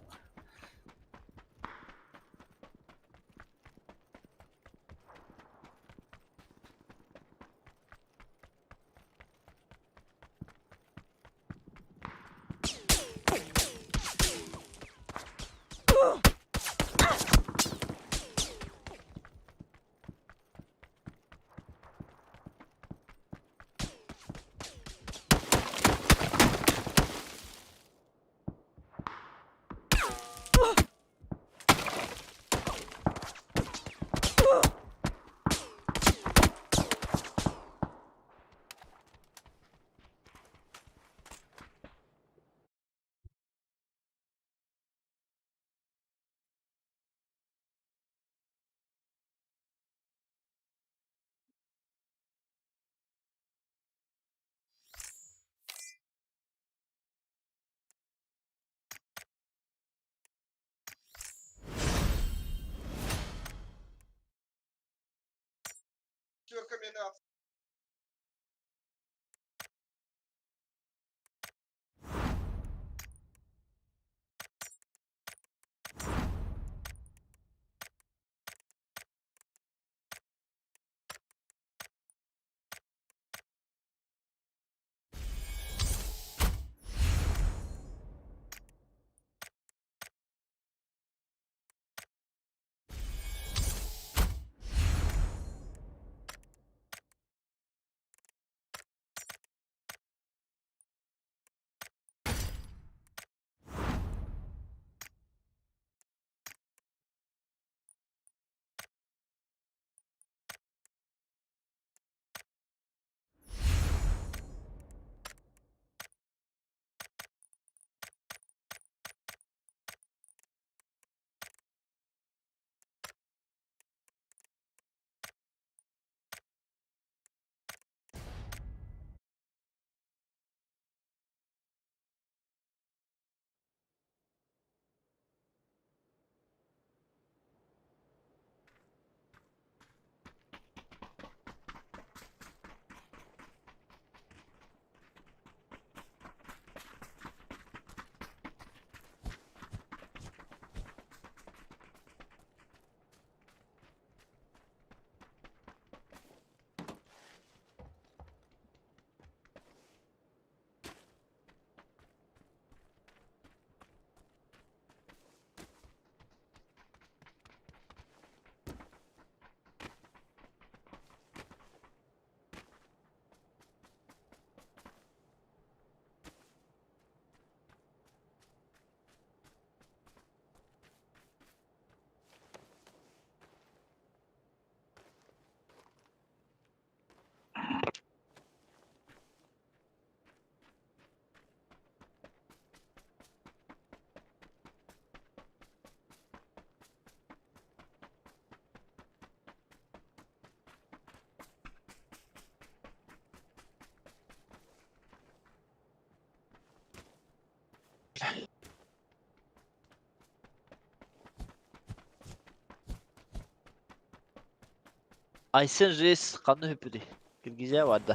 Айсен Рейс ханна хүпүрүй? Киргизия барда.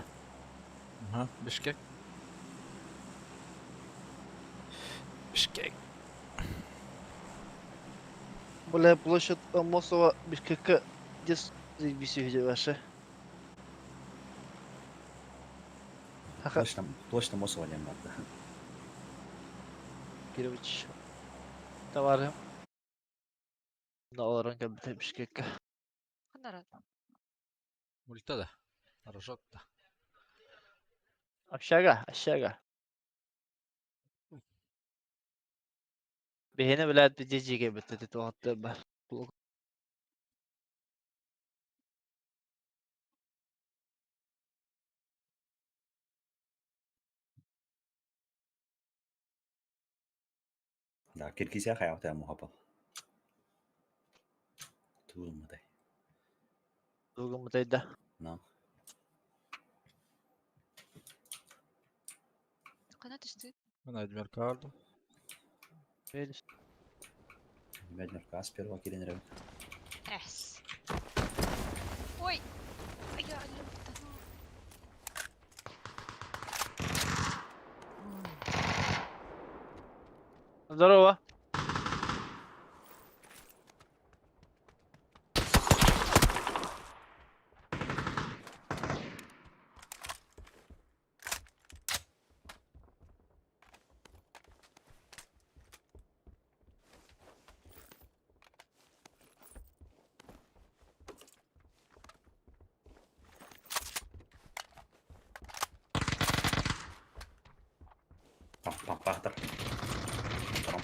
Ага, Бишкек. Бишкек. Бля, площадь Амосова Бишкекка дес заебись вообще. Хаха, Точно, точно Мосова диэн барда. Кирович. Товарым. На олорон кэлбитэ Бишкекка. Ханна Мульта да. Рожок да. Общага, общага. Биһини билээт BJG бүттэ туохтар бар. Да, Киргизия хайаҕыта муһапа. Тууматай. Тугумутайда. Но. Ханна түстү? Владимир Кардо. Меднерка сперва кирин Эс. Ой. Я люблю. Здорово. Пам пам пахтар. Парам.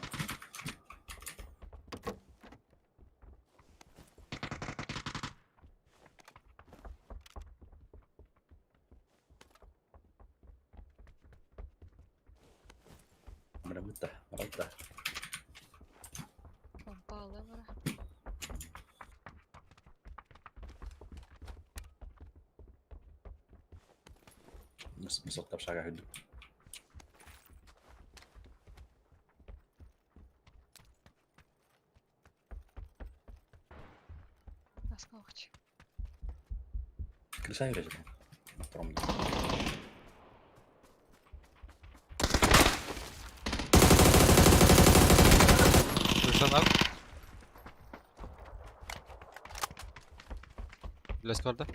Мрабыта, мрабыта. Помпалла бара. Мыс шага хүдү. Аскалыч. Крыша юрэ там. На втором доме. Крышанар. Лес барда.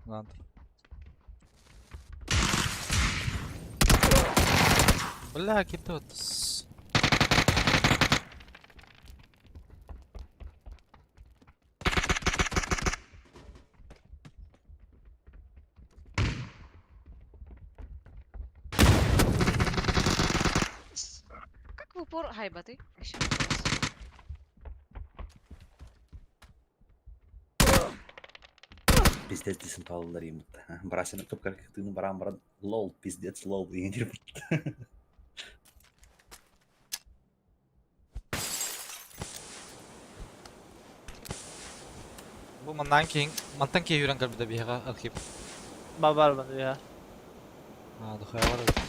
Лан. Бля, кидот. Как в упор хайбаты? Еще вопрос. Пиздец десанталылар иммут. Барасына кып тыны баран баран лол, пиздец лол деген Бу маннан кейін, мантан кейін юран калбида биһига архив. Бабар бар я. А, дохуя бар.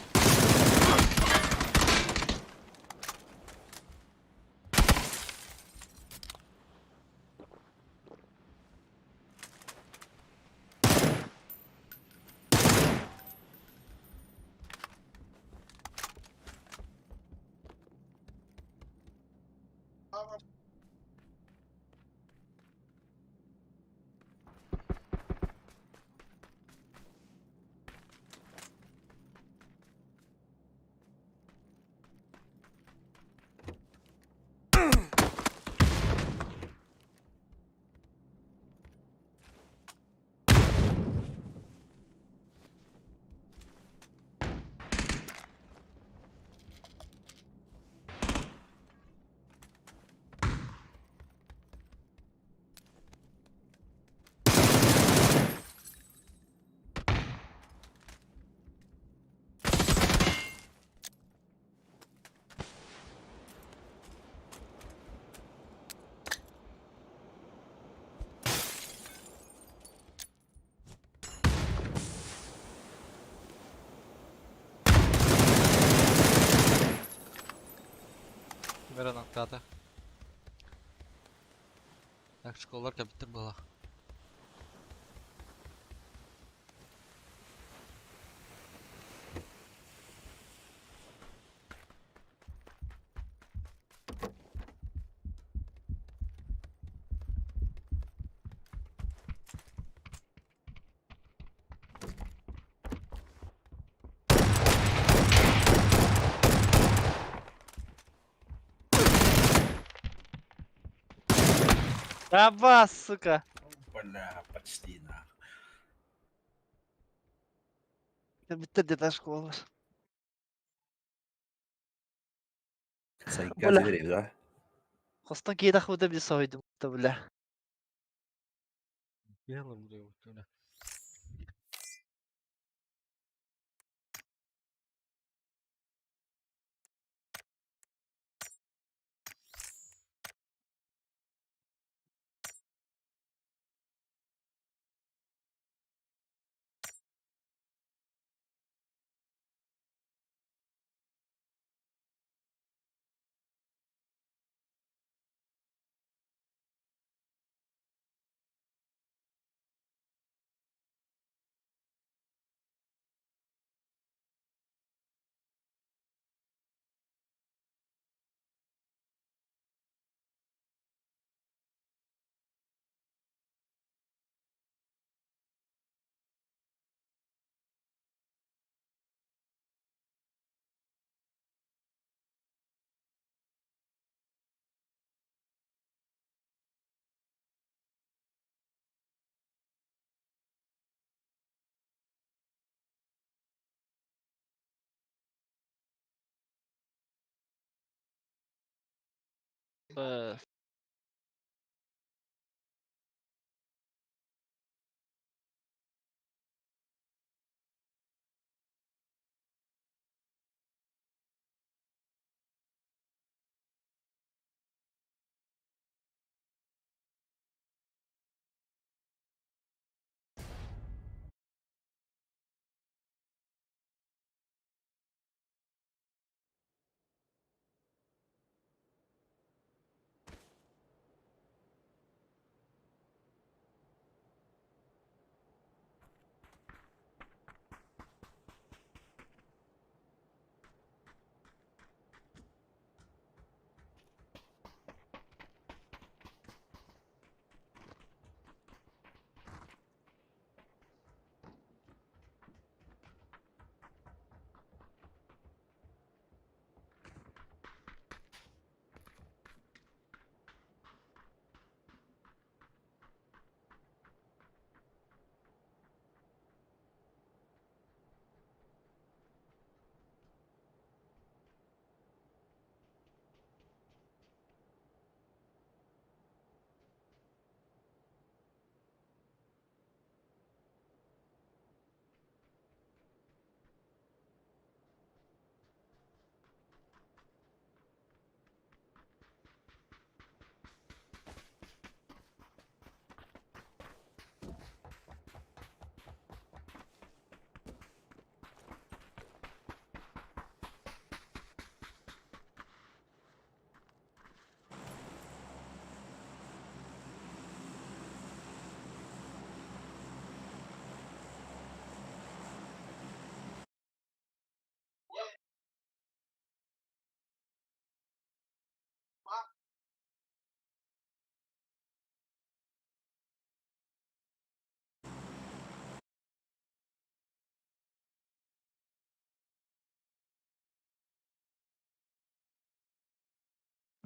Кимер аттата. Так, школалар кәбіттір була. Раба, сука. Бля, почти нахуй. Bitti где школа. Сайка Бля. дверей, да? Хостан кейде худа би сойдум, бля. Бля. Э,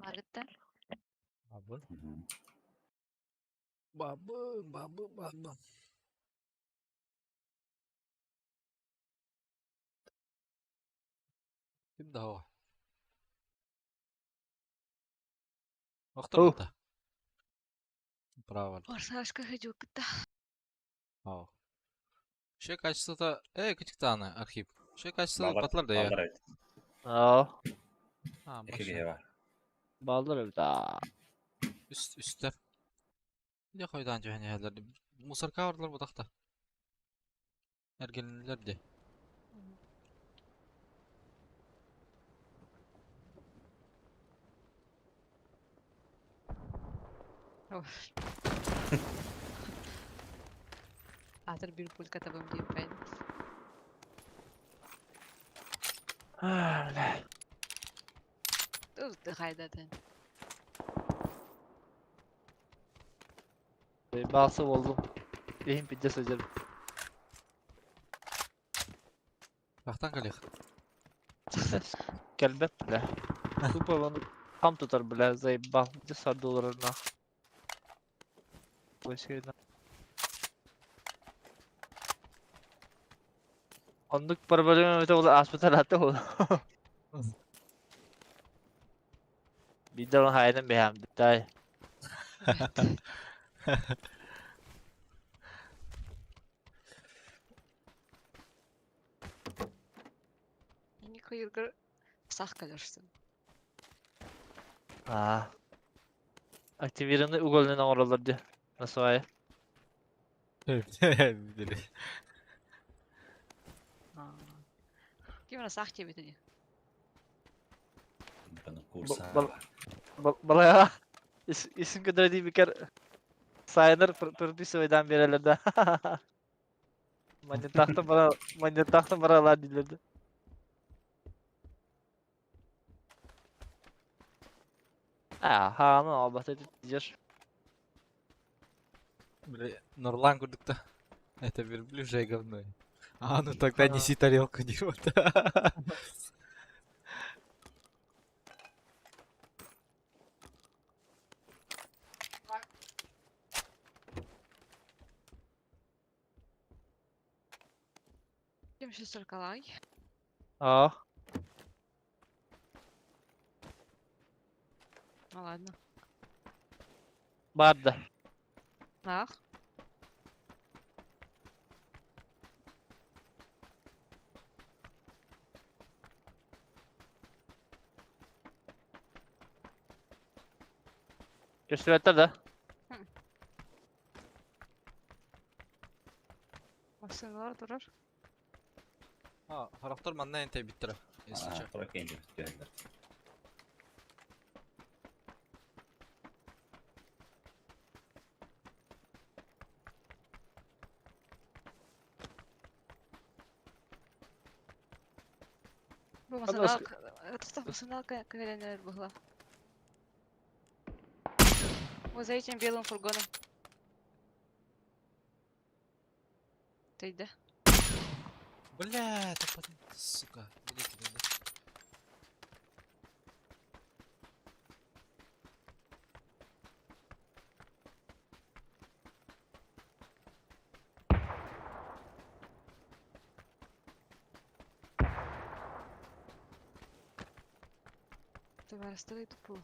Баргытта. Бабын. Мгм. Бабын, бабын, бабын. Ким да оҕо? Охтор Оу. да. Право. Орсашка хадюкта. Ау. Еще качество-то... Эй, кытыктааны, Архип. Еще качество Баллар- батлар да я. баллар эбит. Аа, А, Эки башы. киһи бар. баллар эбит аа. Үст, үстер. Де қойдан жөһен яһалар. Мусорка бардылар бу тахта. Эргилиннилэр де. Атыр bir пулька табым дип бәйн. Аа, бля. Туз хайдатын. Баасы болдум. Иһин пидде сылдьар. Бахтан калих. Кэлбэт, бля. Тупо оны хам тутар, бля, заебал. Где сар долларов нах. Ой, Оннук проблема это ол ааспытар ол. Биирдэ ол хайынан бэһэм дай. Не кыйыргыр сах калырсын. Аа. Активированный угольный оҥороллор дии. Насвай. Ким ра сах тебе тоді? Бұны курса. Балайа. Исин көдөрө дии бикер Сайнер прописывайдан берелер да. Маньятахтан бара маньятахтан баралар диилер да. Аа, хааны албата дьер. Бля, Нурлан курдукта. Это верблюжье говно. А, ну тогда неси тарелку, идиот. Ким шестеркалай? Аа. Ну ладно. Бар да. Ах. Көстүбэттэр да. Машиналар турар. А, харахтар манна энтэй биттер. Если чё. Тура кейін деп түһэллэр. Бу Аны машиналар, тохтоо машиналар кэлэнэр буһла. Вот за этим белым фургоном. Ты да? Бля, это потом, сука. Блядь, блядь. Ты расставай тупую.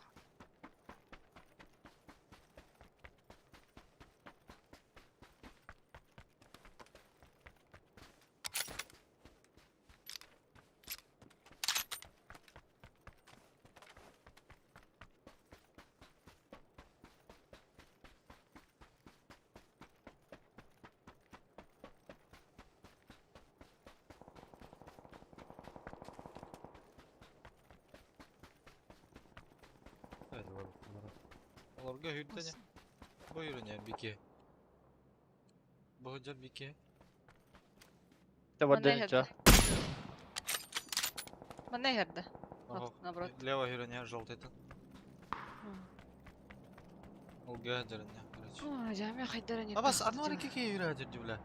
Олорго хүрдэне. Бу юрүнэ бики. Бу жар бики. Тэ бардын чо. Манна иһэрдэ. Ого, Наоборот. Лево юрүнэ желтый тын. Олга дәрүнэ, короче. Ой, жамя хайдара не. Абас, арнуар кеке юрэ дирди бля.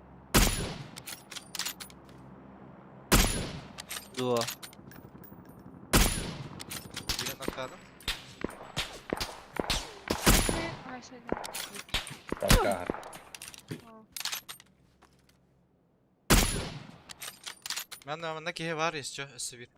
Дуо. Юрэ накадым. Таркаар. Манна манна киһи бар еще өссө бир.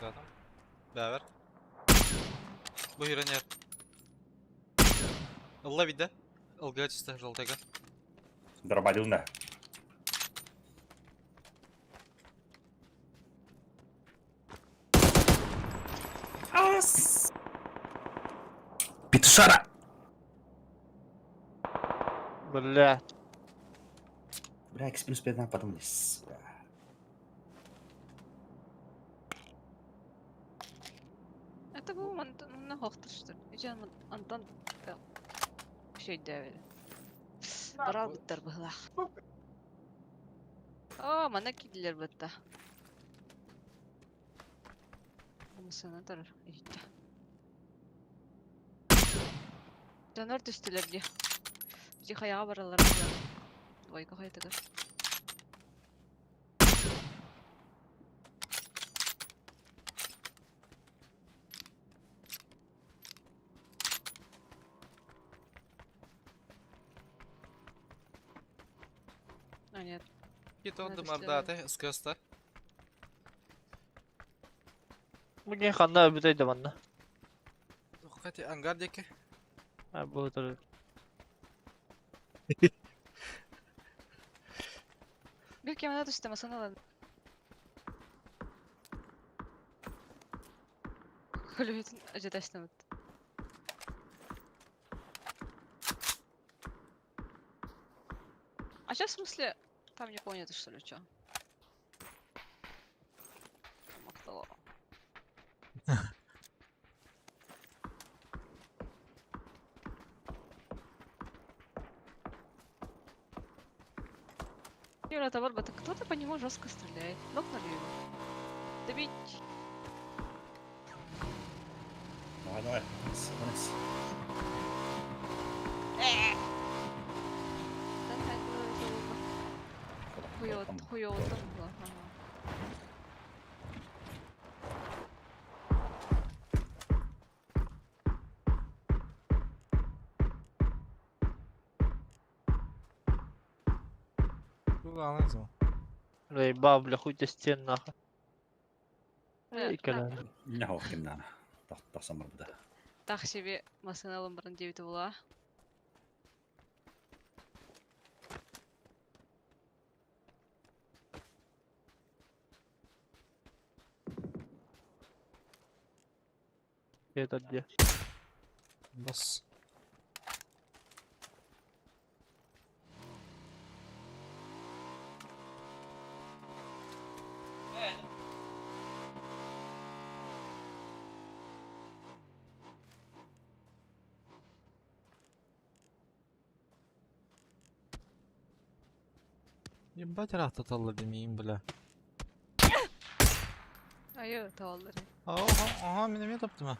Да там. Бэбэр. Бу юронер. Ылла вида. Ылга чисто желтыйга. Дробадил да. Ас! Петушара! Бля. Бля, X плюс 5 потом не сука. Это был манна хохтар что ли? Ижан Антон Шөйдөөбүт. Барал буттар быһылаах. Оо, манна киирдилэр бытта. Мусана турар иһиттэ. Дьоннор түстүлэр дии. Ити хайаҕа бараллар буолар. Двойка хайатыгар. А, нет. Кит он Надо дымардааты, ыскыста. Бүгүн ханна өлбүтэй да манна. Хати ангар диэки. А бу турар. Bir кемена түстэ масана ылан. Көлөһүтүн дьэтэстэммит. А сейчас в смысле там не понято что ли чё? Мактала. Юра, товар, кто-то по нему жестко стреляет. Нокнули его. Добить. Давай, давай. Вниз, вниз. Хуёво там было. Ага. Бля, еба, бля, хуй тебе стен нахуй. Э, Эй, кэлэн. Не хох ким нана. Тахсан барбыта. Тах себе масына ылан баран диэбитэ буолаа. Это где? Бас. Ебать ыраахтаталлар димиин бля. Айы, табаллар. Ага, ага, мин эмиэ таптым а.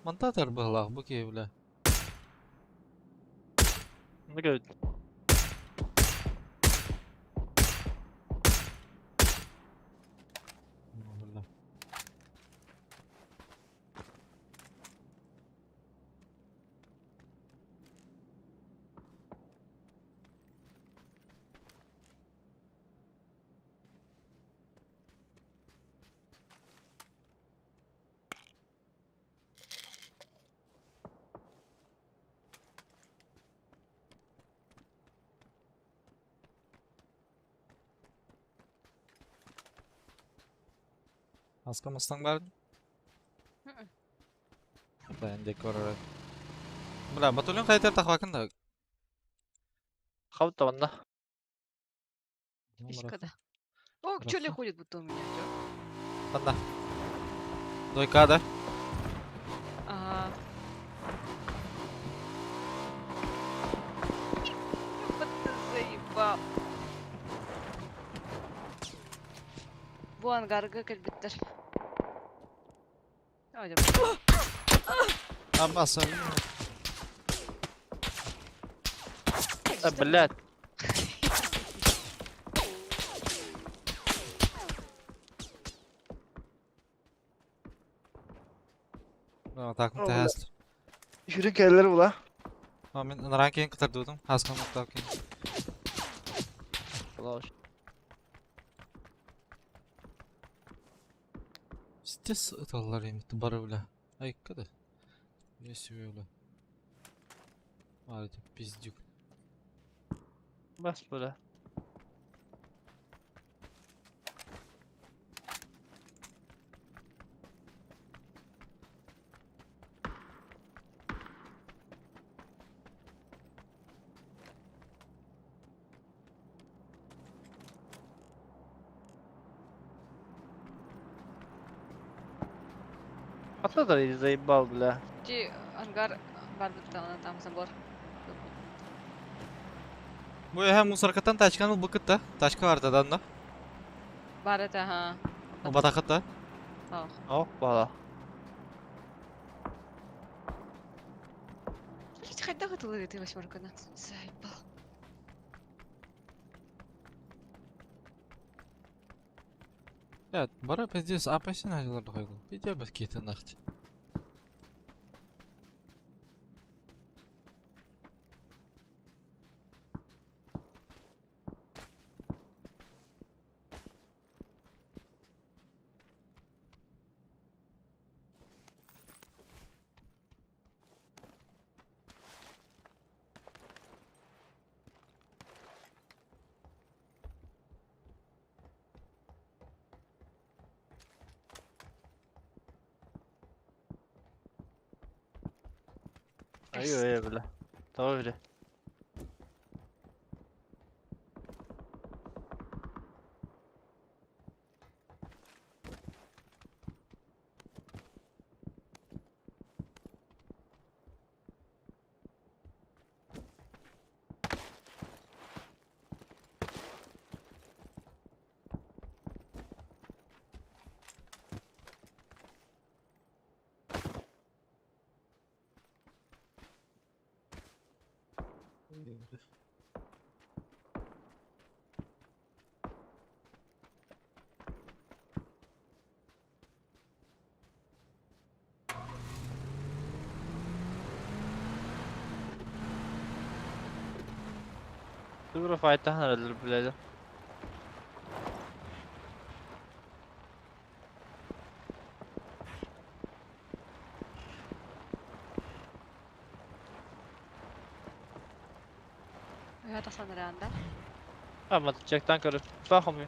Мантатар быһылаах бу киһи бля. Ну говорит. Бля. Аска мастаң бар? Бля, декор. Бля, батальон қайтар тахвакын да. Хаута манна. Писька, да. О, чё ли ходит будто у меня, чё? Анда. Дойка да. Ага. Вот ты заебал. Бу ангарга кэлбиттэр. Абаса. Да, блядь. Так, тэс. Yürü gelir ula. Мен ыныран кейін кытырдуудум. Хаскан муктап кейін. Пиздец ыталлар эмит бары бля. Айыкка да. Не себе бля. Ар пиздюк. Бас бля. А кто то заебал, бля. Ти ангар бар там забор. Бу эһэ мусоркаттан тачканы ылбыкыт да. Тачка бар да да. Бар это, ага. Убатакыт да. Ох, бала. Блять, хайда готовы ты восьмерка на заебал. Я бары пиздец апасин ажыларды койгул. Пиздец бас кетин нахти. Ай, бля. Давай, бля. Тура файтаһын бля. Я тахсан ранда. Ama tutacaktan karı. Fahım.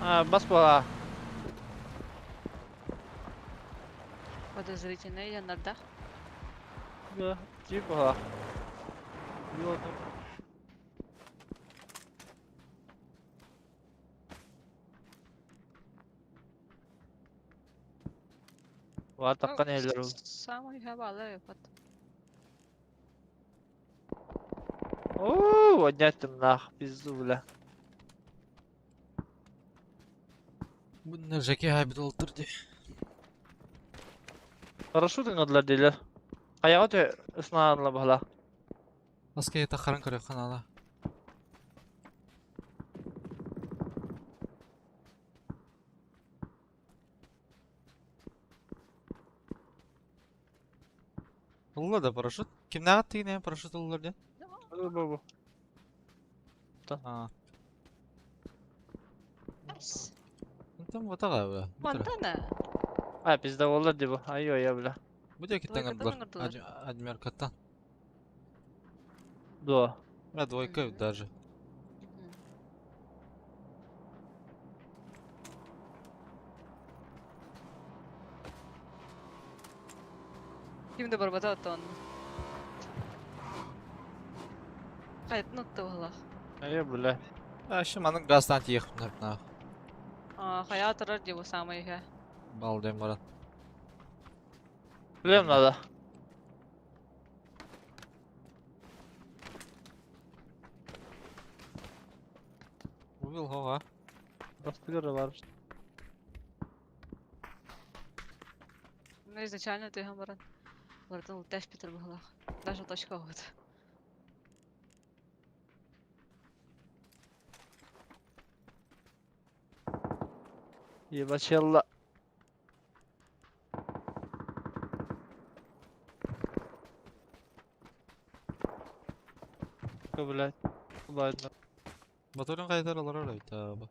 А, бас бала. Подозрительный янарда. Да, типа. Ватаккан элер. Самый хабалы вот. Оо, поднять нах, пизду, бля. Бу жеке хабит олтур ди. Парашютын адлар дейлер. Аяға тө ыснаанла бала. Аска ета харан көрө канала. Улла да парашют. Кимнәгә тигене парашют уллар ди? Бу бу бу. А. Там вот ага. Монтана. А, пизда олар ди бу. Ай ой, бля. Бу дәки Двойкаттан таңгырлар. ыңырдылар. Адмеркаттан. Дуа. Бля, двойка даже. Ким да барбата тон. Хайт, ну ты Ай, бля. А, şu манын газдан тиехп на. А, хая турар ди бу самый хэ. Бал дем баран. Билем надо. Убил хога. Бастыгыр бар. Ну, изначально ты баран. Бартын улташ Питер быһылах. Даже точка вот. Ебачелла. Блять. Ладно. Батурин кайтар алар öyle tabi.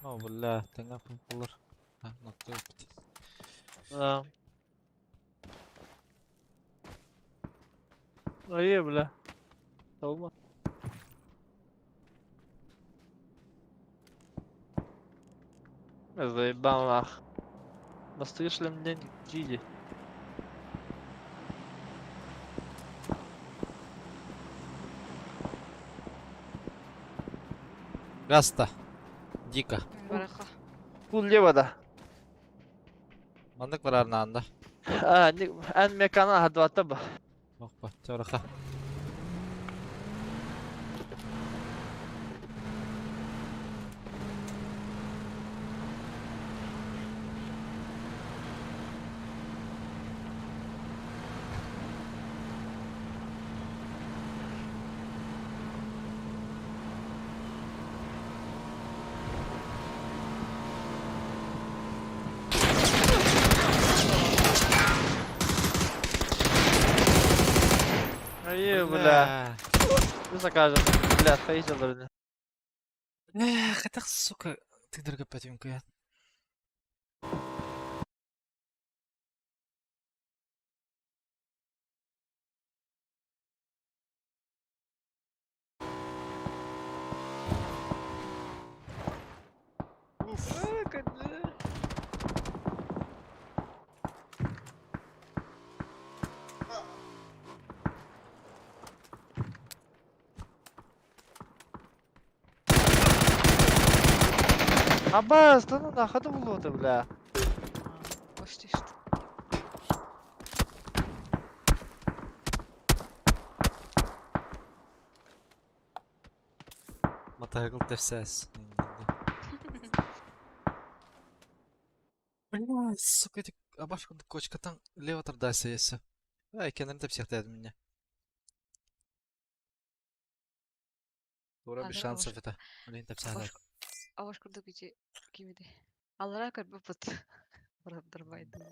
О, бля, теңе кулар. Ha, nokta yok. Да. Ай, бля. Толма. Заебал нах. Бастыгыр шлемден жиди. Гаста. Дико. Бараха. Кул левада. Мандык бар арнаанда. А, не, эн мекана хадвата ба. Опа, чараха. Ай, бля. Ну закажем. Бля, фейзер, бля. Эх, это сука, ты дорого пятюнка. Абас, да ну нахуй это было ты, бля. Почти что. Мотоцикл тефсес. Бля, сука, эти абашка кочка там лево тардайся если. Ай, кеннер тепсех дедим меня. Тура А, без да, шансов это. Блин, тепсех Абаш, абаш курдук ити кимиди. Аллара көрбөппүт. Бардарбайдың.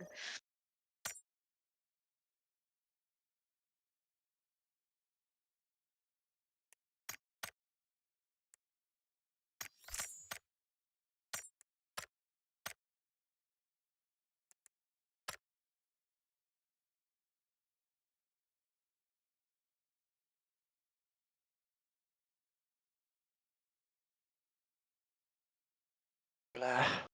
Бля.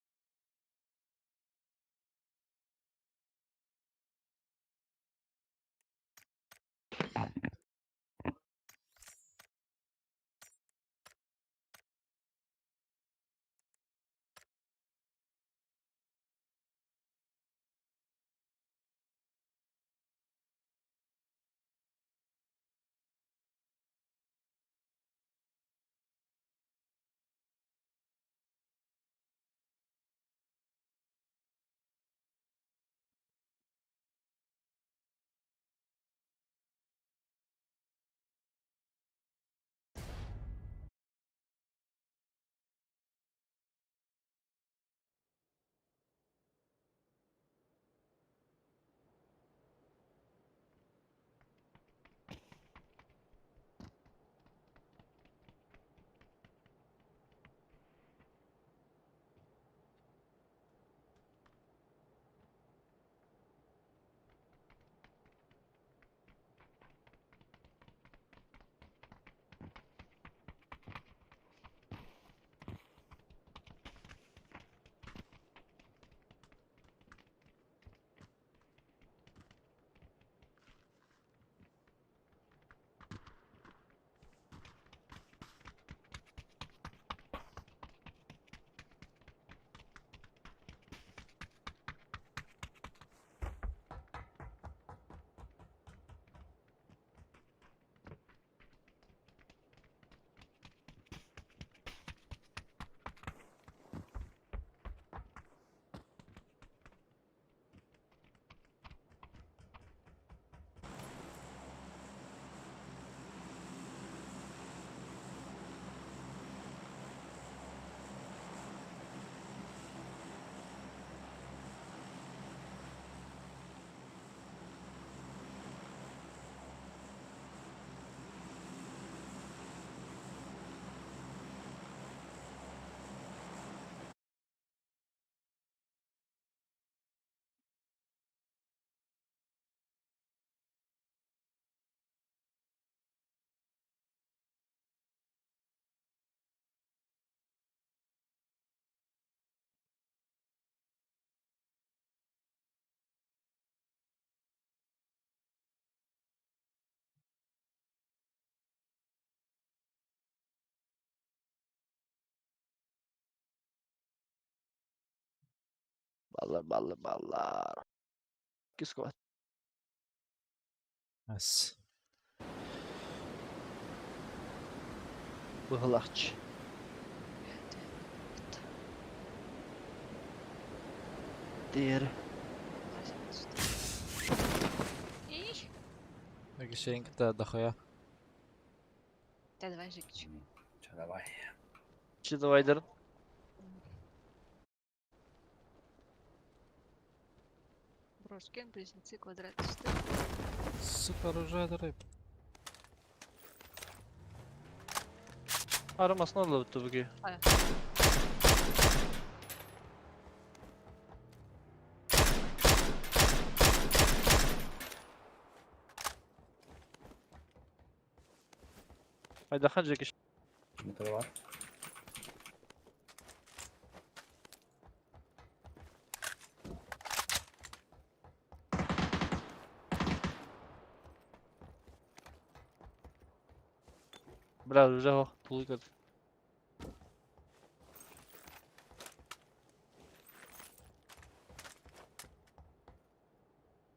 Баллар, баллар, баллар. Икки squad. Ас. Быһылахч. Диэри. Ih! Кишейин кытта дохуя. Да давай, Жекич. Че, давай. Че давайдарын? Брошкин, близнецы, квадрат 4. Сука, оружие дары. Армасын алып түбүгү. А. Айдахан Жекич. Метро бар. Бля, уже хох тулуй көрдүм.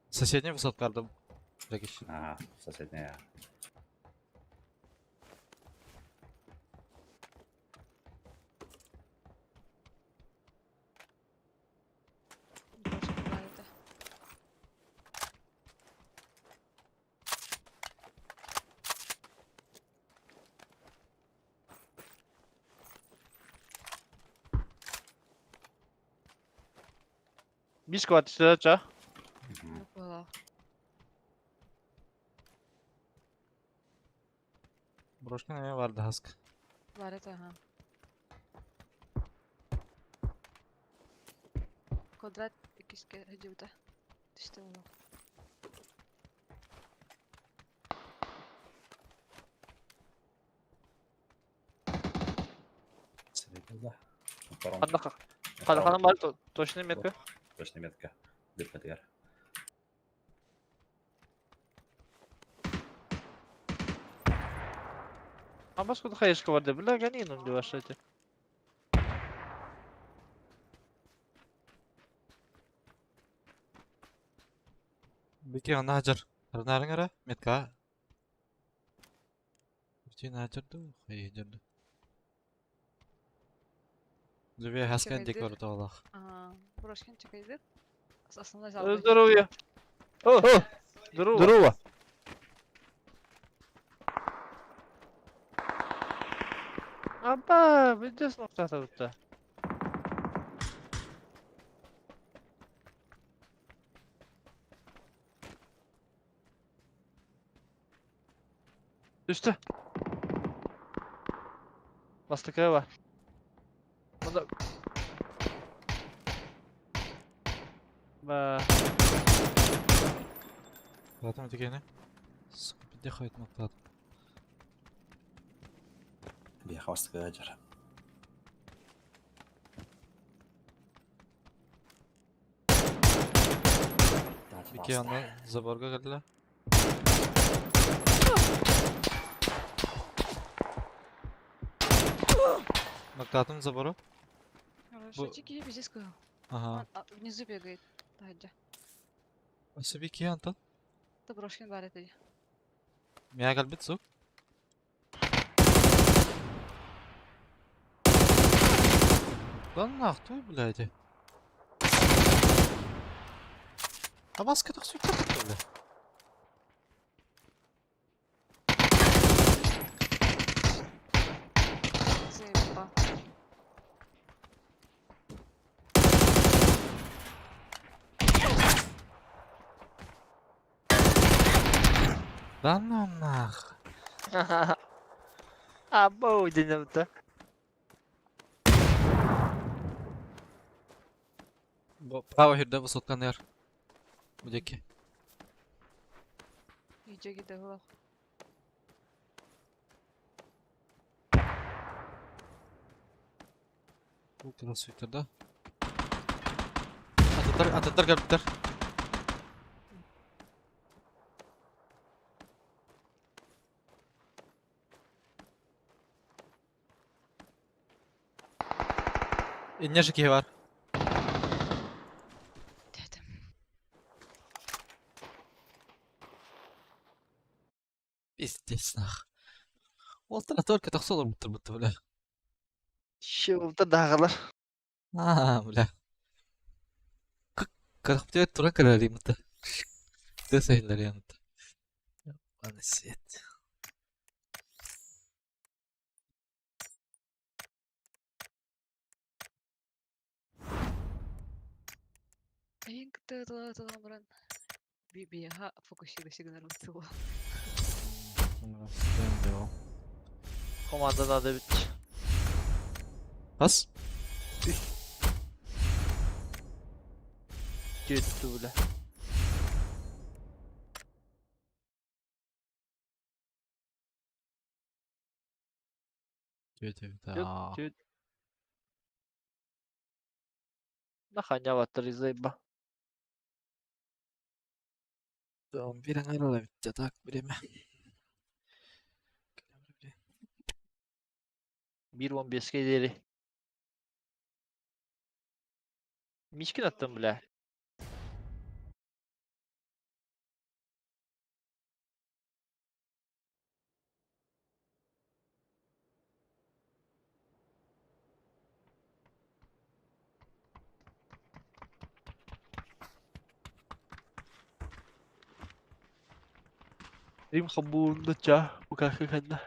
Соседний высоткарды. Жекич. Ага, соседняя. Брошкин бар это. Бир squad түстө ча. Мгм. Ну, была. Брошкин эме барды хаск. Бар это, ага. Квадрат иккиске хадиута. Түстэ буолуо. Средний, да. На втором. Ханна На втором. ханна бар точный метка. Точная метка. ДПТР. А баскуда хаешка бар деп. Бля, ганин деп ашты. Бики ана хажар. Арнарың ара? Метка. Бити хажар ду. Хай хажар ду. Зүбе хаскан дек Чекайдыр. бар тоолах. Ага. Брошкин чекайдыр. Основной зал. Здоровье. О, здорово. Здорово. Аба, видишь, ну что тут? Түстэ. Бастакы бар. Мында Ба. Затым дегені. Сука, бите хайт ноктат. Бияхавастык ажар. Бики ана заборга келді. Ноктатым забору. Хорошо, чики, пиздец сказал. Ага. Он, а, внизу бегает. Таһырдьа. Осы бики антон. Это Брошкин бар это. Мия калбит сук. Да нахуй, блядь. А маска так сука, бля. Заеба. Да ну нах. Абау денемді. Бу право хирде высоткан яр. Будеки. Үйдегі дығылақ. Бу кроссфиттер да. Ататтар, ататтар келиптер. Инне жеке бар. Пиздец нах. Уолтара только тахса олорбуттар будто бля. Щелта даҕалар. Аа, бля. Кырахпытыгар тура кэлэриймитэ. Тыас иһиллэриэммитэ. Аны сиэт. Эйин кытта тыла баран биһиэхэ фокусируйся гынар тыла. Команда надо бит. Бас? Түөттү бля. Түөт Түөт түөт. Наханя заеба. Бир аңар битте так время. 1.15 диэри. Мишкин аттым бля. Рим хабундача, укахахана.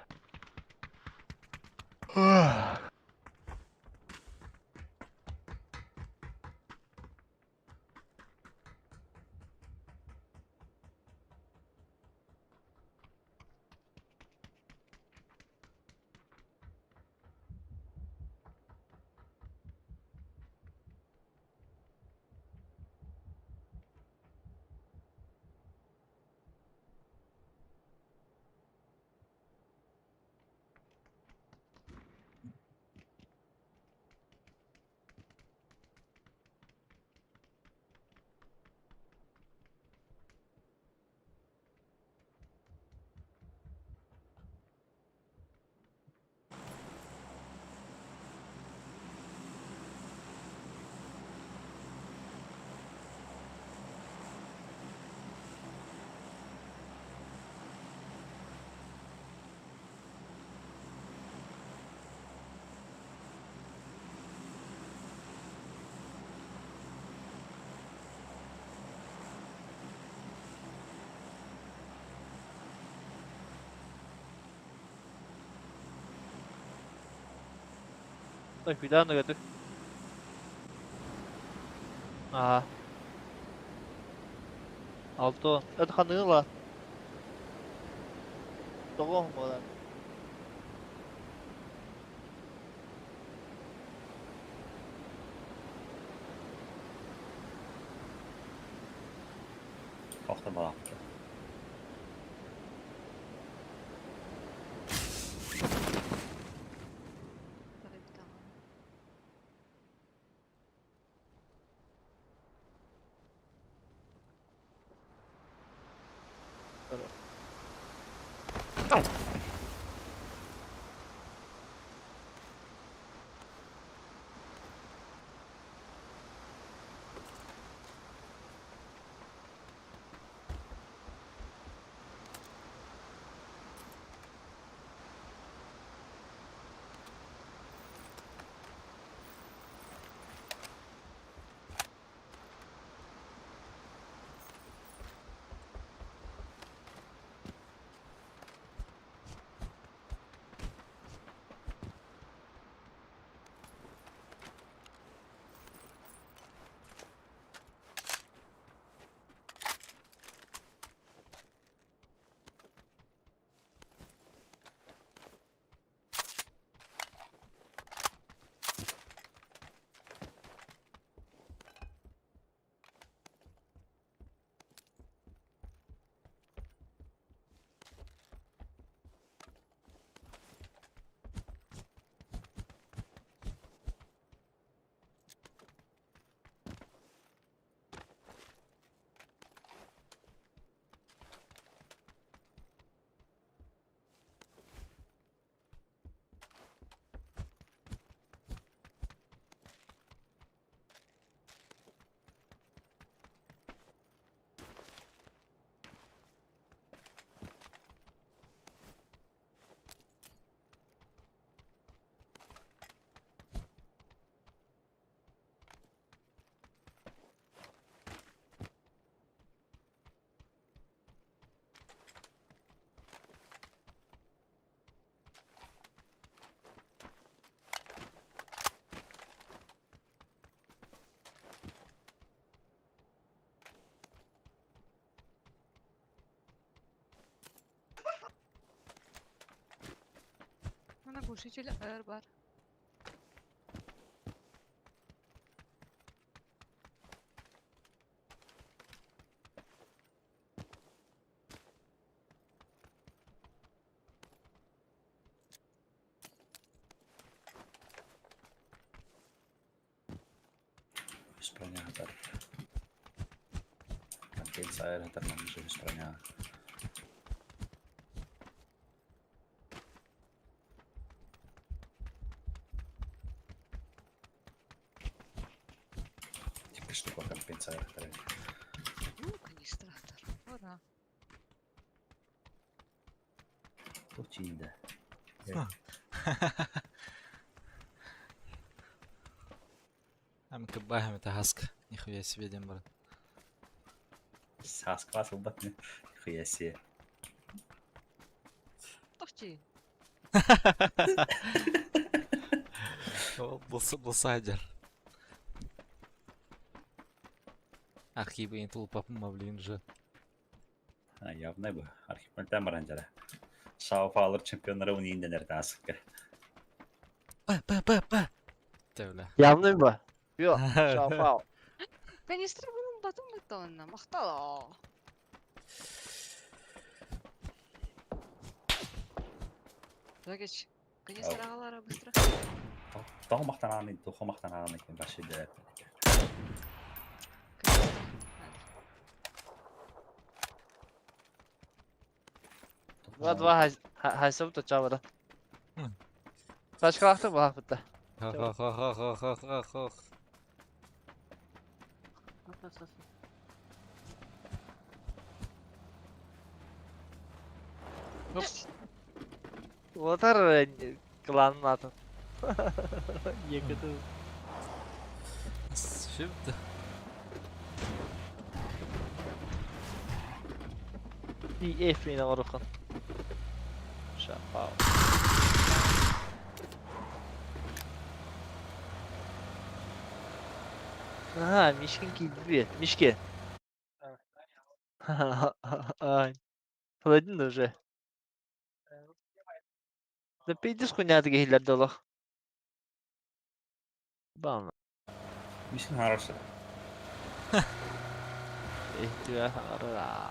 Так, куда она готов? Ага. Алто. Это ханыла. Того мора. Охта бала. Глушитель эр бар. Үс броня хатар. Компенсайр хатар маннык үс броня. Типа штука компенсайр хатар. Ну, канистратор. Ура. Точинда. МКБ это хаска. Нихуя себе, дем, брат. Сасква сылбат не. Хуя себе. Тохти. Был сайдер. Архивы тулпапма, блин же. А, явно бы. Архив баран жара. Шау фалыр чемпионнары унинден эртасыкка. П, П, П, П. Те, бля. Явный бы. Йо, шафау. Канистра bunun батым бытонна. Махтала. Загеч. Канистра алара быстро. Тоҕо махтанааны, тоҕо махтанааны ким башыды. Канистра. Надо. Два-два хайсып то чабыра. Ташкалакты баа бытта. Ха-ха-ха-ха-ха-ха-ха. Отар кланын атын. Екіті. Şimdi. EF мені орухан. Шапау. Ага, Мишкин кийди. Мишке. Ай. Паладин уже. Да пейдис хуйня киһилер долох. Бам. Мишин хороший. Эхтүә ара.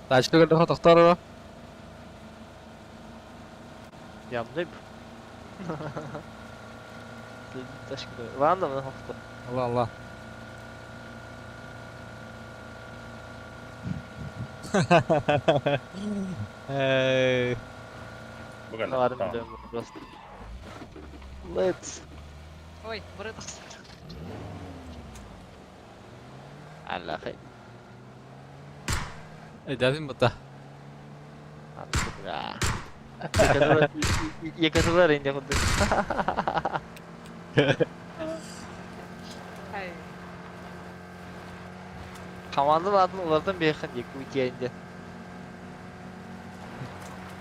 Тачка көрдөхө тохтор Ямдып. Ташкы. Ладно, мына хопты. Allah Allah. Эй. Бу кэллэ. Барым Tamam. билем просто. Let's. Ой, бары тахсар. Алла хай. Эй, дәбин бұта. Екатылар инде худы. Ай. Команданың атын улардан бейхан Якутия инде.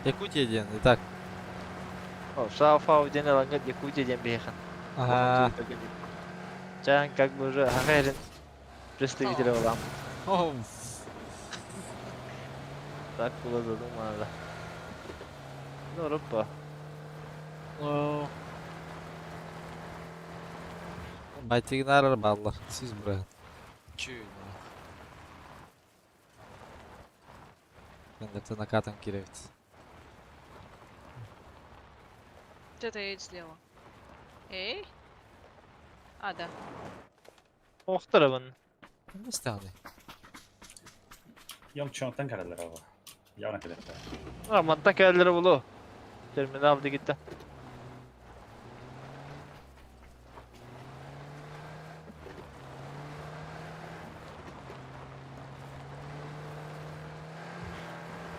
Якутия ден, итак. О, Шафау ден алангат Якутия ден бейхан. Ага. Чан как бы уже ахайрин представитель олам. О, Так было задумано, да. Ну, рупа. о. Байтигин баллар. Сиз бра. Чүй. Мен накатан киревит. Где-то едет слева. Эй? А, да. Охтарабын. Не станы. Йом чонтан каралар ава. Явна кэлэр. Аманта кэллер булу. Терминал дигитте.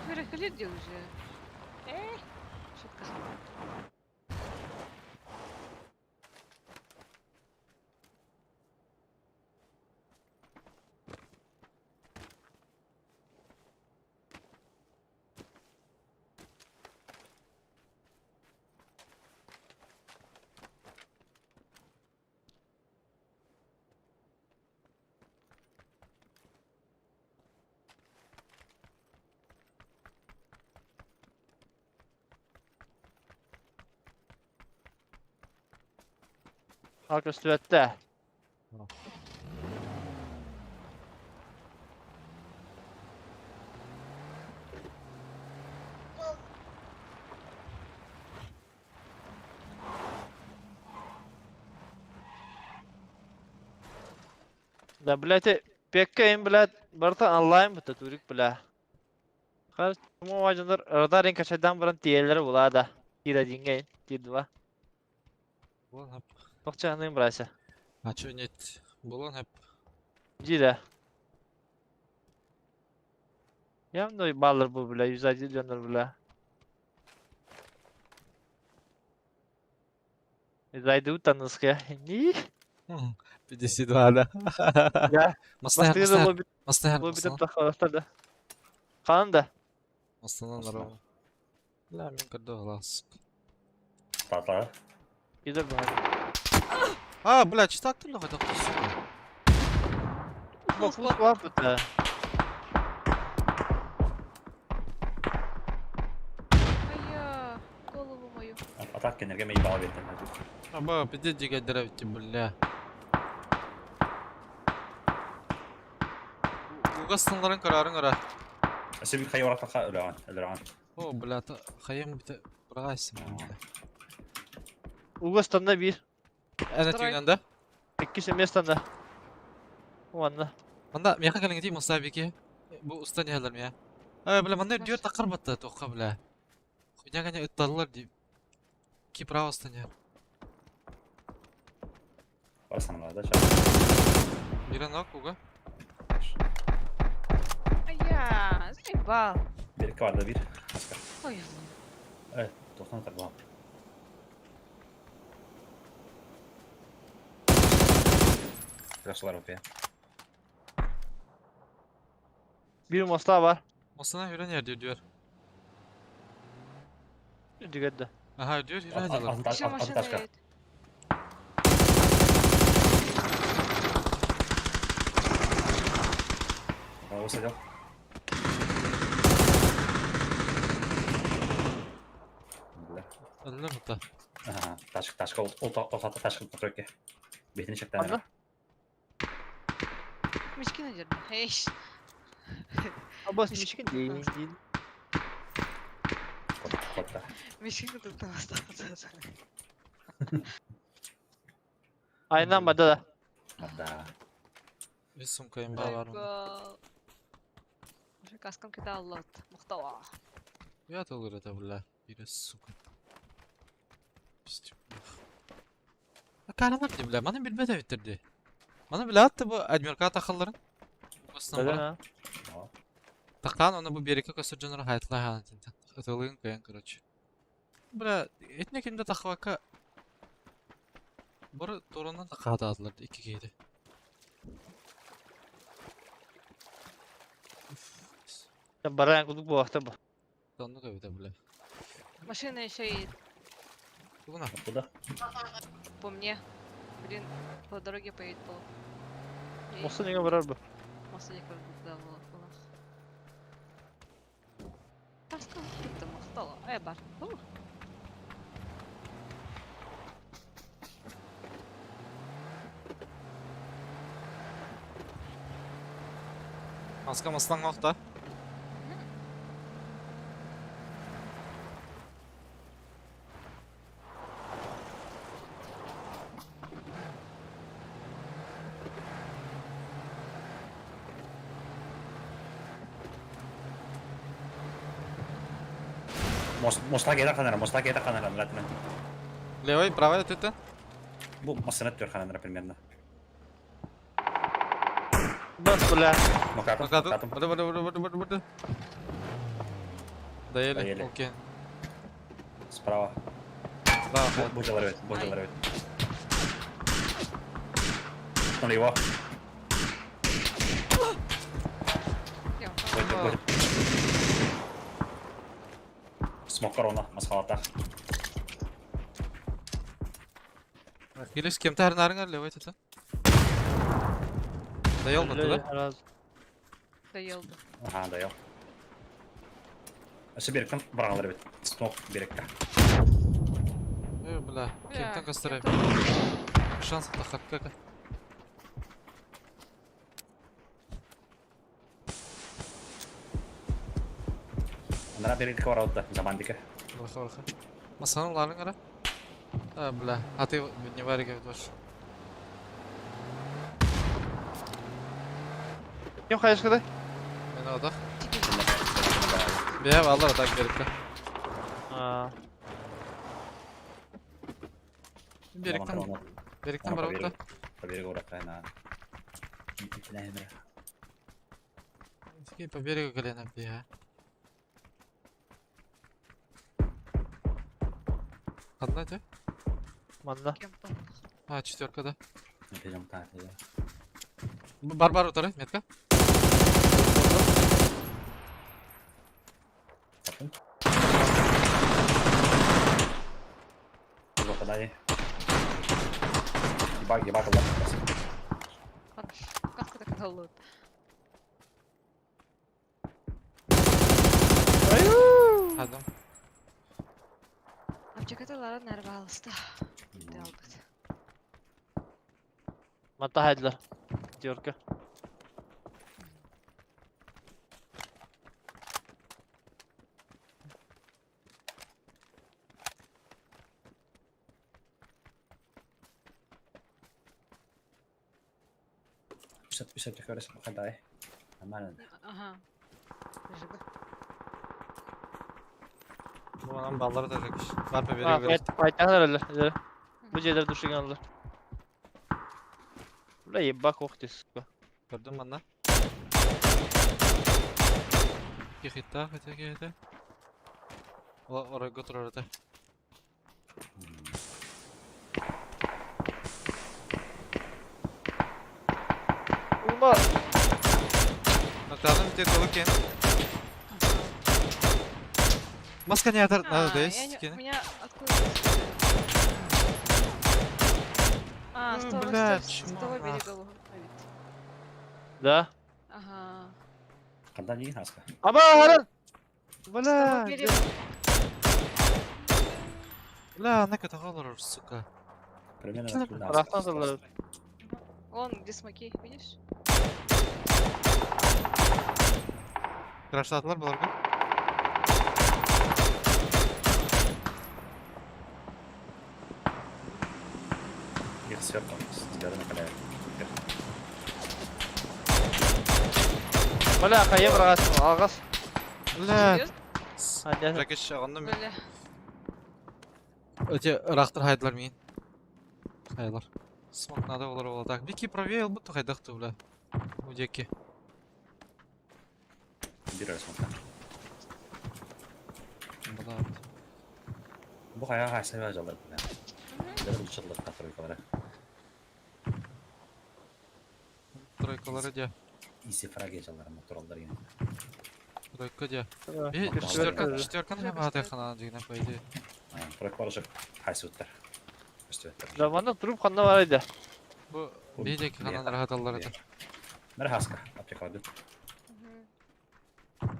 Перехали уже. Эй? Шутка. Ал көстүбэттэ. Да, блядь, пекка им, блядь, барыта онлайн бутта турик, бля. Хар чмо радарин качайдан баран тиэллэр булаа да. Тир 1 тир 2. Булан хап. Тохчаның брася. А чё нет? Булан хап. Дира. Явно баллар бу, бля, 101 дьоннор, бля. Зайду таныска. Ни. 52, да. Да. Мастахар, Бастыгы мастахар, лобби мастахар, лобби мастахар. тахаластар да. Хаан да. Мастана Мастана. нормально. Бля, мен көрдө глаз. Татар. Идер бу. А, бля, читак ты лохо, доктор, сука. Бу фус бар бу. Ая, голову мою. Атак кенерге мен бала бердим. Аба, пиздец дигәдер бля. Угастынларын карарын кара. Сен хайы орақтаққа өліған, өліған. О, бля, хайым бите бырайсың. Угастанда бир. Әнә Второй. түйгән да. Икки местанда. Уанна. Манда мияка кэлиҥ дии Муса бики. Бу уста нехелер мия. Ай, бля, манда дүйөр такыр батты тоққа, бля. Хуйня гәнә ытталылар ди. Ки право уста не. Барасың да, ча. Бирен ок уга. Ая, заебал. Берекке бар да бир. Ой, Э, тоқтан атар була. Красалар опе. Бир моста бар. Мусана хүрен ер diyor. Дүгәдде. Аха, diyor, хүрен diyorlar. еще машина Ташка. едет. Осы дел. Бля. Өллөр бутта. Ага, ташка, ташка, ол ол ташка постройки. Бетini çekti. Анда. Мешки надерни. Эй, Абас мишкин дейин. Котта. мешки тут остался. Айнан бада да. Да. Bir сумка имба бар. Заебал. Уже каском кидал лот. Мухтала. Я толыр это, бля. Бир сука. Пиздец. Каралар ди, бля. Маны билбет битирди. Маны биле атты бу адмирка тахалларын. Угастан бара. Да. Тақтан оны бу береке көсөр жонор хайтлай хаан тинтен. Ытылыгын кыян, короче. Бля, этне кимде тахвака. Бары торонан да каададылар ики кейде. Баран кудук бу вакытта бу. Тонну көбүтэ, бля. Машина еще едет Тугуна. Откуда? по мне. Блин, по дороге поедет пол. Моста неге барар бу. Моста как будто было. Каском кидал мухтала. Эй, бар. Ух. Маска маслан окта. Мост моста кета канара, моста кета канара, латина. Левой, правой түтен. Бу мастына төр канара примерно. Бас бля. Нокатым, Нокатым. нокатым. Барды, барды, барды, барды, барды, барды. Доели, Доели. окей. Справа. Право, Бу жалар бет, бу жалар бет. Налево. Я Будет, будет. Смок корона, масхалата. Келес кем тарнарыңар левой түтен. Доел барды, да? Раз. доел бы. Ага, доел. Осы беректен барғалар бет. Смок берекке. Э, бля, Бля, кемтен кастырай. кем-то- Шанс тахарка. Анараа берегке барабыт замандика. Барха барха. Масаны ларың ара. А, бля. А ты не варик ваш. Ким хайышкадай? Мен одах. Бе, алар атак берикте. Бериктен бериктен барабыт да. По берегу уракайна. Такие по берегу колено бега. Одна те? Манна. А, четверка, да. Барбар утары, метка. Ебак, ебак, ебак. Как так голод? Адам. Аптекаталара нервалыста. Албыт. Манта хайдылар. Пятерка. Ага. Жибы. Bu anam balları da çekmiş. Var be Ha, берег берег. Fight'tan herhalde. Bu şeyler düşen alır. Бля, ебак, ох ты, сука. Gördün mü lan? İki hit daha, öteki hit. Ola oraya götür orada. Ума! Noktadan bir tek ken. Маска не атар, надо А, да я есть не- скины. Меня откуда? А, с Ой, того, блядь, с чмо того нах. берега ловит. Да. Ага. Когда не хаска. Аба, харан! С того Бля! берега. Бля, на катагалар, сука. Примерно. Рахтан залар. Вон, где смоки, видишь? Крашлатылар буларга. Их сверху, с тебя накаляют. Бля, хайым рагас, алгас. Бля. Серьезно? А, нет. Жакеш ағынды мен. Бля. Өте рақтыр хайдылар мен. Хайлар. Смок надо олар ола. Так, Бики правее будто хайдақты, бля. Удеки. Бирер смотри. Бля. Бу хая хая сайва жалар, бля. Даже лучше для тройкалары. Тройкалары де. Изи фраги жалар, моторалдар ген. Тройка де. Да. Би, Четверка, четверка, четверка не бааты хана дегенен по идее. Тройкалар уже хайсы уттар. Да, манна труп ханна бар иде. Бу бейдеки ханан рахаталар еді. Мэр хаска, аптекалар бит. Мгм.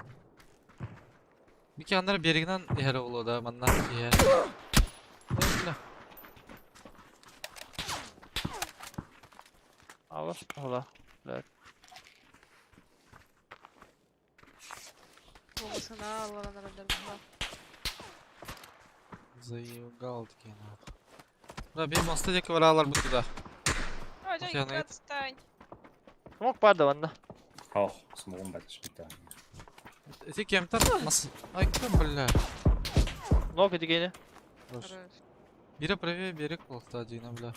Бики андар берегинен эхере болу да, манна ие. Бля. Алас, ала. Болмасына аллалар бла. Заебал такие нахуй. Бля, би моста деки варалар бу туда. Ой, Окей, Женька, она- отстань. Смок барды манна. Ох, смогу бать, бит. Эти кемтер мас. Ай, кем, бля. Ног дегене. Хорош. Хорош. Бире правее берег болта дегенен, бля.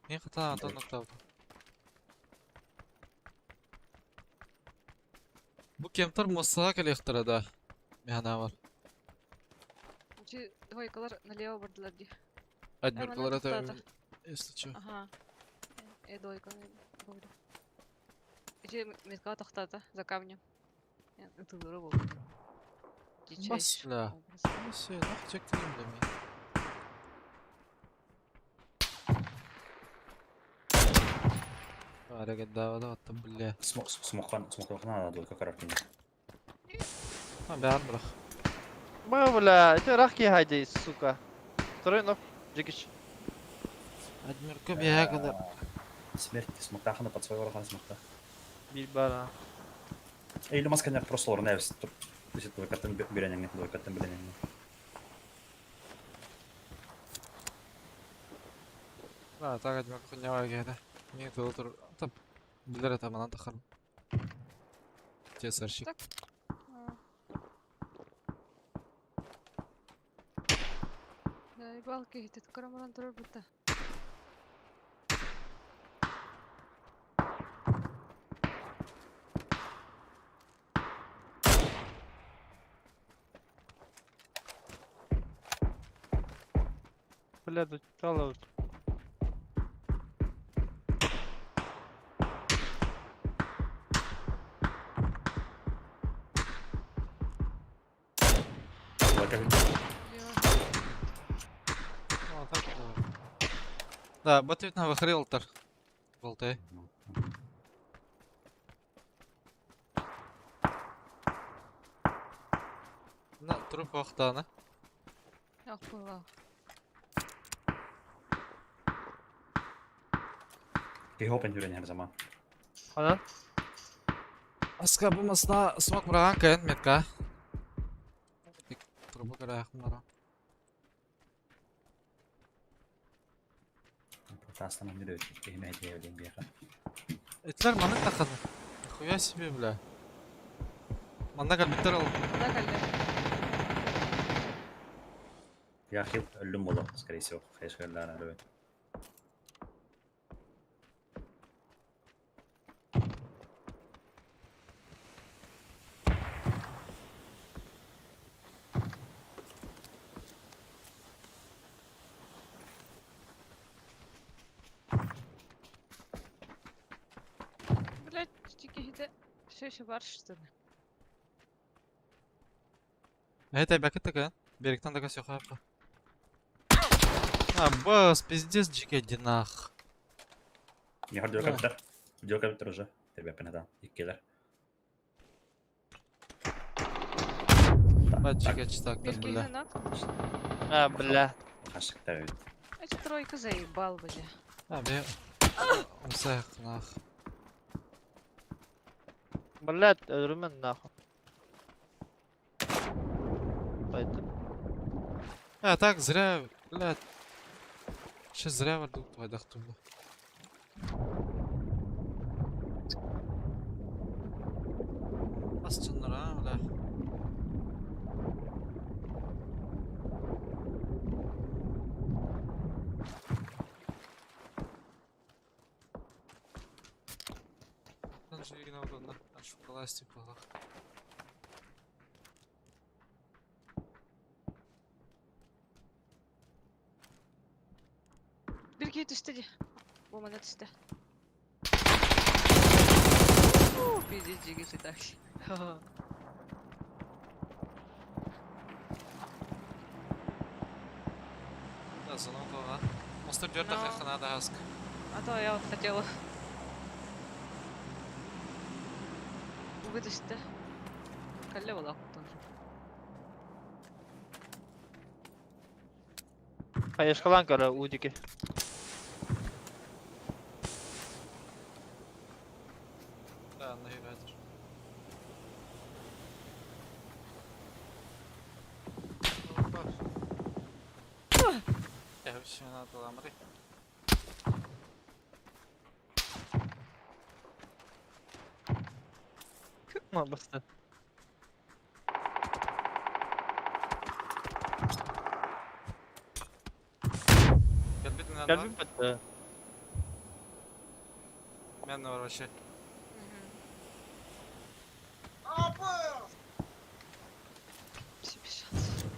Мен хата антон ноктавды. Бу кемтер мостага келектір да. Механа бар. Чи двойкалар налево бардылар ди. Адмиркалар это, тоқтады. если чё. Ага. Я двойка говорю. Эти метка тоқтады за камнем. Это был. Бас, бля. Все, нах чектім бля мен. Арага дава да бля. Смок, смокхан, смокхан надо двойка коробки. А, бәрін бірақ. Бля, бля, это рахки хайде, сука. Второй ног, Джекич. Адмирка биэһэ гынар. Смерть смоктахана под свой ворохана смокта. Биир баар аа. Или маска не просто лорна эвс. Туп. Двойкаттан билэнэҥҥин, двойкаттан билэнэҥҥин. Да, так адмирка хуйнява киһитэ. Мин тылы тур. Тап. Билэр этэ манан тахарым. Тесарщик. Так. Заебал киһитит кырамаран турар бутта. Бля, тут чало. Да, бат на выхрелтер. Болтай. На труп вахтана. Ах, была. Киһи опен жүрен her zaman. Ханан? Аска бу масна смок бұраған кайын метка. Трубу караяқын бара. Тастан не дөйт. Киһи мәйтэ диэн биэхэ. Этлер маннык таханы. Нихуя себе, бля. Манна калбиттер ал. Да, калля. Я хил өллүм боло, скорее всего. Хайшерлар арабы. Блять, киһитэ все еще бар что ли? Это бәкет такая. Беректан така все хапа. А, бас, пиздец, джике динах. Не har dörka bitter. Dörka bitter уже. Тебе пенада. Иккилер. Ба, джике читак, Бир бля. киһи нак. А, бля. Хашыктар бит. Эти тройка заебал, бля. А, бе. Умсайық, нах. Блядь, өлөрүмэн нахуй. Пойду. А, так, зря, блядь. Сейчас зря варду твой бля. Ас чыннар, а, бля. Там же игна удобно. Аж власти плохо. Бир киһи түстэ дии. Бу мана түстэ. Пиздец, джиги так. Да, зона была. Монстр дёртах Но. эхо надо аск. А то я вот хотела. Вытащить, Калля была тоже. Хайышкалан көрө удики. Да, наиграть. Я вообще надо ламры. Ма басты. Кэлбит надо. Кэлбит бытты. Мен вообще. Все без шансов.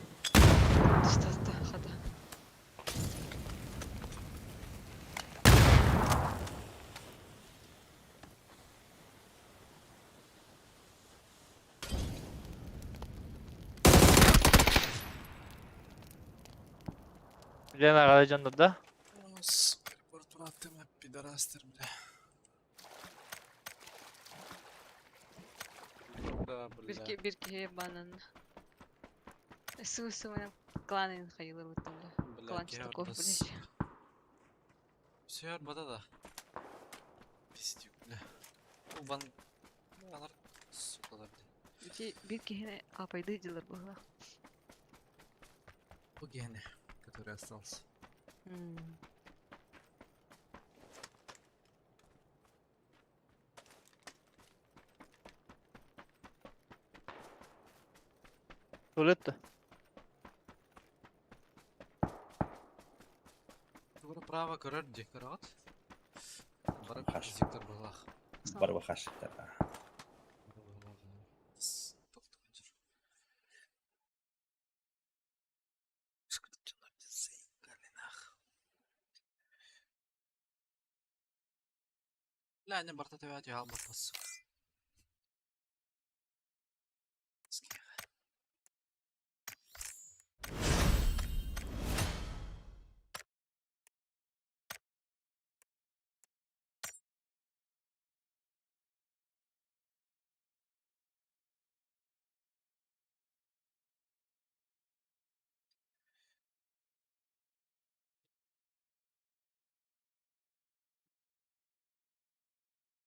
Что-то хода. Лена аҕалай да? Портуратыма пидорастер, бля. Да, бля. Бир киһи банан. Су-су менен кланын хайылыр бутtum бля. Бля, Клан чистаков, Гердас. блядь. Все арбата да. Пиздюк, бля. Ну, ван... Алар, сукалар, бля. Ити биир киһини аапайдыы дьыллар быһыылаах. Бу киһини, который остался. М. Туалет да. Тугура право көрөр дии, көрөҕүт? Бары Хаш. пиздюктар быһыылаах. Барбы хашиктар. Бары быһыылаах. Тс, тохтуу жүр. Бля, не барта төбө түһэ албаппас.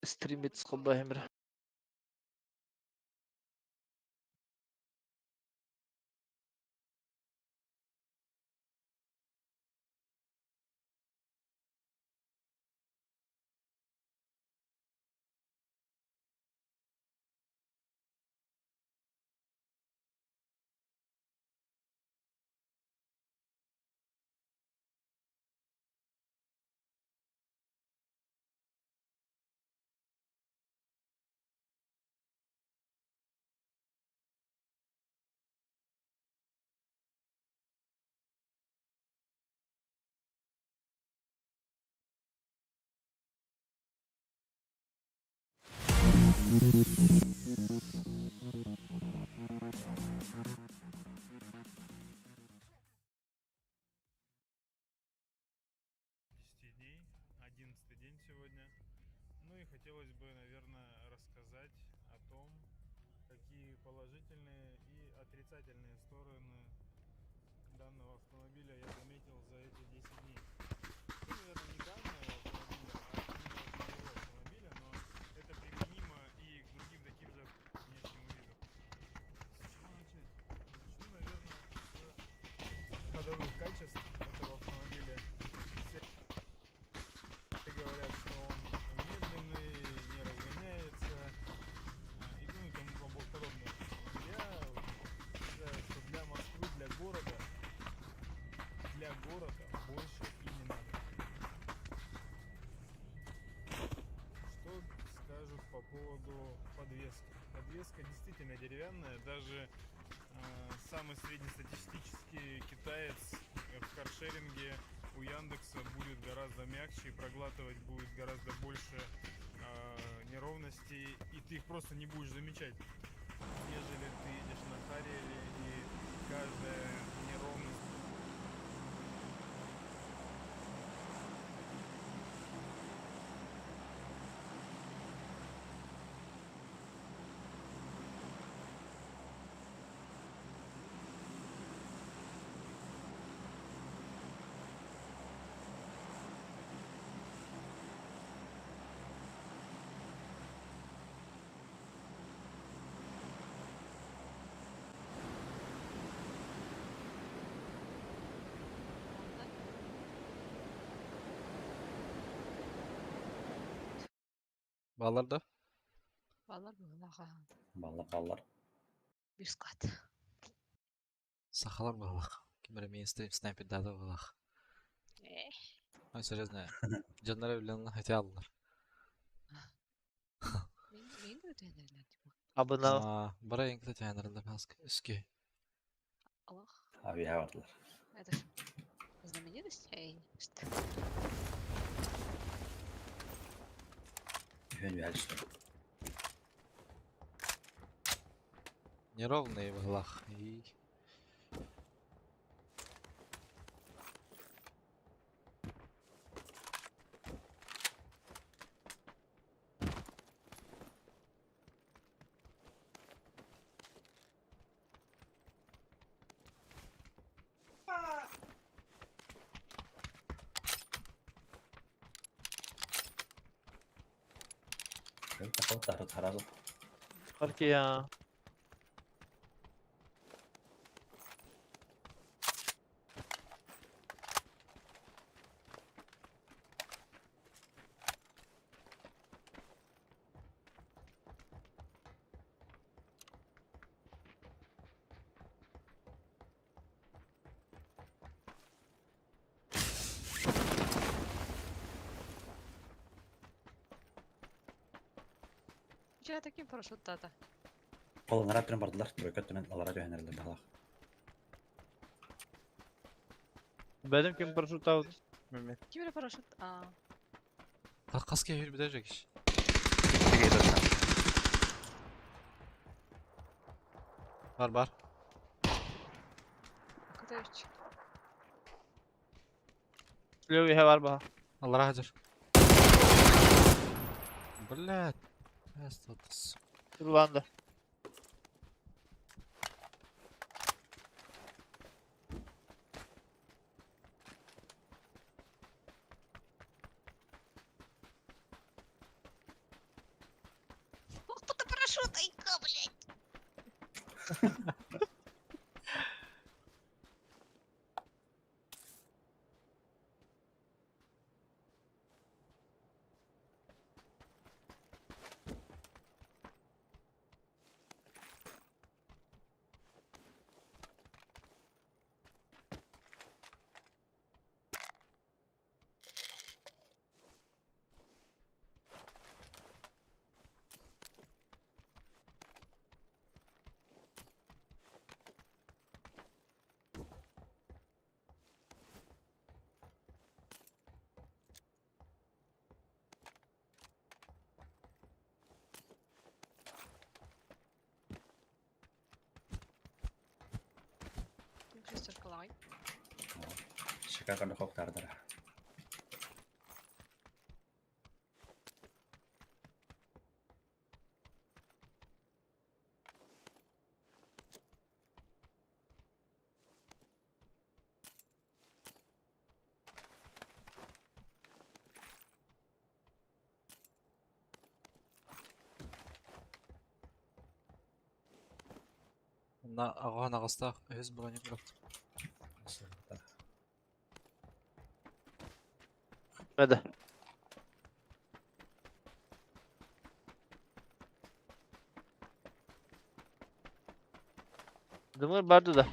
Стримит с Эмре. Десяти дней, 11-й день сегодня. Ну и хотелось бы, наверное, рассказать о том, какие положительные и отрицательные стороны данного автомобиля я заметил за эти 10 дней. Ну, наверное, не данного автомобиля, а именно самого автомобиля, но это применимо и к другим таким же внешнему виду. С чего начать? Начну, наверное, с ходовых качеств этого автомобиля. Все говорят, что он медленный, не разгоняется и ну и тому подобное. Я считаю, что для Москвы, для города больше и не надо. Что скажут по поводу подвески? Подвеска действительно деревянная, даже самый среднестатистический китаец в каршеринге у Яндекса будет гораздо мягче и проглатывать будет гораздо больше неровностей, и ты их просто не будешь замечать, нежели ты едешь на Харриере и каждая неровность. Онно Баллар да? Баллар быһыылаах аһаан. Баллар баллар. Биир склад. Сахалар быһыылаах. Ким эрэ мейнстрим снайпердаата быһыылаах. Э, Ой, серьезно. Дьоннор билэн хотя аллар. мин мин да өтөһөннөрүнэр типа. Абына Аа, бара эҥкилэ түһэнэрэллэр хаска. Үскү. Аллах. Авиа бардылар. Это ж знаменитость? Эй, что? Үһүөн үһэ түстэ. Неровные быһыылаах. И Тахар сразу. Аркия. Вчера таким парашюттаата. Ол анараа өттүнэн бардылар, тройка өттүнэн аллараа түһэн эрэллэр баһылаах. Бэдим ким парашюттаабыт? Меме. Ким эрэ парашют? Аа. Хас киһи үүрбүтэ дьэ киш. Бар бар. Кытайч. Левый иһэ бар баһа. Аллараа сылдьар. Блядь. Статус. Турбаан да. Ох, ты парашют, айка, блядь. Шестеркалай. Шика кanda хоктардара. На аҕаһын аҕыстаах үһүс броник бырахтым. Бэдэ. Дымыр барды да.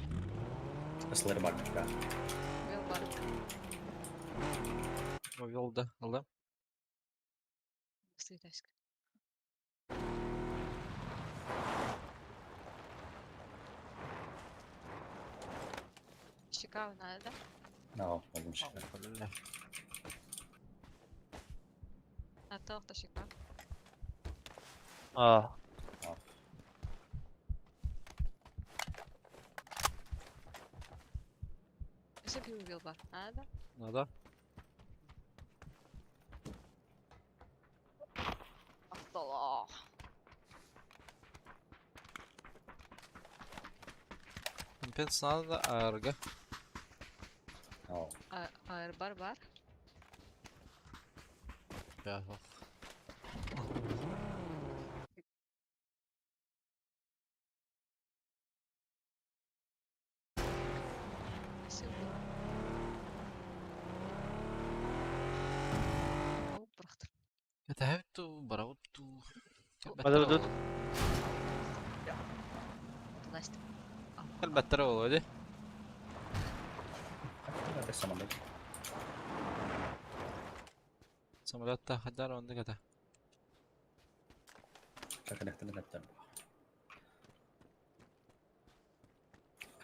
Ысылары бар да. Вел бар. Увел да, ыллым. Стоит аська. Щека надо, да? Да, болдум шика. Бля. А то щека. Аа. Если бы убил бар. Надо, да? Надо. Автолох. Компенс надо, АРГ. А, АР бар бар. Я, Если убил. О, бырахтыр. Кэтэһэбит барабыт дуу. Бада бада. Туласть. Элбэттэрэ буолуо дии. Самолет. Самолетта хаддар оннук этэ.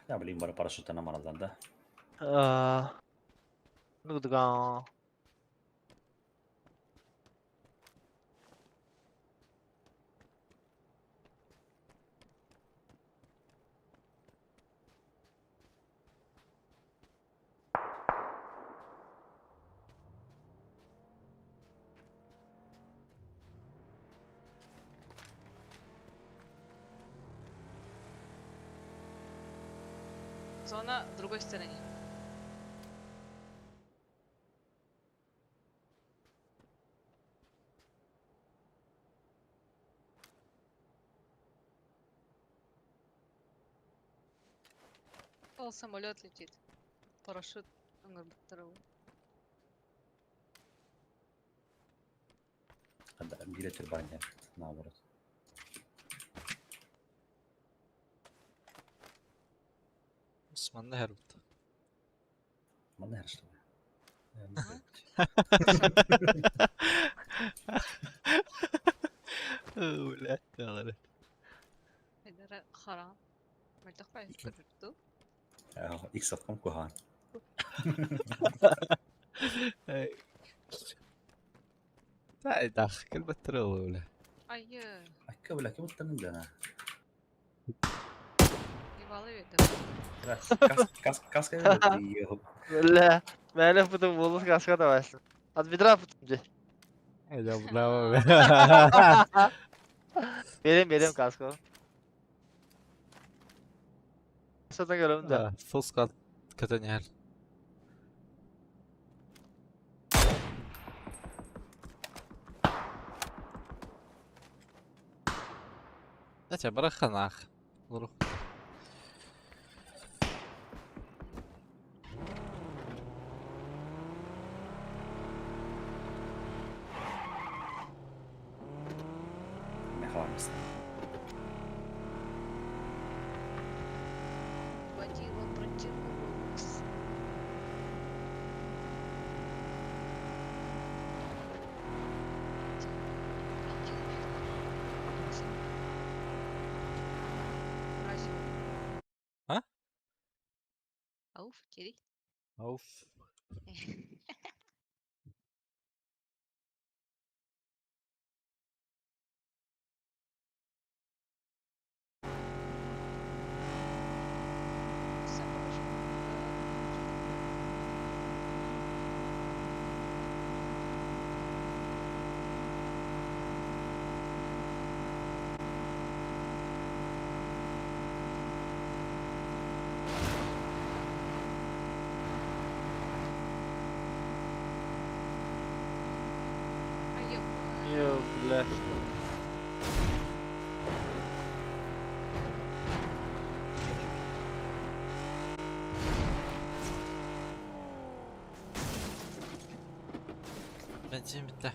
Я, блин, бары парашюттан амаралдан да. Аа. Нугдган. Зона в другой стороне. Ол самолет летит. Парашют ыҥырбыттар ол. Биирэ турбаан наоборот. Манна иһэр буолта. Манна иһэр что ли? Блядь, алары. Эдэрэ хараҕым. Мөлтөх баҕайы көрдүү. Икс-аткам куһаҕан. Таайдах, кэлбэттэр ол бля. Айы. Акка бля, ким уттанын дана? Ебалы веде. Каска веде. Бля, мэлэх бутун булус каска давайсың. От бедра бутун же. Я браво, бля. Берем, берем каску. Сатан көрөм да. Full squad көтөн иһэр. Дача бараханах. Лурух. Мехаламыс. Водила протянул. А? Ауф, кири. Ауф. Всё, короче. А ебать. Йо, бля. Бензин bitti.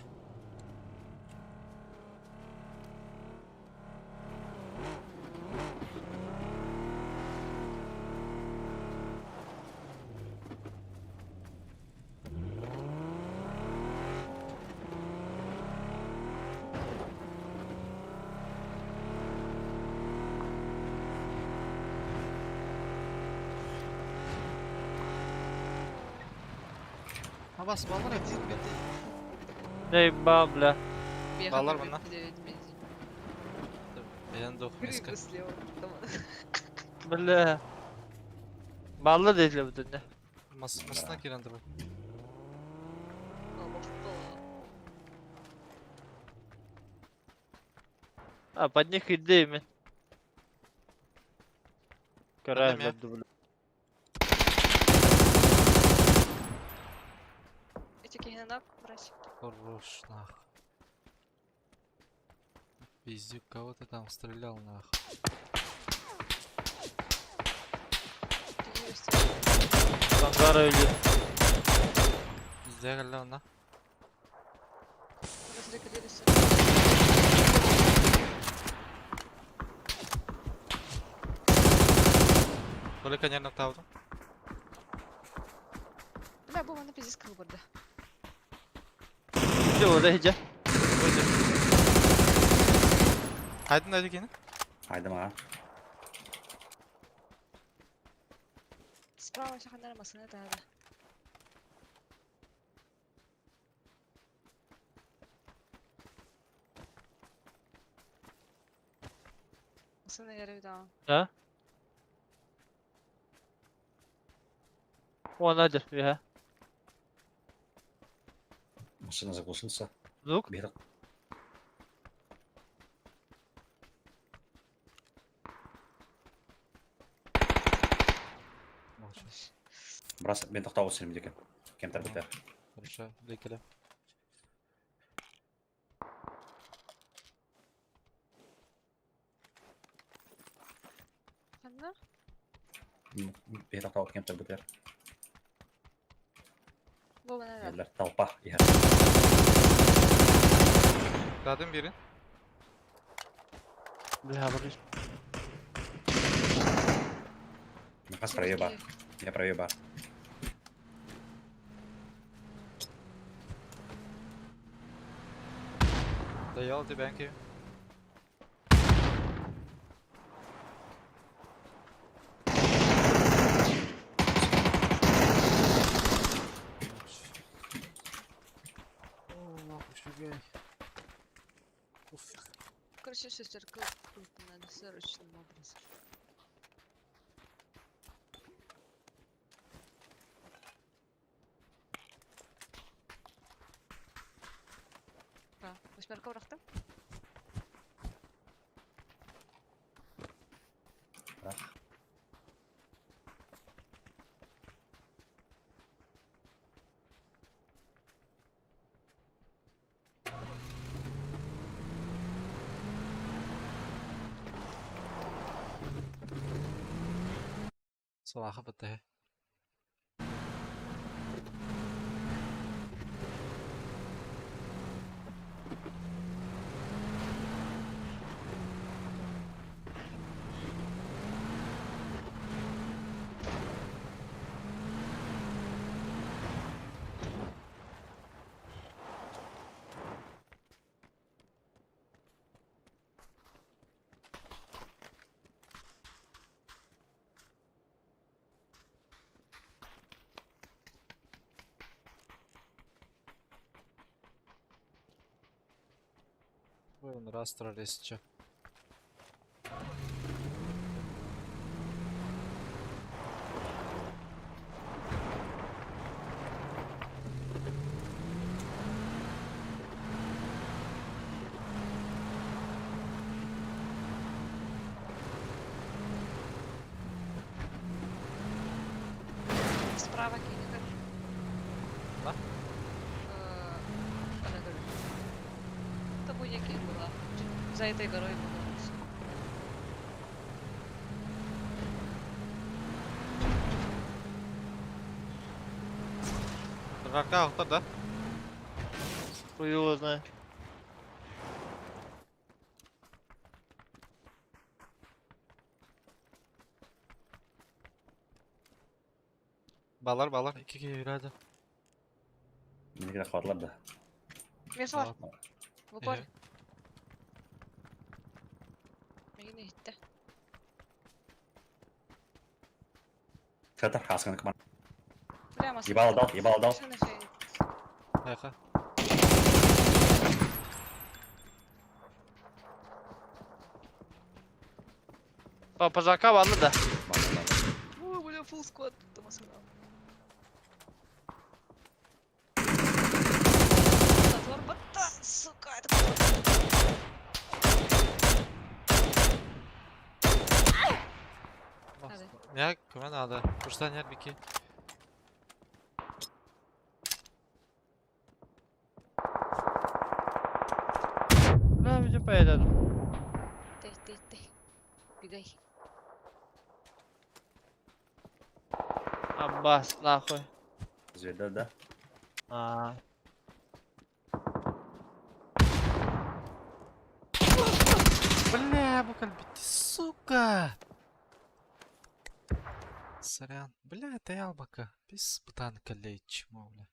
Ha bas ballar hep bitti. Не ба, бля. Баллар манна. Бензин. Бэйэн дух Рыбу миска. слева. Бля. Баллар дейлер бүтүнне. Мас масына кирен дұру. А, под них иди мен. Карай, Подними. бля. Эти кихинанак, брать. Хорош, нах. Пиздюк, кого ты там стрелял, нах. Сангара или... Пиздец, на. Коли конерно тавду. Бля, бу маны пиздец кылбырды. Иди, вот иди. Хайдын öyle gene. Haydi mağa. Справа шахандар масына тағы. Масына яры да. Да? О, Надя, я. Машина заглушился. Звук? Бедок. Молчу. Брас, мен тоқтау сенім декен. Кемтер бітер. Хорошо, лекеле. Ханна? Биһи тохтообут кемтербитигэр. Бу мана Иһэллэр толпа иһэр. Дадым бирин. Бля, борис. Наказ правее бар. Я правее бар. Доел тебя, Короче, шестерка надо срочным образом. А, восьмерка врахта? Рах. Салаха баттаһы. Блин, раз троллись, чё. Справа кинь. Да? Она говорит. Это будет была. За этой горой была. Рака охта, да? Хуй его знает. Балар, балар, iki kişi yürüdü. Минигде хватлар да. Межлар. В упор. Э. Мені гітте. Хатар хаскан кман. Прямо Ебало дал, ебало дал. Хайка. По пожака ванна да. Ой, бля, фул сквад тут там Затвор бота, сука, это кого-то. Hadi. Ya kime надо? Курсан yer бики. Бля, где поедет? Ты, ты, ты. Бегай. Аббас, нахуй. Звезда, да. А. Бля, букаль бити, сука. Сорян. Бля, это ялбака. Пис бутанка лей, чмо, бля.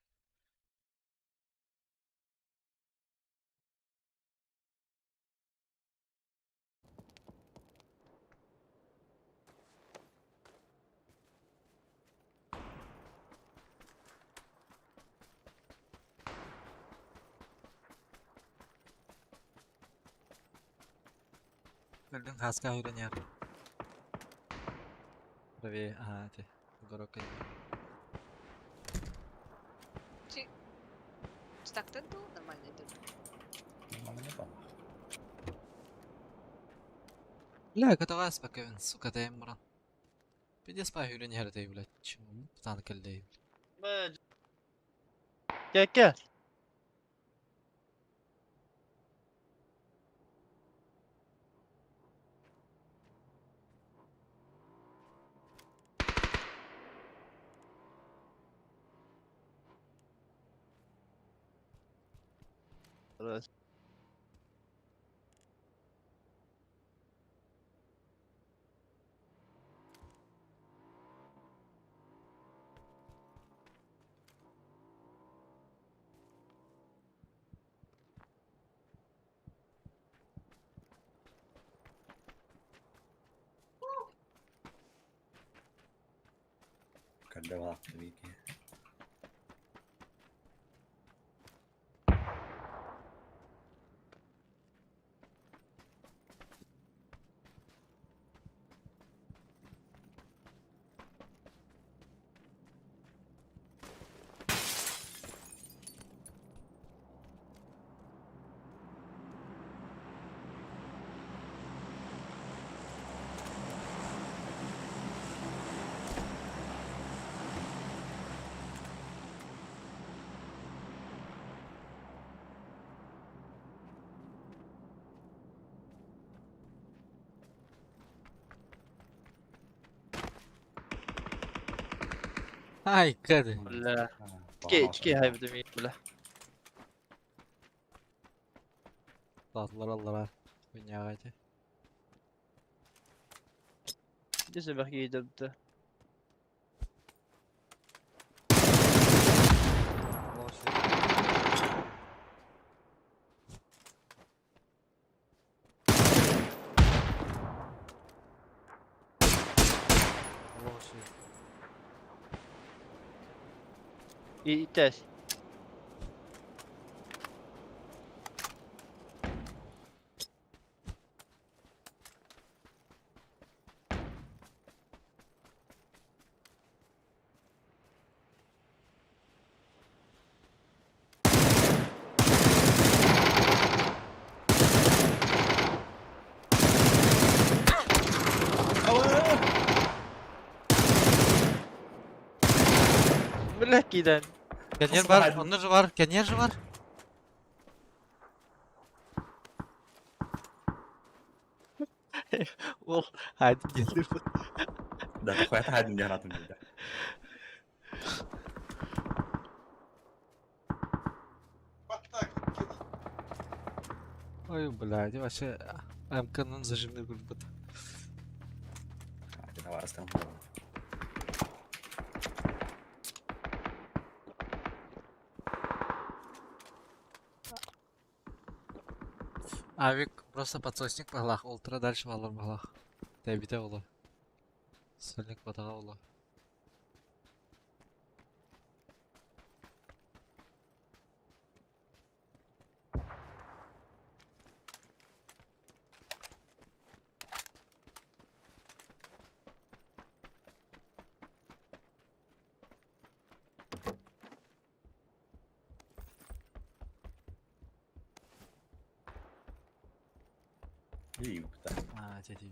Gördün kaska öğreniyor. Правее, ага, ты. Горок. Так, ты был нормально идет. Нормально не было. Бля, каталась пока, сука, дай муран. Пиздец по үйренер дей, блядь. Чему? Танк дей. Бля. Кеке. Раз. Когда вики. Ай, кэды. Бля. Ки хай бит бля. Латлар аллара. Хуйняга эти. Десе бахи идебді. И тес. Бля, киден. Пионер бар, онны же бар, пионер же бар. Ол, hadi gelir. Да, хуя хадин дегенатын дейді. Ой, блядь, вообще МК-ның зажимный гульбыт. Давай, расскажем. Авик просто подсосник балах, ультра дальше балар балах. Тәбите ола. Сольник батаға ола. Ёпта. А, дядя.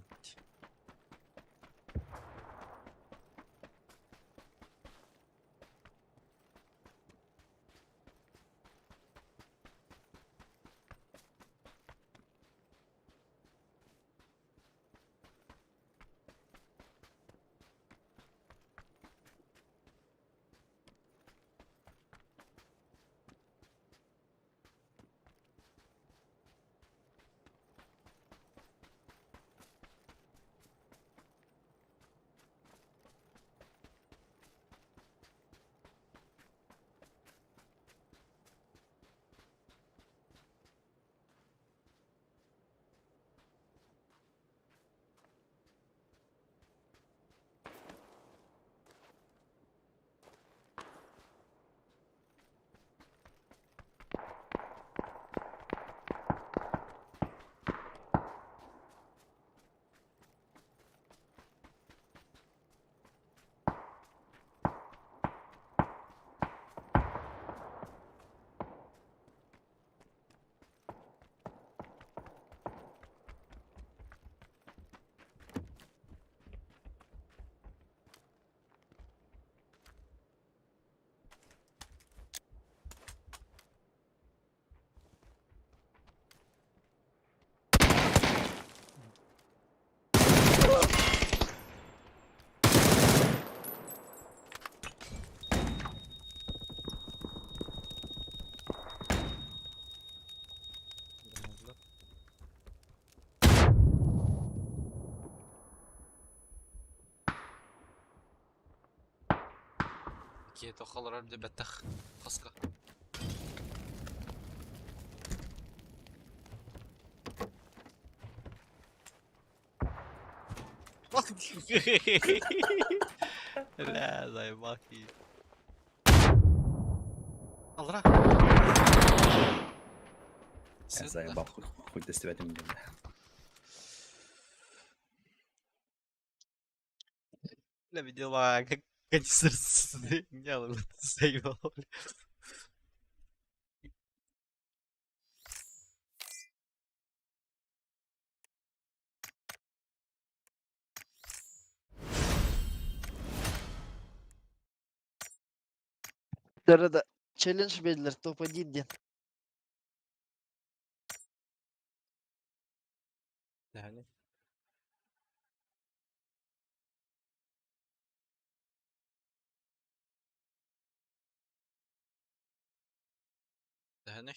Киһи тохо олорор диэбэтэх хоско. Бля, заебал киһи. Алра. Я заебал, хуй тестибэтим диэн. Бля, видела, как канистр заебал. Да челлендж биэрдилэр топ-1 диэн. Дэһэни. Дэһэни.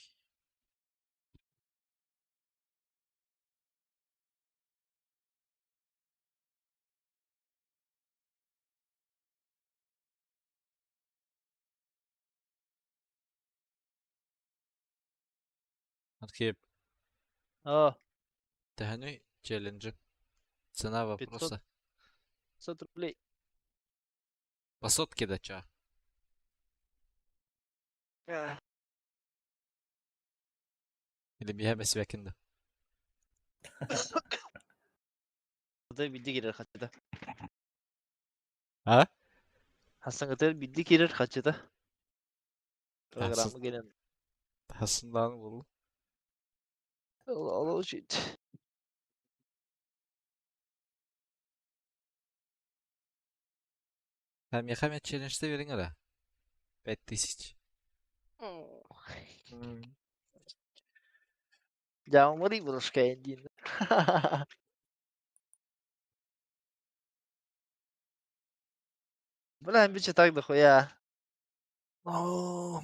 Архип. О, Төһөнүй челленджи? Цена вопроса. 500 рублей. По сотке да чё? Или миһэ бэсибэкин да? Кытыр бидди кирер хачыта. А? Хасан кытыр бидди кирер хачыта. Программа келен. Хасындан был. Ол учить. Ha миэхэ эмиэ челленджтэ биэриҥ эрэ. 5000. Оо. Дьааммарый брошкайын диин. Бля, бичи так дохуя. О,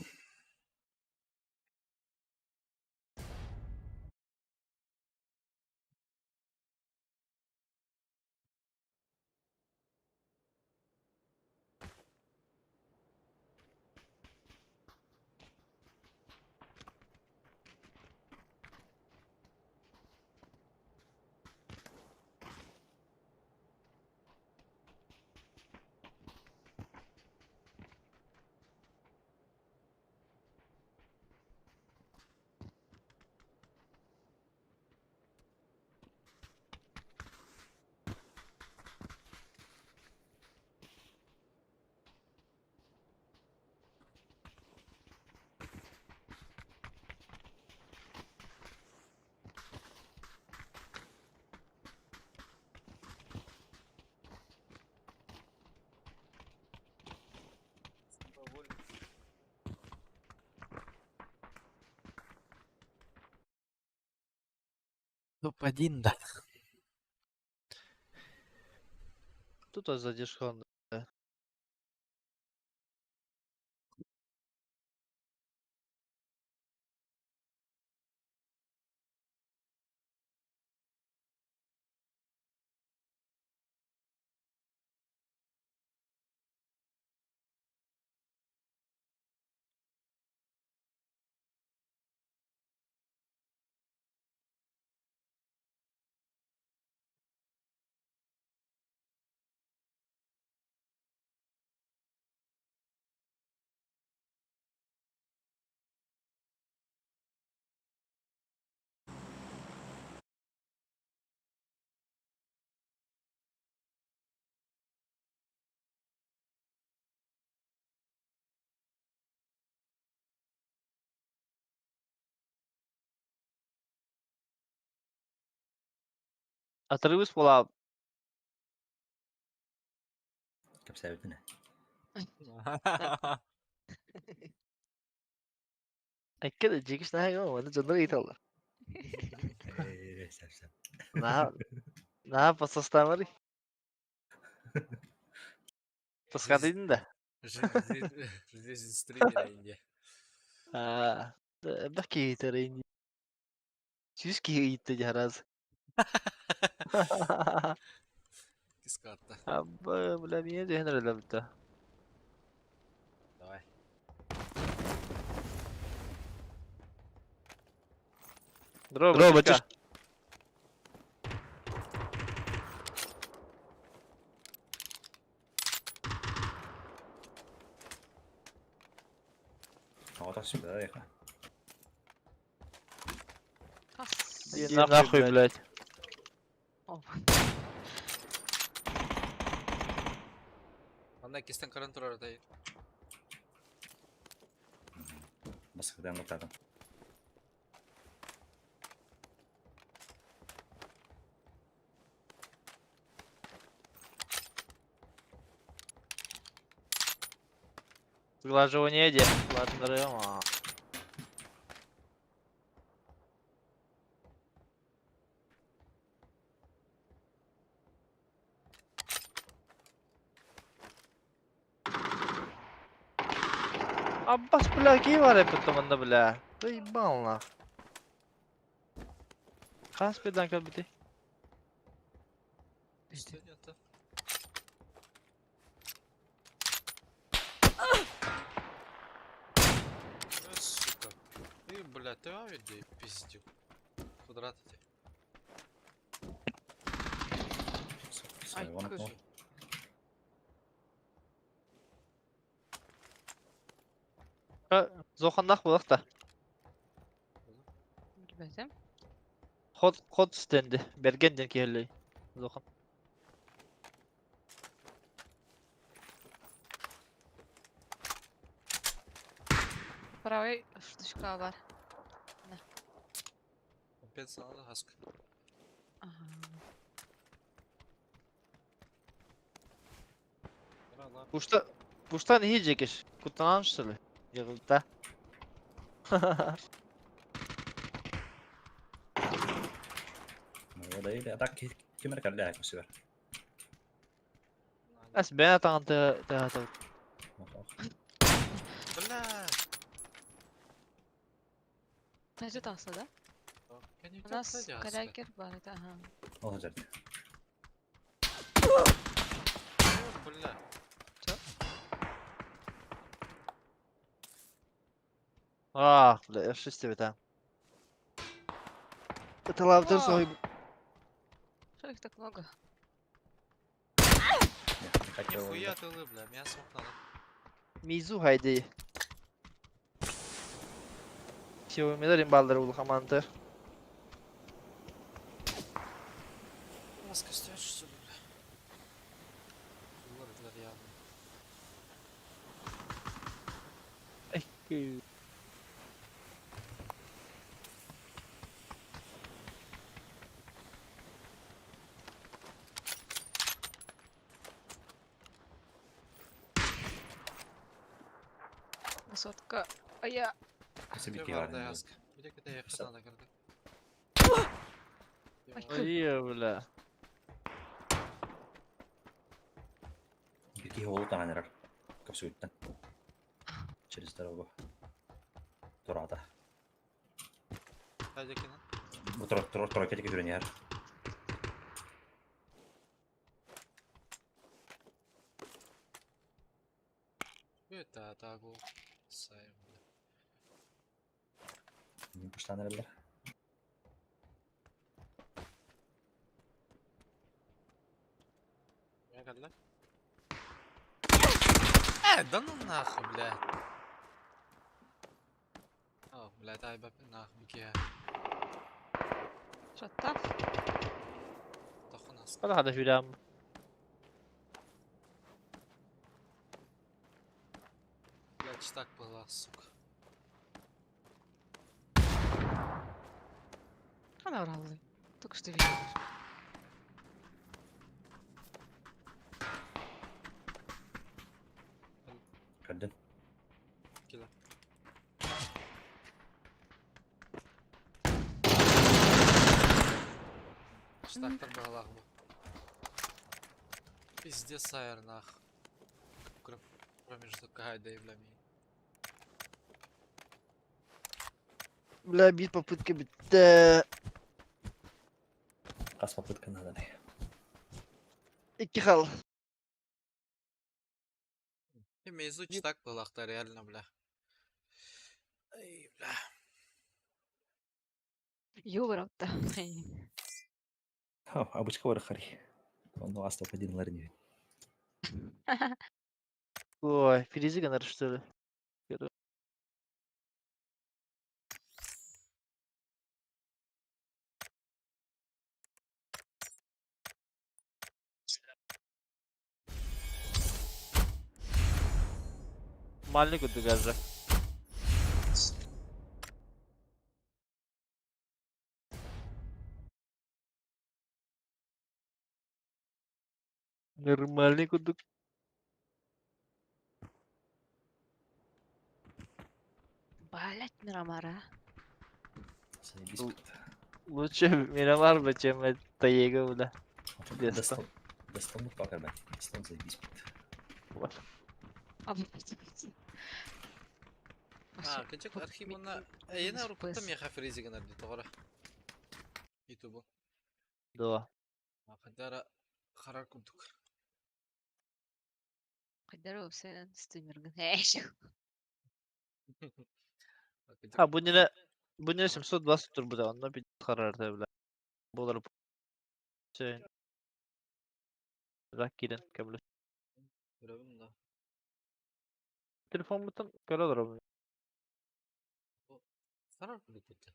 Топ-1, да. Тут задержка. Да. Отрывыс буолаа. Кэпсээбитин ээ. Айка да дьиэкис наһаа уонна дьоннор ыйыталлар. Ээ, сөп сөп. Наһаа наһаа подсоставарый. Таскатыйдын да. Жизнь стримера Индия. Аа, элбэх киһи ыйытар инди. Сүүс киһи ыйытта дии араас. Кискатта. Абба, бля, миэ түһэн эрэллэр да. Здорово, Здорово, братишка. Вот сюда, ехай. Иди нахуй, блядь. Манна кистен көрөн турар этэй. Баскыдан лутадым. Сглаживание де. Ладно, рема. Аббас, бля, кии бар эппит манна, бля. Заебал нах. Хас бедан кэлбити. Сука. Ты, бля, ты авиди пиздюк. Квадрат эти. Ай, Зоханнах булах та. Билбэтим. Ход ход стенди. Берген ден киһилли. Зохан. Правый штучка бар. Опять надо хаска. Ага. Пушта Пуштан иһи Куттанан что ли? Йыгылта. Ну, да или а так кимер калля көсүөр. Ас бэйэ таҥан тыа Бля! Тажы тахса, да? У нас калякер бар это, ага. Ол жерде. Бля. Чё? Ах, бля, F6 тебе там. Это лавдер свой. Что их так много? Нихуя ты лы, бля, меня смог надо. Мизу хайди. Сиомелер имбалдер улхамантер. Маска стоишь, что ли, бля? Лор, бля, явно. Эй, Высотка. А я... Где когда я надо, когда? Ой, бля. Какие голы там Көпсүгүттэн. Через дорогу. Турата. Бу тур тур тур кети күрөнөр. Это атаку. Сайм, бля. Пуштан эрелер. Я калла? Да ну нахуй, блядь. О, блядь, ай бап нахуй бикия. Что так? Тоху нас. Хада хада хүрям. Блядь, так была, сука. Она ураллы. Только что видел. Көрдүн. Кила. Штактар была бу. Пиздец, айр нах. Промежуток гайда и бля ми. Бля, бит попытка битте. Хас попытка надо. Икки хал. И мейзу читак была реально, бля. Ай, бля. Юлрапта. Обычка бар хари. Он у вас топ-1 ларни. Ой, фризи гынар, что ли? Маленький курдук даже. Нормальный курдук. Блять, Мирамара. Заебись. Лучше Мирамар, бы, чем это Его, бля. Детство. Достал пока, бля. Достал, заебись. Вот. А, блядь. А, кычык архивына эйена рукта меха фризи гынар ди тоҕора. Ютубу. Да. Хадара харар курдук. Кайдара вообще стримерген. Эш. Ha bu ne? Bu ne 720 tur bu da ondan bir karardı bile. Болар Şey. Rak girin kabul. Көрөбүн да. Телефон бутын көрөлөр abi. Харар курдук бит.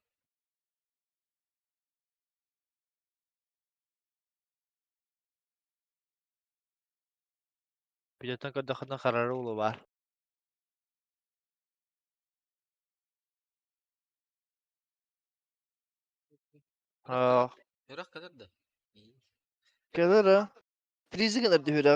Билеттен көрдөхүнө карары улу бар. А, Өрөх кадыр да. келер ha. Фризи гынар дүйрө.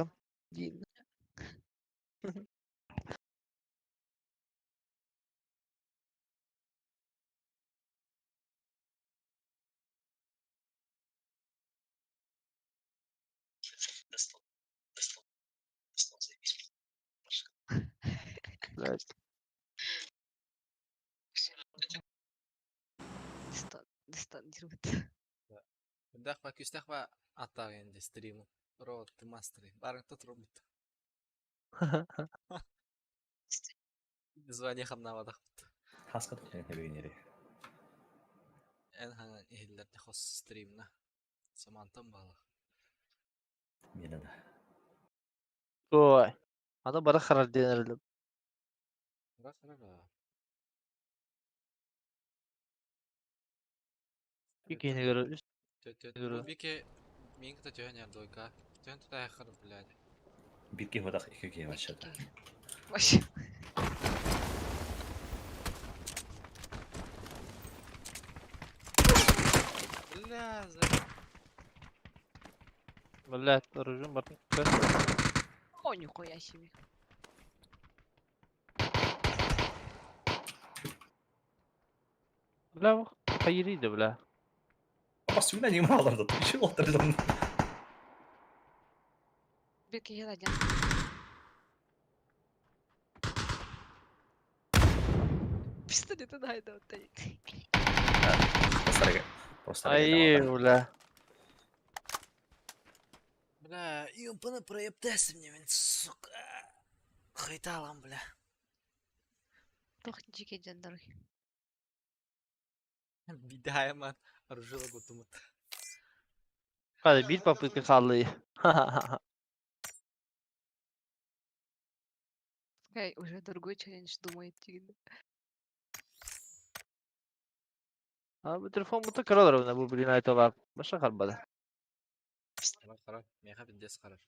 Достал. Достал. Достал, заебись. Блядь. Дистан, Дах ба күстах ба аттар енді стриму. Рот мастеры. Барын тот рубит. Звание хамнавадах. Хаска тухнен хебегенери. Эн ханан ихиллерде хос стримна. Самантан бала. Мені да. Ой. Аны бара харар денерлеп. Харар харар. Икене көрө. Бу бике мин кыта төһөн ярдойка. Төһөн тута хар блядь. Бирки hodах iki кие вообще. Вообще. Бля, за. Блядь, оружие бар. О, нихуя себе. Бля, хайриди, бля. Апа сүнә не маларды. Ты чего отырдың? Беки я один. Пистолет найду вот Просто просто Ай, бля. Бля, юмпаны проептесим мне, сука. Хайталам, бля. Тох дикий джандар. Бидайман. Оружие гутумут. Hadi bir попытка kaldı. Пускай уже другой челлендж думает. тигр. Ha bu telefon бутын көрөлөр bu блин айталар. Баша карбады. Харар харар. Меха биндес харар.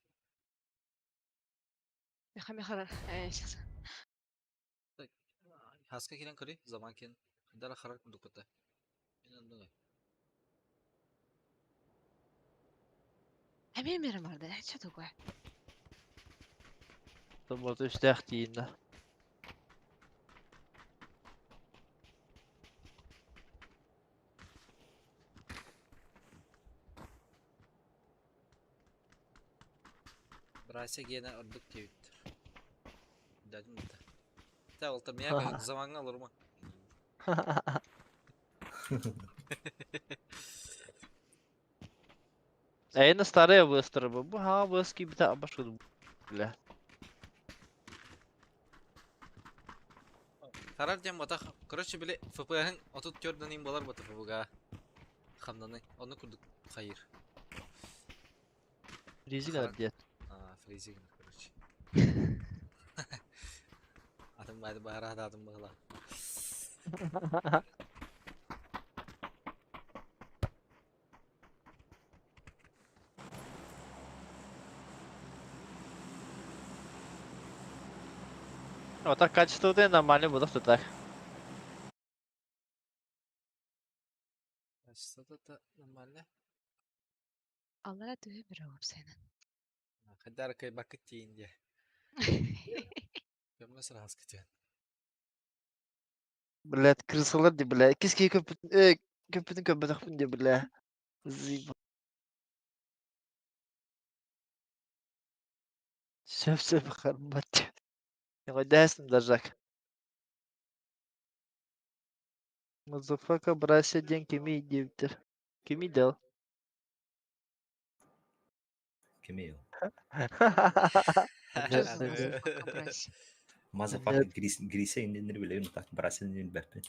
Меха меха. Сейчас. Хаска кирен көрі, заман кен. Дара харар курдук бата. Мен андыга. А мен Мирамарда, что такое? Тобото үстәх дейін. Брася гена ордук тебит. Дадым да. Та олта меха заманга алырма. Эйна старая быстро бу. Ха быски бита башка бля. Харар дем батах. Короче, биле ФПХ отут төрдөн им болар бата ФПГ. Хамнаны. Оны курдук хайыр. Фризинг Хара- диэт. А, фризинг, короче. Атын байды баара атын быһыла. Вот так качество да нормально буду что так. Что-то нормально. Аллара түһэ бирэ уопсайынан. Хайдар кайбакы тиинде. Көмө сразу кетен. Блядь, крысалар ди, бля. Киски көпүтүн, э, көпүтүн көпөтөхпүн ди, бля. Зиба. Сөп сөп харбат. Дэсн дажак. Мазафака брася ден кими диэбиттэр. Кими дел? Кимил. Мазафака брась. Мазафака Грисе иннинер билебин так Бразилия иннин бәппин.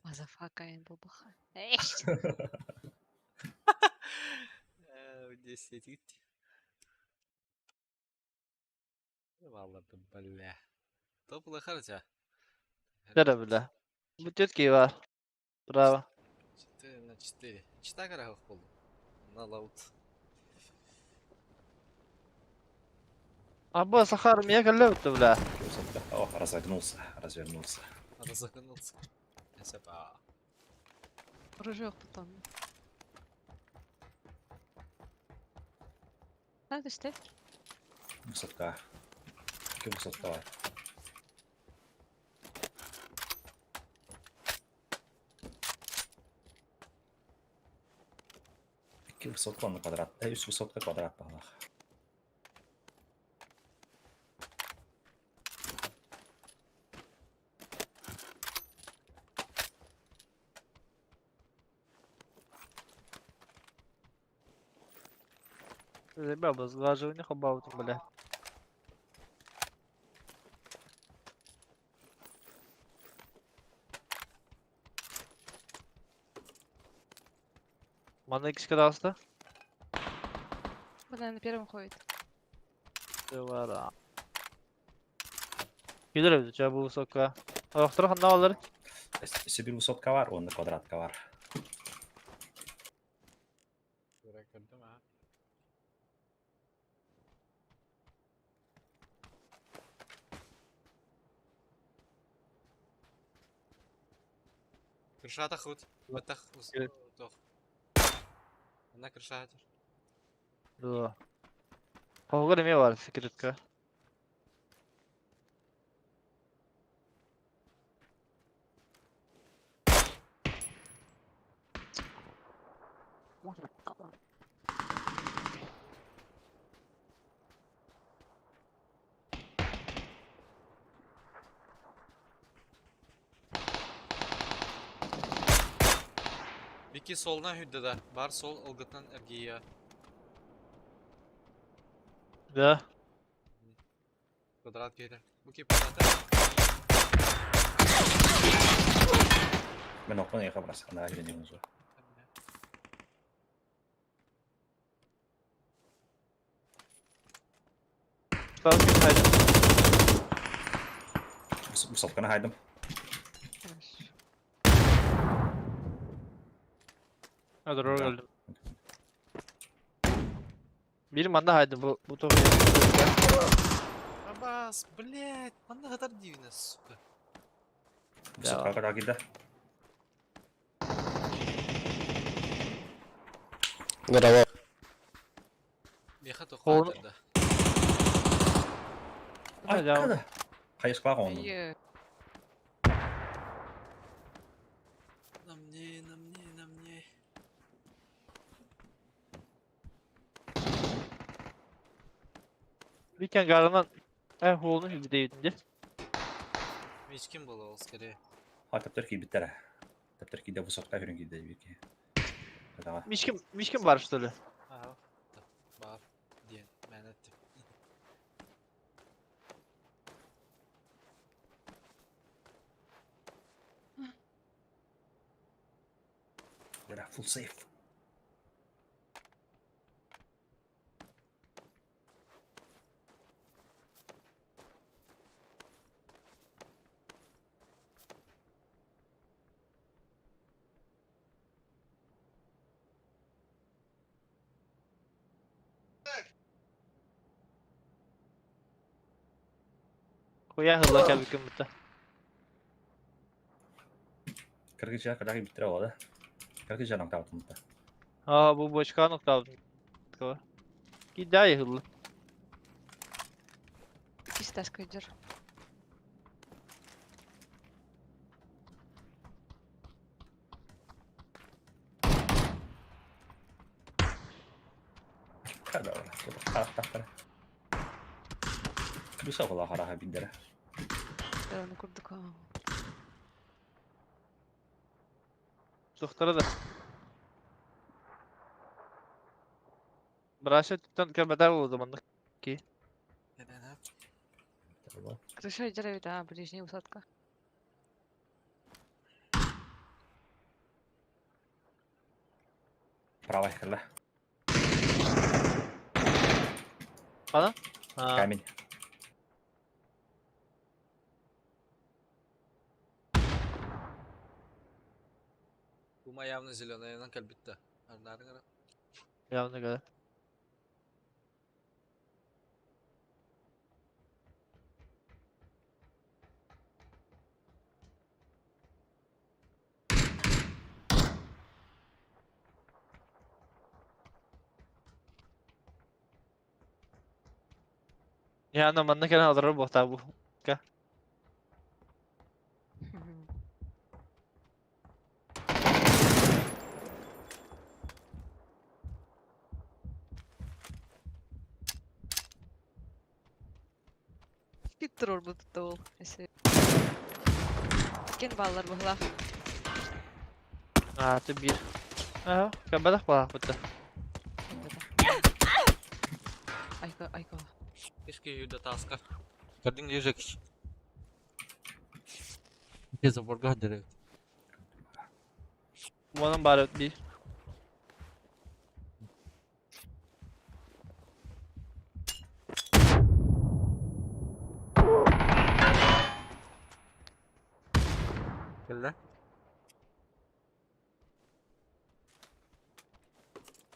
Мазафака эн буолбаха. Эш. Десять. Валла бля. Топлы харча. Бля, бля. Бу тетки бар. Браво. 4 на 4. Чита карахов болду. На лаут. А бу Сахар меня кэллэбит бля. О, разогнулся, развернулся. Разогнулся. Сапа. Ружок потом. Надо что? Высотка. Какие высотка? Какие высотка на квадрат? Үс высотка квадрат бағалақ. Ребята, сглаживание хабаутом, бля. Мана икс кадасты. Бу, наверное, первым ходит. Бар. Килер бит, ча бу высока. Охтор ханна алыр. Өссө bir высотка бар, онда квадратка бар. Көрдüm ha. Крышата хут. Баттах. Тох. Она крыша хатыр. Да. Хоғыр эме бар секретка. Бики солна хүдді Бар сол ылгытынан әргейе. Да. Квадрат кейді. Буки квадрат. Мен оқпан еқа брас, ана үйренеміз уже. Сразу хайдым. Высотканы хайдым. Хорошо. Hadi doğru Да. geldim. Bir manda haydi bu bu topu. Абас, блядь, манна хатар дивина, сука. Высотка када киде. Меха Оны- тоққа да. Ай, Ya. када. Хайышқалақ оны. Е, На мне, на мне, на мне. Weekend гарынан э холunu hübdeydi. Мечкин был ол скорее. Ха, таптар ки биттер. Таптар киде высотка хүрен киде бики. Кадаға. Мишким мишким бар что ли? Ага. Бар. Диен. Мен әттім. Бля, full safe. Хуя хылла кәбиккин бутта. Кыргызча кыргыз биттер олады. Кыргызча ноктаутын. А бу бочка ноктаутын. Кидай хылла. Кисташка идер. Оны курдук. Сухтара да. Браша туттан кәбәтәр булды монда. Крыша идер бит, а, ближняя усадка. Правая крыла. Кана? А, Камень. Кума явно зеленая, калбитта. Арнары явно гада. Я манна кэлэн олорор буолтаа бу. Питтер будет ол. Если... Кен баллар была. А, ты бир. Ага, кәбәтәх бала бутта. Айка, айка. Кишки юда таска. Кардин южек. Без заборга дерек. Вонон бар бир. Кэллэ.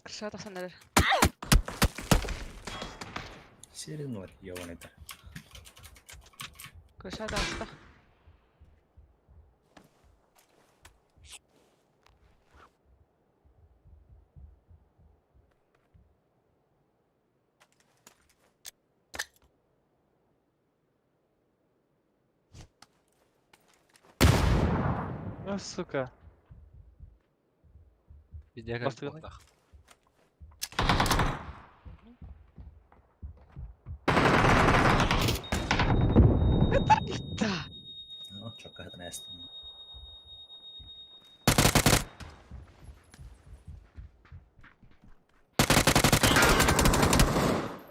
Крыша тахсан эрер. Серый ёбаный. Крыша таста. Ну, сука. Видео Бастыгыны. как Да. Ну, чокка это нэст.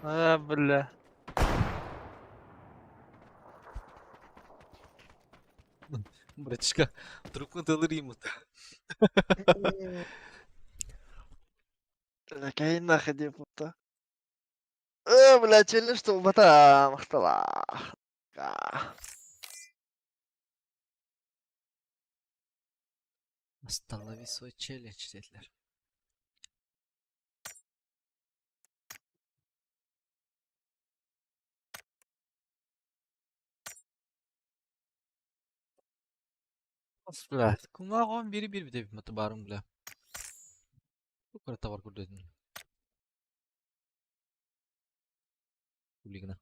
А, бля. Братишка, трубку дали ему. Бля, нахуй пута. Бля, челлендж что бата махтала. Останови свой челлендж, dediler. Бля, кумагон бири бир бите маты барым бля. Бу карата бар көрдөдүм. Улигна.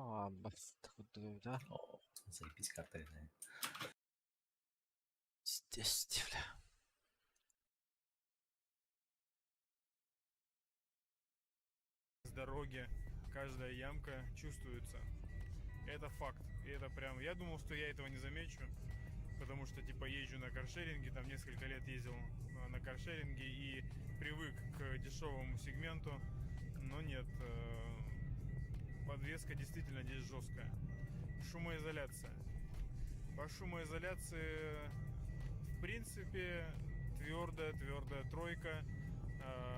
О, бас да. О, заебись карта. Здесь, бля. С дороги, каждая ямка чувствуется. Это факт. И это прям... Я думал, что я этого не замечу, потому что, типа, езжу на каршеринге, там несколько лет ездил на каршеринге и привык к дешевому сегменту, но нет, подвеска действительно здесь жесткая. Шумоизоляция. По шумоизоляции, в принципе, твердая, твердая тройка.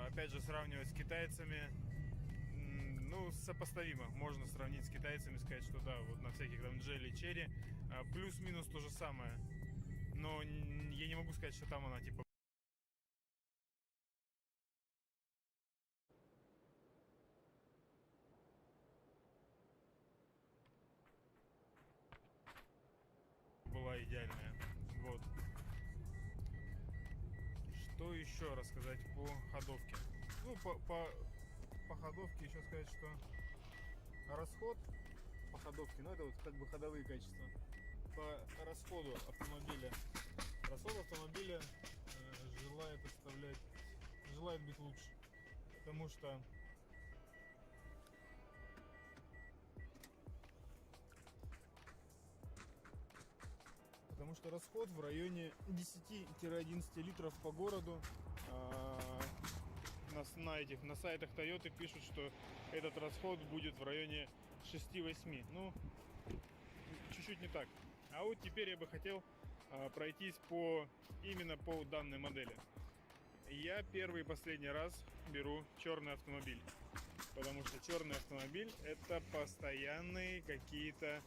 Опять же, сравнивать с китайцами, ну, сопоставимо. Можно сравнить с китайцами, сказать, что да, вот на всяких там Geely, Chery, плюс-минус то же самое. Но я не могу сказать, что там она типа была идеальная. Вот. Что еще рассказать по ходовке? Ну, по ходовке еще сказать, что расход по ходовке, ну это вот как бы ходовые качества. По расходу автомобиля. Расход автомобиля желает быть лучше. Потому что расход в районе 10-11 литров по городу. На сайтах Toyota пишут, что этот расход будет в районе 6-8. Ну, чуть-чуть не так. А вот теперь я бы хотел пройтись именно по данной модели. Я первый и последний раз беру черный автомобиль, потому что черный автомобиль — это постоянные какие-то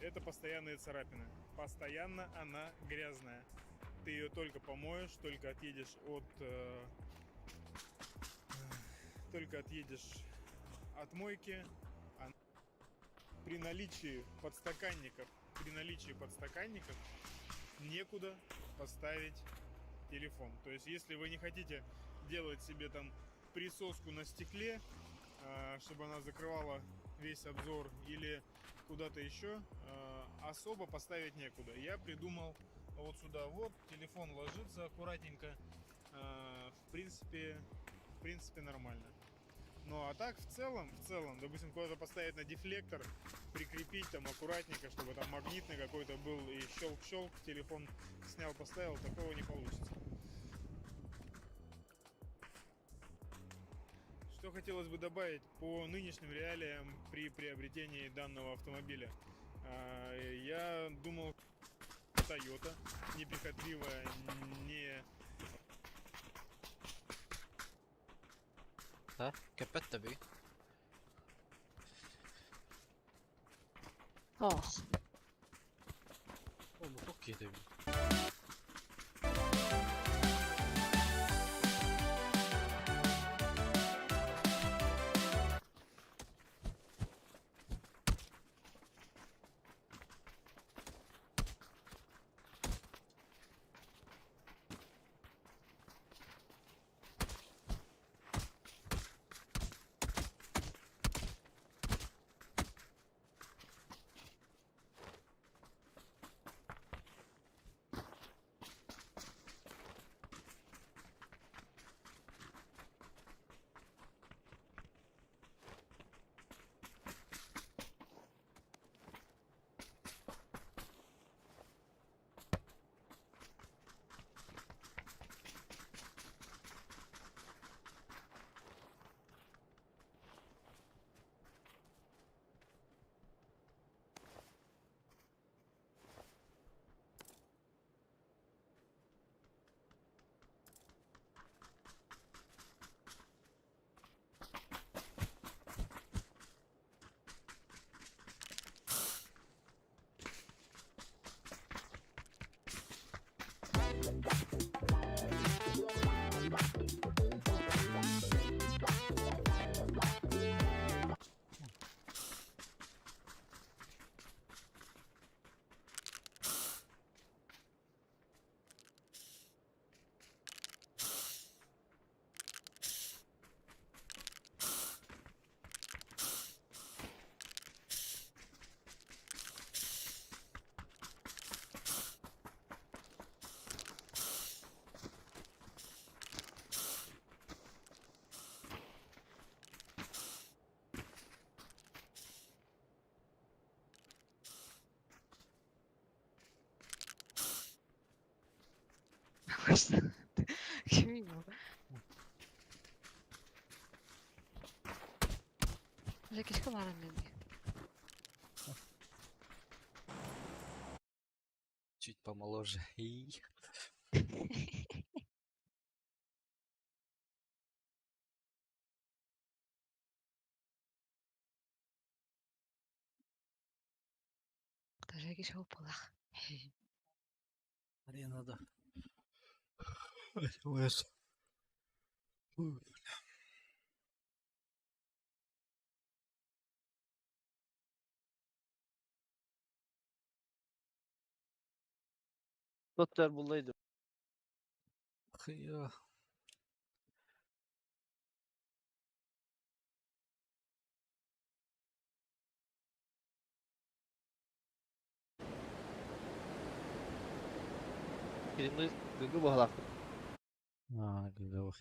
это постоянные царапины. Постоянно она грязная. Ты ее только помоешь, только отъедешь от мойки. А при наличии подстаканников некуда поставить телефон. То есть, если вы не хотите делать себе присоску на стекле, чтобы она закрывала весь обзор или куда-то еще, особо поставить некуда. Я придумал вот сюда вот, телефон ложится аккуратненько, в принципе нормально. Ну а так в целом, допустим, куда-то поставить на дефлектор, прикрепить аккуратненько, чтобы магнитный какой-то был и щелк-щелк, телефон снял, поставил, такого не получится. Что хотелось бы добавить по нынешним реалиям при приобретении данного автомобиля. Я думал, Toyota неприхотливая, не... Да, капец тебе. Ох. О, ну окей, тебе. Көстө. Кимий бу? Жекишка баран мен. Чуть помоложе. И. Жекишка упалах. Аренада. Доттер буллайды. Хыя. Киринни гыгы бахалак. А, гыгы.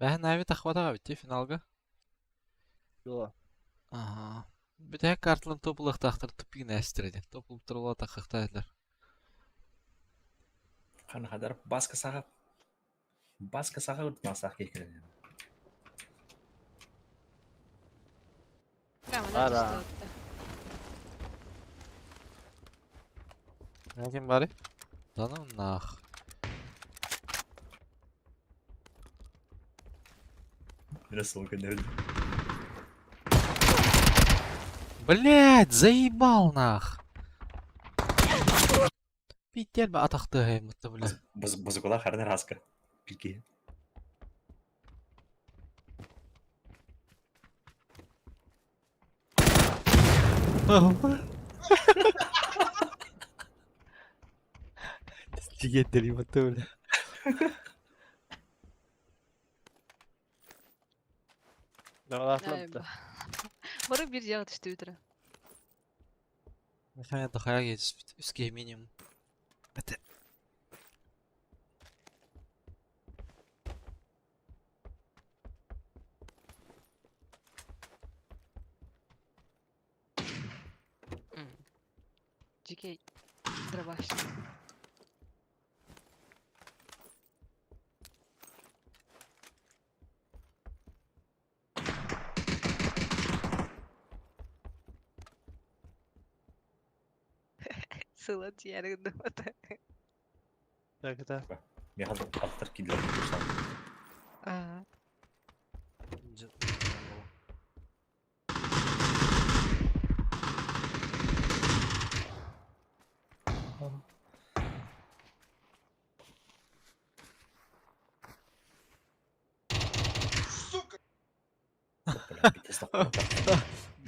Бәһ Нави тахватаға бітті финалга. Дуо. Ага. Бүтә картлын топлық тақтыр тупигін әстіреді. Топлып тұрыла тақықта әділер. Хан хадар баска саға. Баска саға үрт масақ кекіреді. Прямо на Ара. Ким бары? Да ну нах. Расул көндөрдү. Блять, заебал нах. Питер ба атақты хаймытты, бля. Бузукула харны раска. Пики. Тигеттер ебатты, бля. Давалатлапты. Бары бир жағы түштү бүтүрө. Механя дохая кетіс үске минимум. Это. Жеке дробаш. Сыла тиярыгы думата. Так, это. Механ аттар кидлер. Ага.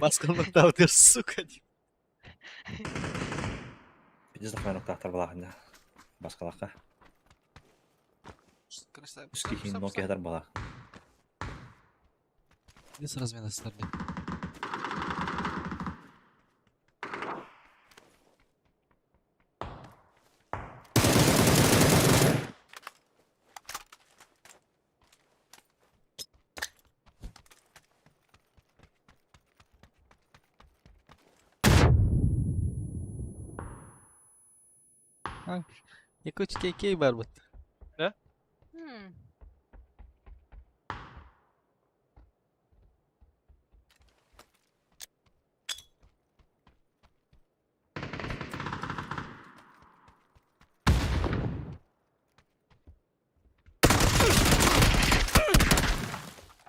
Басқалық таудыр, сука. Пиздец тахтар балахында. Баскалакка. Үске хин ноки хадар балах. Без размена стали. Якутский кей бар бит.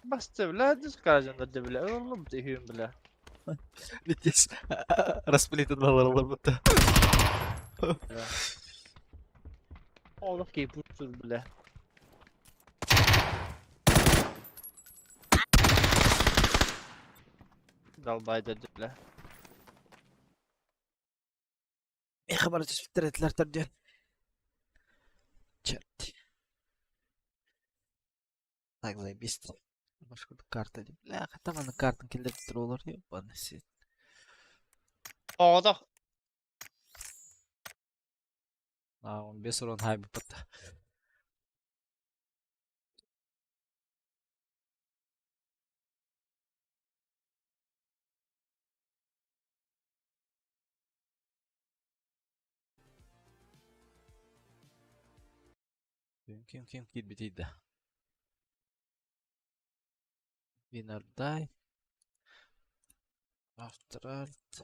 Басты, бля, дискажын да бля. Oğlum tehüm бля. Битес расплитен балалар бит. Oğlum ki puttur бля. Dalbayda бля. Хабар түспүттер төрдүөн. Черт. Так, заебись. Башка карта деп. Бля, хотя бы на картын келдеп турулар, ебаный свет. Оğda А, он бес урон хайбы патта. Ким ким киирбитий да? Винардай. Авторальт.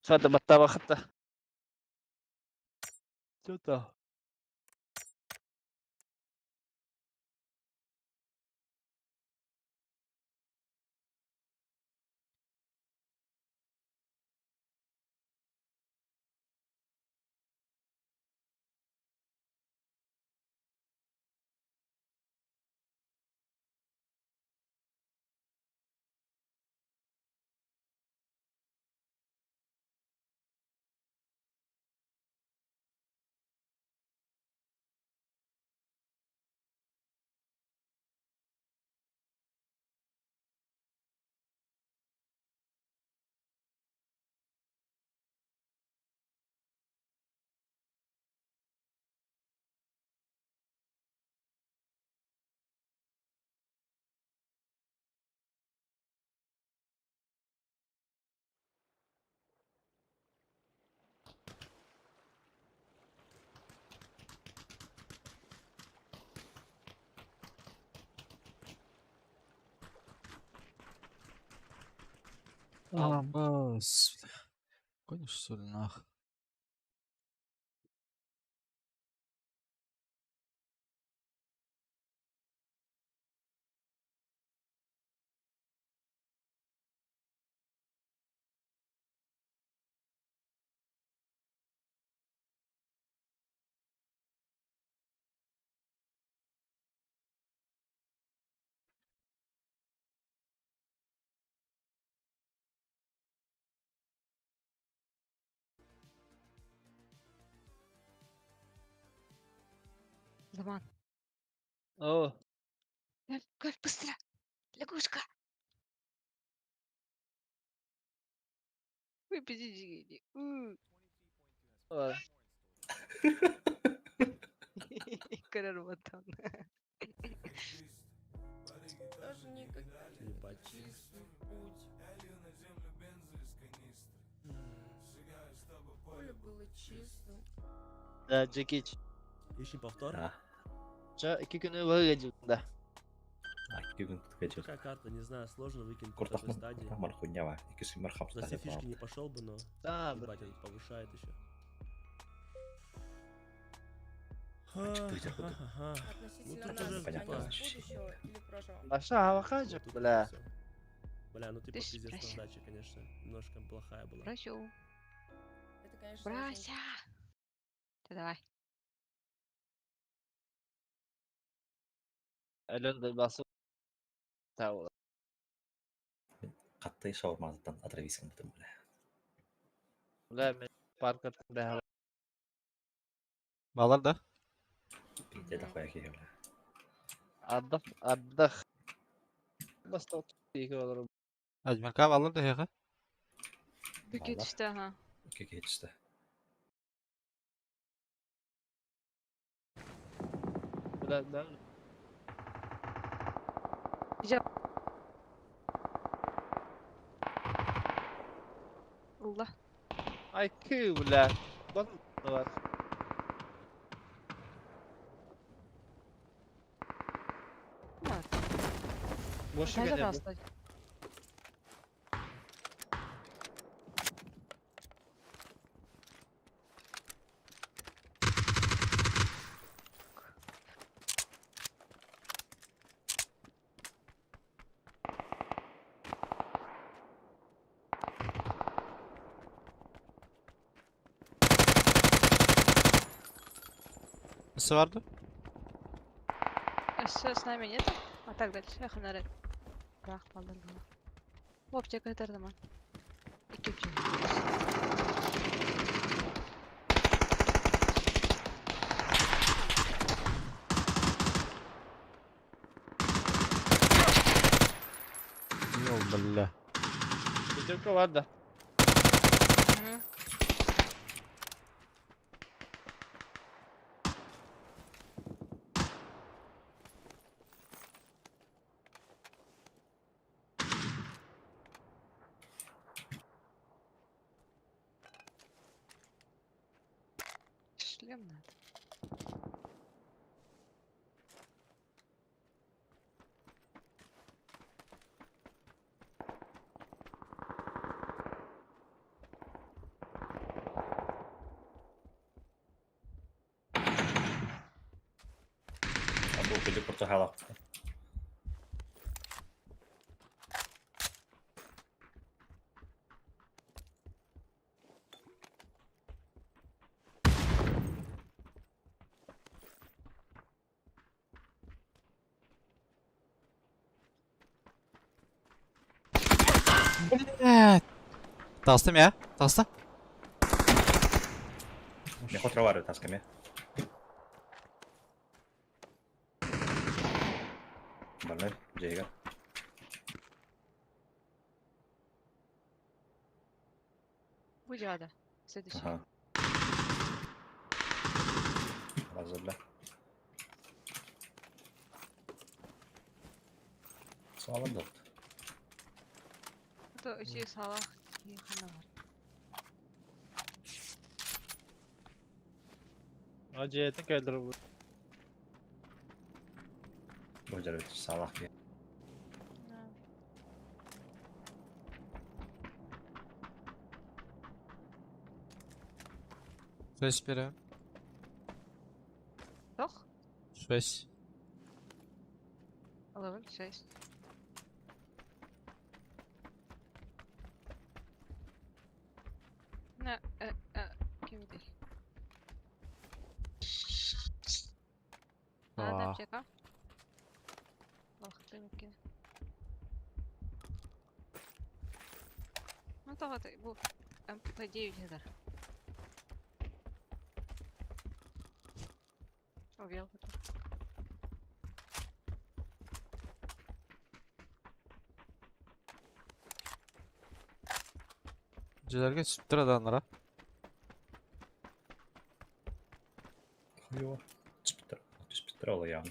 Что-то баттаабахта. Что-то. А, бас. Гонишь, что ли, нах? Заман. О, Галь, Галь, быстро! Лягушка! Ой, подожди, иди. о. Көрөр ботан. Тоже никогда Ебать. Поле было чистым. Да, Джекич. Ищем повтор. А, Ча, икки күнү выглядит, да. а, икки күн күтүгэ Какая карта, не знаю, сложно выкинуть на Куртах такой стадии. мар хуйня ва. Икки сүмөр За все фишки не пошел бы, но Да, бля. ебать, этот повышает еще. Чё-то Ага. Ну, Относительно тут нас, уже, понятно, они из ощущение. будущего или прошлого? Маша, авакаджо, Вот тут бля. всё. Бля, ну типа Ты ж пиздец брось. раздача, конечно, немножко плохая была. Бросю. Это, конечно, очень Брася! Ты давай. Ален да басып. Та, Хатты шаурмазыттан отравись бутым, бля. бля, мен паркаттан бля. Балар да? Пиздец хуя киһи, бля. Ардах, ардах. Баста екі олар. Адмирка балар да хеха. Бүкет Балар. işte ага. Икки киһи түстэ. Бля, да. Allah. Ай, кü, бля. Бан бар. Var. Бошы Дай гене. пожалуйста. Nasıl vardı? А что с нами нету? А так дальше. Эх, наред. Рах, балдар было. Вообще, это man. İki üç. О, бля. Пятерка бар да. Мгм. Шлем надо. А был пойду Португала. Блядь. Таҕыстым я. Таҕыста. Не хотровары тасками. Больной, Джейгер. Будь рада. Следующий. Ага. Разобля. Слава дот. Это эти салах и ханавар. Ажиятын кэлэр бу. Бу салах. Да. Шесть берем. Тох? Шесть. Левел 6. На, ким дей? Надо А. аптека. Ох, ты микки. Ну того ты, бу МП9 гидар. Убил. Дьиэлэргэ сүптэр аданнара. Хуево. Спитрола явно.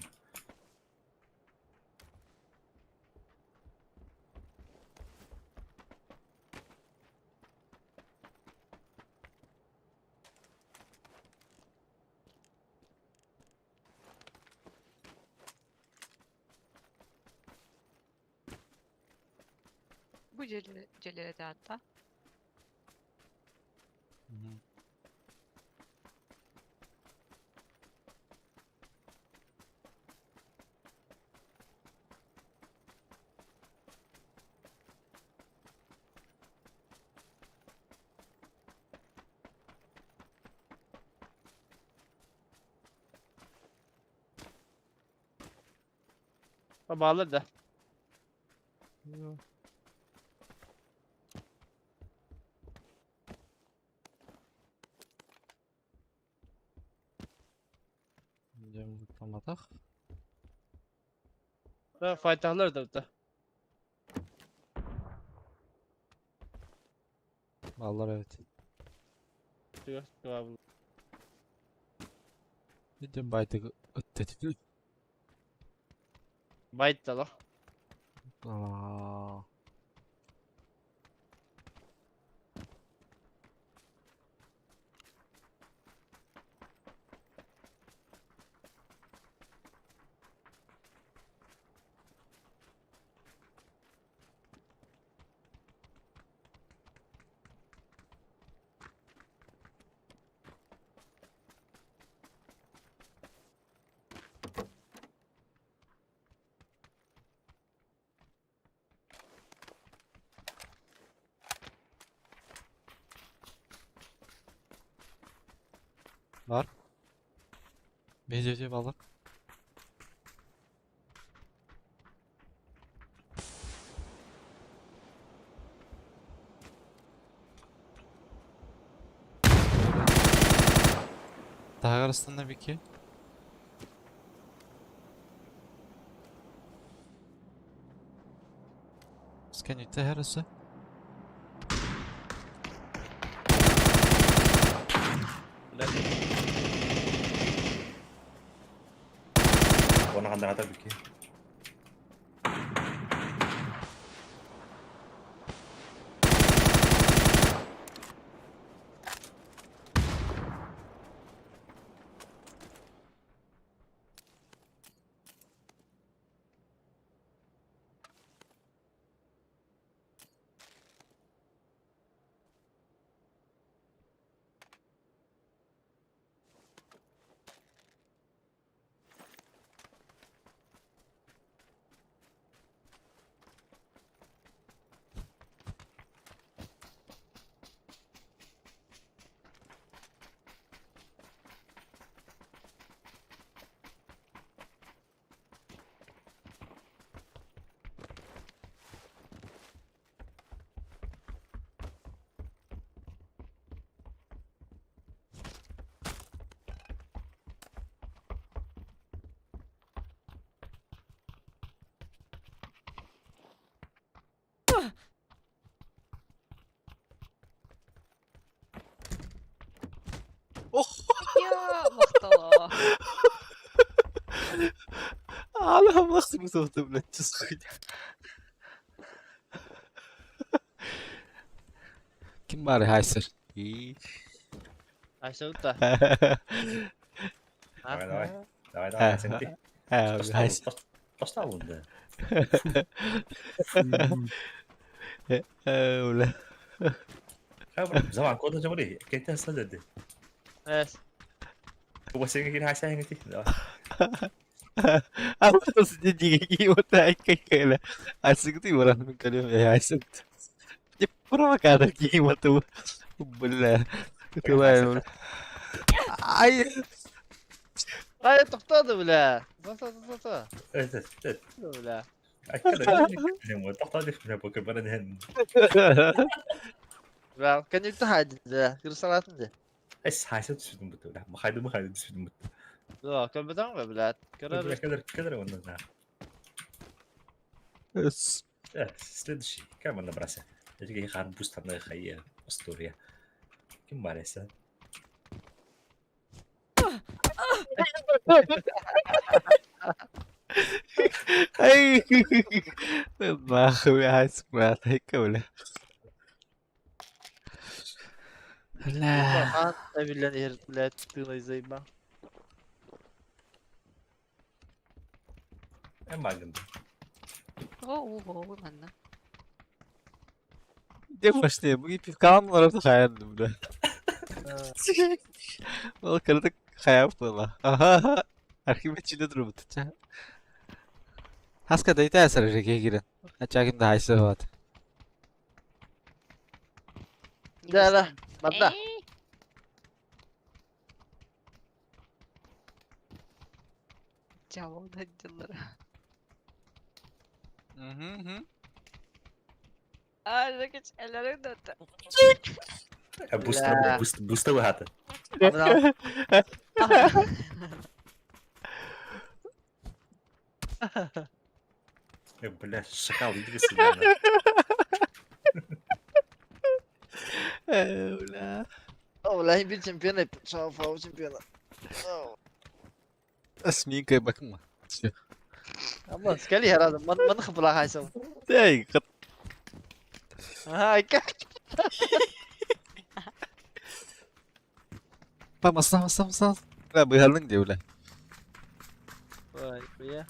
Бу дьиэлэрэ атта. Баалар да. Дьэ таматах. Да файталар да да. Баллар evet. Түгас туа. Дьэ байтык ыттетит. Байттала. Аа. Бар. Бейжеже баллар. Daha arasında bir ki. Сканьте хараса. Уонна хандаҕата бүки. Я махтала. Алла махсым блядь, чувствуйте. Ким баар хайсыр? Айсылта. Давай, давай. Давай, давай, сенти. Хайсыр. Поставил, да. Бля. Заман кода жамри. Кете садады. Эс. Уасенги хайсенги. Давай. А вот сидите вот так как Айсыгды баран мен калем айсыгды. Не провокатор кийим ату. Бля. Тылай. Ай. Ай, тоқтады, бля. Тоқта, тоқта, тоқта. Это, это. Бля. Бля, конечно, хайды, бля. Кырсалатын де. Эс хайса түсүдүм бут. Махайды махайды түсүдүм бут. Да, көрбөтөң бе, бля. Көрөр. Кадр кадр онна. Следующий. Кем набрался? Эти хан бустаны хай история. Ким бареса? Ай. Нахуй айсык брат, айка бля. Бля. Хан эбилен ер, бля, тыны заеба. Эм багын. О, о, манна. Где пошли? Мы пивкам хайан, бля. Ол кырдык хаяп была. Ага. Архив чиде друбут. Хаска дайта сар жеке кирен. Ачагин да хайсы вот. Да, да. Банда. Чао, да дилер. Мгм. А, жекеч, элерин да. Буста буста буста хата. Бля, шакал, иди сюда. Бля. О, бля, бир чемпион, чао, фау чемпион. Асминка бакма. Амма, скали herhalde. Man man хыпла хайсыл. Эй, кат. Ай, как? Па маса маса маса. Бля, быгалның де, бля. Ой, хуя.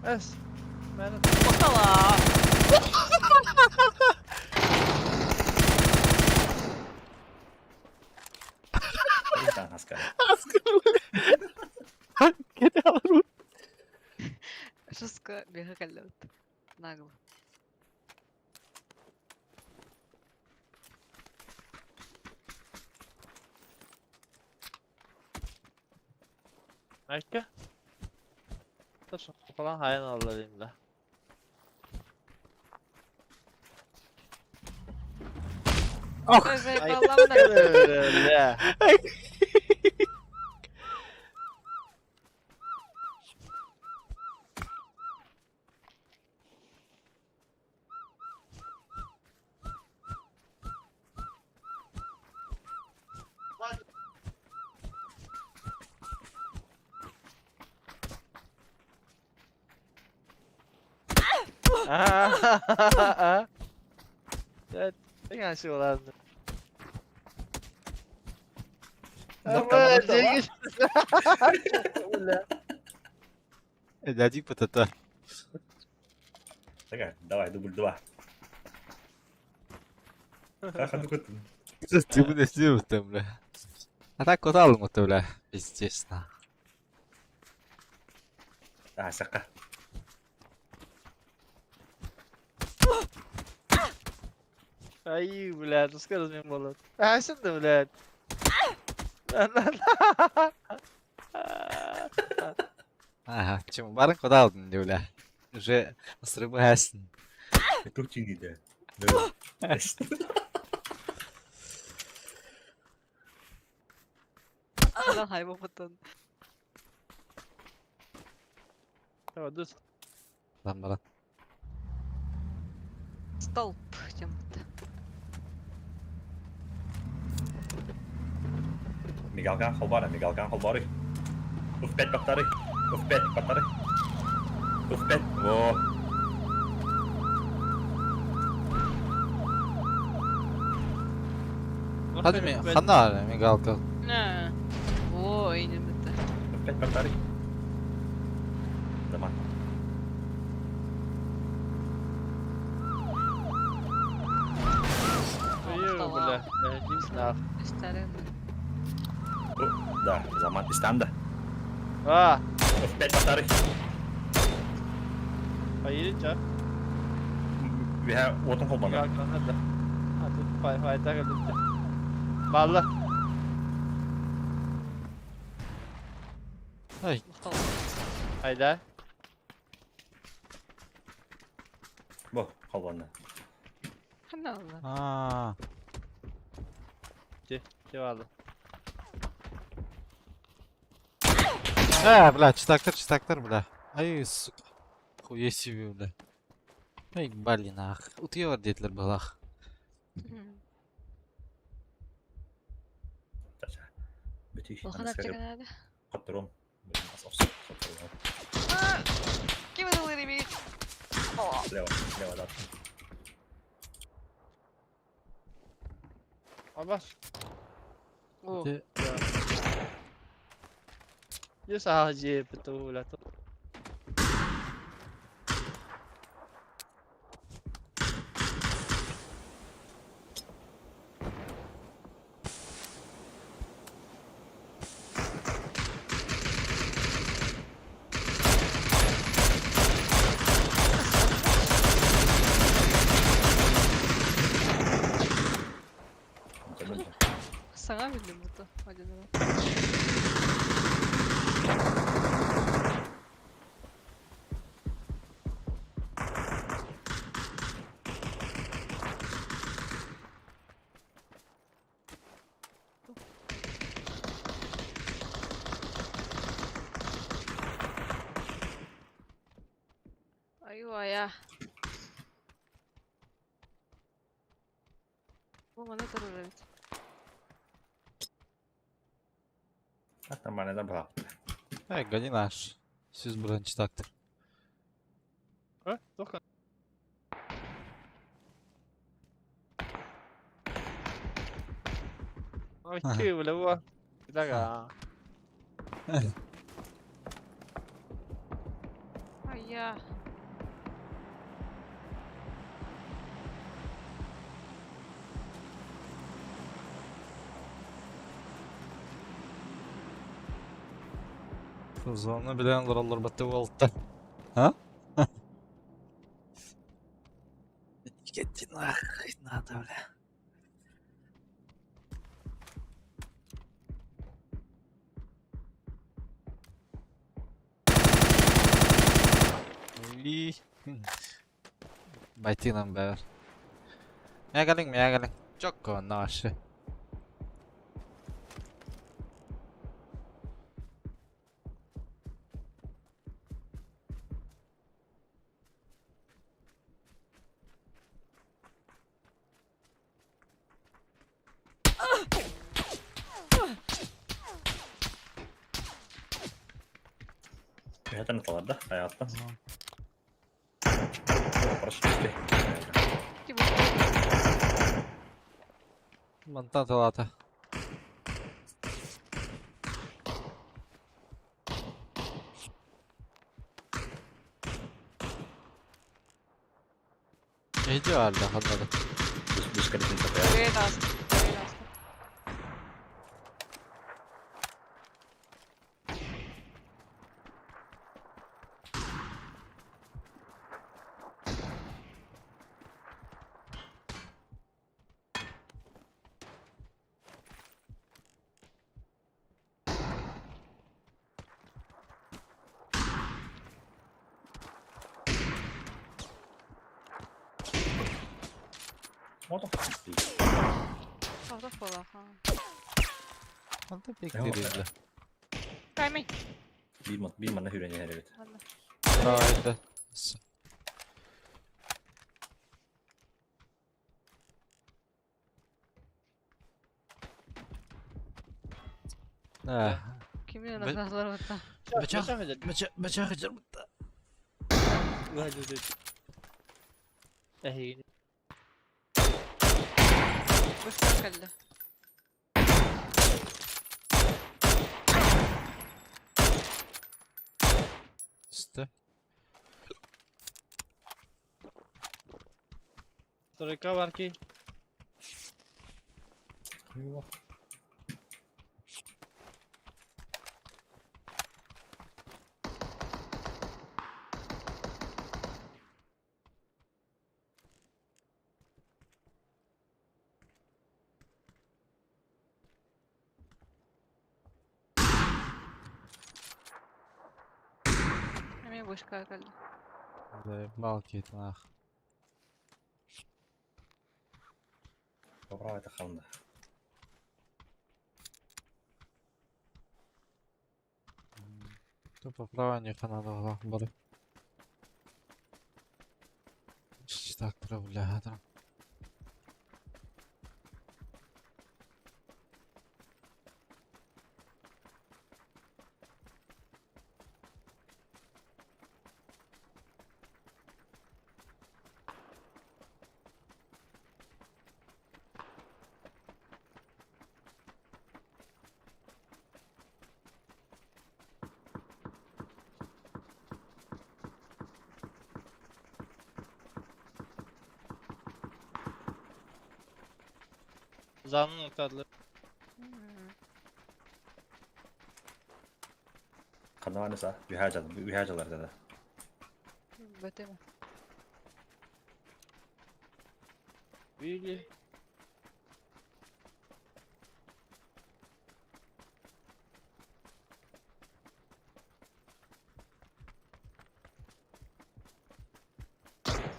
Эс. Мен Махтала. Хаска. Хаска, бля. Кете алару. Жестко бега каллют. Нагло. Айка. Falan hayal alayım da. Ох. Бля. А. Деген ладно. Дядик ПТТ. Такая, давай, дубль два. Ты будешь делать там, бля. А так куда он бля? Пиздец, на. А, сака. Ай, блядь, ну скажи мне молот. А, сюда, блядь. Ага, чем барын куда алдың, бля. Уже срыбайсың. Тух чингиде. Хайбопытын. Дус. Там баран. Столб чем-то. Мигалкан холбара, мигалкан холбары. Уф 5 повтори. Уф 5 повтори. Уф 5. Во. Hadi mi? Хана мигалка. Не. Во, инемете. Уф 5 повтори. Заман. Бля, не знаю. Да, заман истанда. А. Уф 5 повтори. Поедете, а? Виха отын холбана. А тут фай фай так это. Балла. Ай. Айда. Бо, холбана. Хана. А. Те, те валла. А, бля, читактар, читактар, бля. Ай, сука. Хуя себе, бля. Ай, блин, ах. Утыялар детлер балах. Улахан аптека надо. Қатырым. Ким это ребят? Слева, слева, да. Абас. О. Юса же бля. Саңа билдим буту. Один раз. Аюа я. Бу мана турар Так, нормально, да, была. Ай, гони наш. Сүз буран читактар. А? Тоха. Ой, бля, во. Дага. Ая. Зоны белән лоралар баты болты. А? Кетти нахуй надо, бля. И Байтинам бәр. Мегалин, мегалин. Чокко наши. Это на да? Hayatta. Просто түсте. Мантан талаата. Эйди аалда ханнада. Бускарытын тапа. Привет, Аста. Привет, Аста. What the fuck? Тоқтап болаха. Ханта бектерилде. Каймай. Bir manna hüreni her evet. Ладно. Давайте. Э. Киммен назар бата. Бачах. Бачах жырмытта. Эһигини. Быстро кэллэ. Түсті. Стройка бар ки. Эми бушка кэллэ. Заебал кейтнах. Поправа это ханда. Тупо права не хана бары. Так, бля, там. Zanın noktadılar. Ханна Үһәжалар да. Бэтема. Били.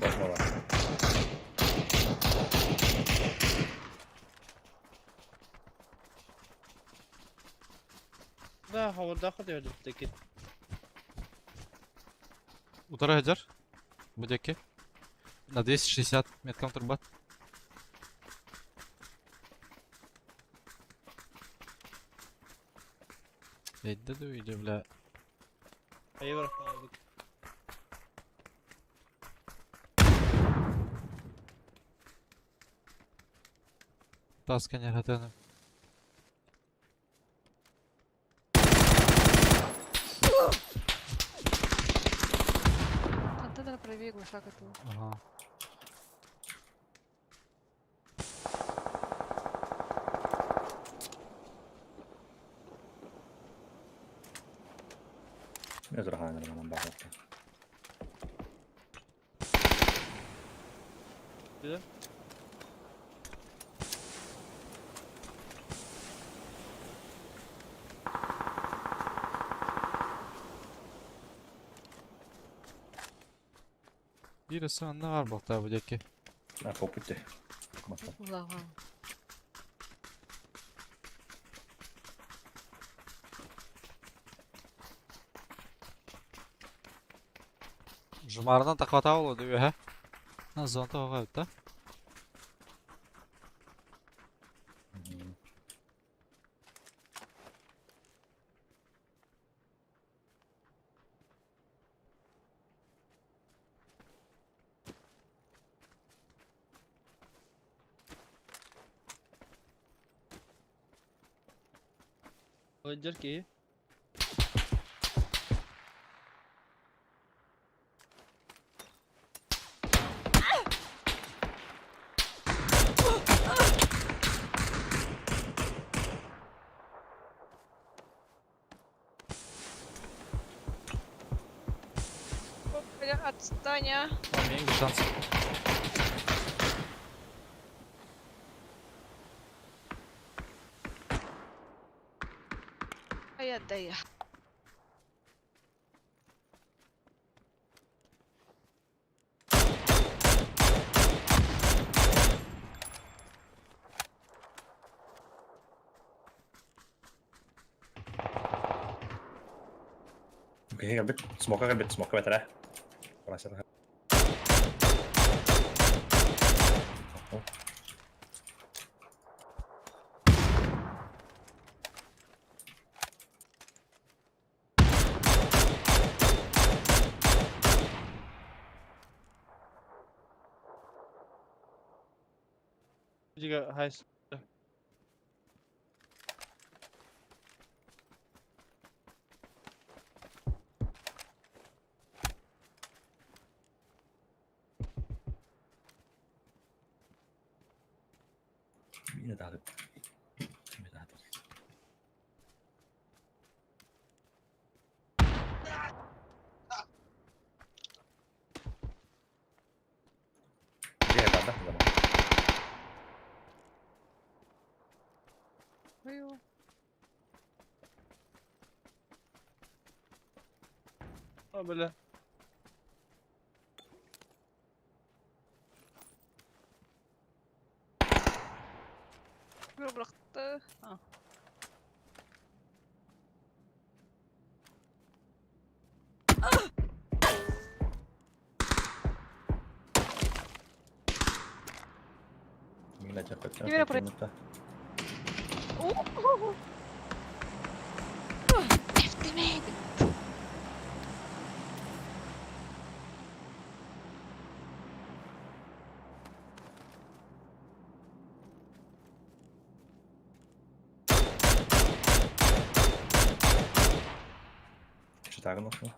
Башмала. Да, хаварда ходил таки. Удары хаджар. Будеки. На 260 меткам турбат. Эйдде или бля. Айвар. Таска не хатаны. Антенна правее глушак этого. Ага. Мен зураханыр манан бахатта. Да? Бирisi анна бар бакта будеки. А, попутте. Улаха. Жумарынан тақвата болу деп, ха? На зонта оға да? Сылдьар киһи. Бля, отстань, а. Имеем шанс. А я да я. Окей, кэлбит. Смока кэлбит, смока бэтэрэ. Парасата. Дига хайс. Мина даҕаны. Мина даҕаны. Дьиэ баар да? Ой, А, бля. Бырахты. А. Мина дьахтар. Кимэрэ Эфтимейд. Читагын окно.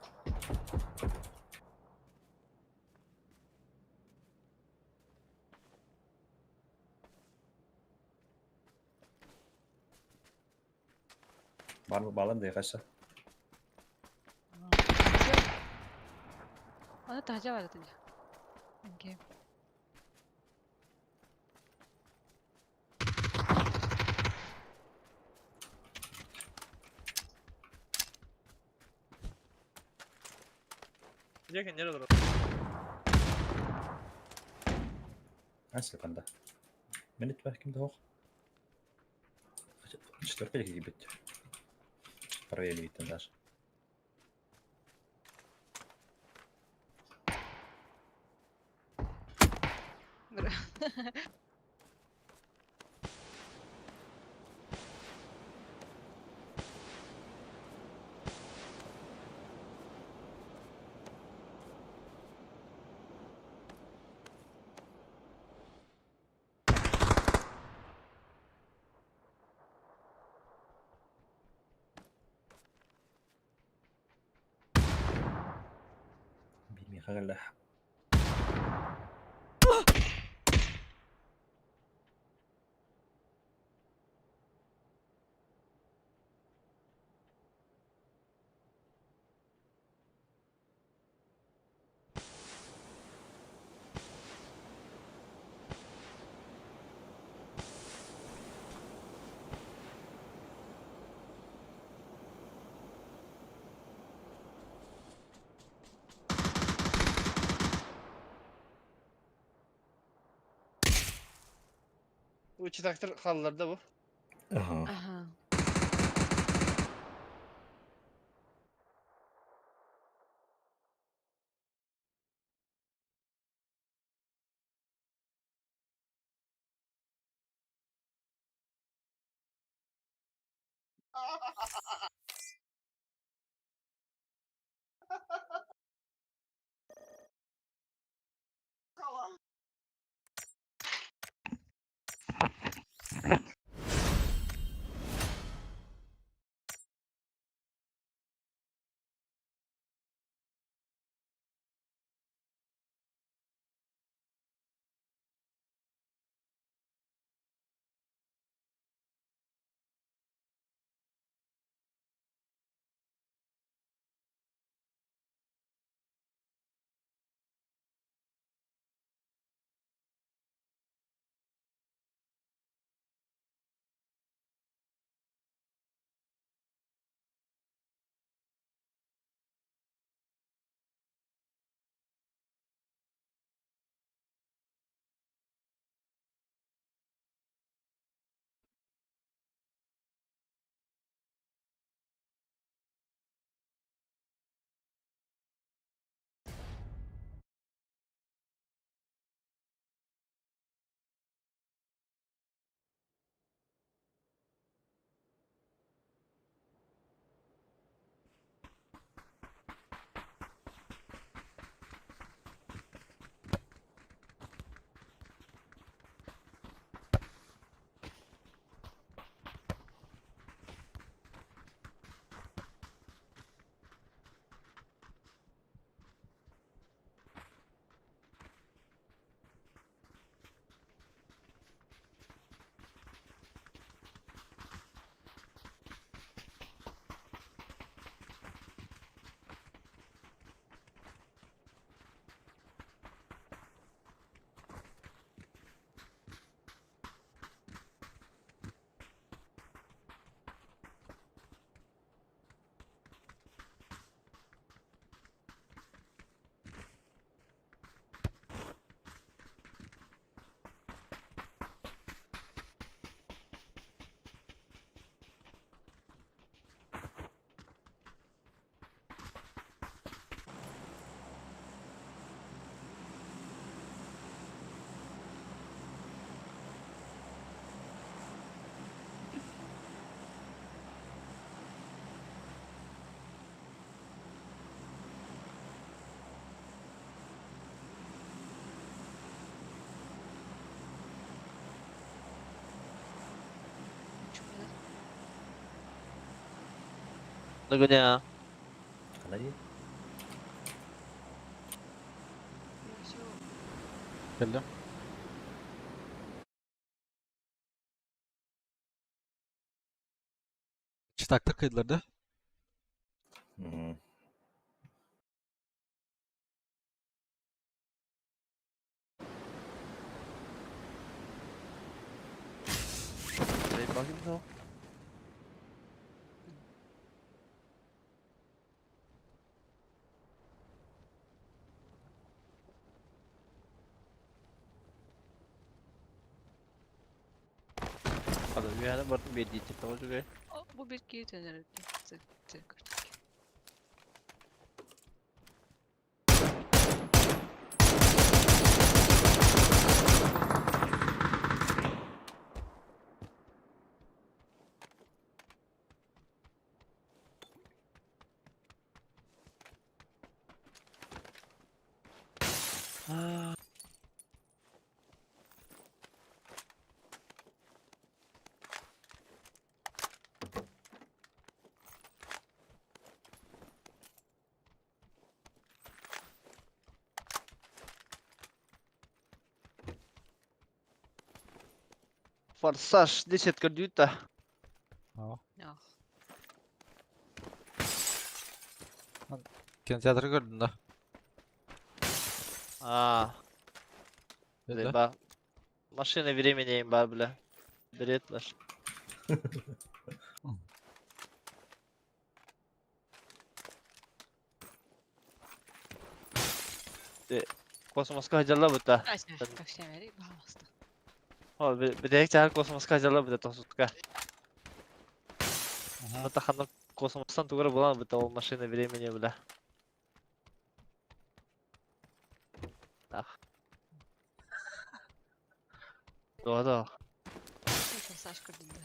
Бар балан да кайсы. Аны таһдьа бар этин. Окей. Дьэ кинилэр олорор. Асы канда. Минут бар ким да Четвертый киирбит. Проверили даже. Бими хагалла. Bu iki taktır kaldılar da bu. Ага. Ага. Догоняю. Ханна дии? Кэллим. Читактар кыйдылар да? Мм. Bakayım Hadi bir бардым бедите тоже ге. Бу бир киһи төнөр Форсаж 10 кредита. Ах. Кинотеатры көрдүм да. А, заеба. Машина времени имба, бля. Бред наш. Космоска дьалла бута. Кашемери баҕаста. О, бедек чаар космоска дьалла бута тосутка. Мата ханна космостан тугара булан бута ол машина времени, бля. Ах. Да, да. Форсаж көрдүм да.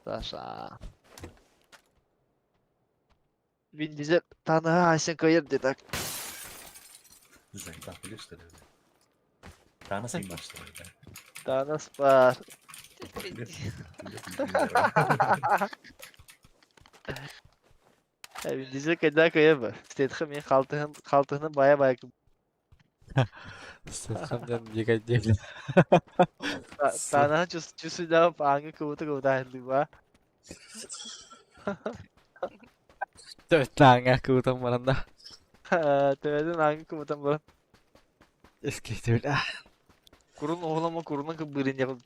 Саша. Вин Дизель таныга Айсен Кайыр так. Заебал, что ли? Тана син что ли? Танас бар. Вин Дизель когда кайыр ба. Стетхам мен халтыһын халтыһын бая бая Стетхам негодяй. Танаһын чусуйда аңы кубута кубута ба. Төттаңа кубутан баранда. Төбөдөн аңы кубутан баран. Эски түл. Курун оғлама курунун кыбырын yapıp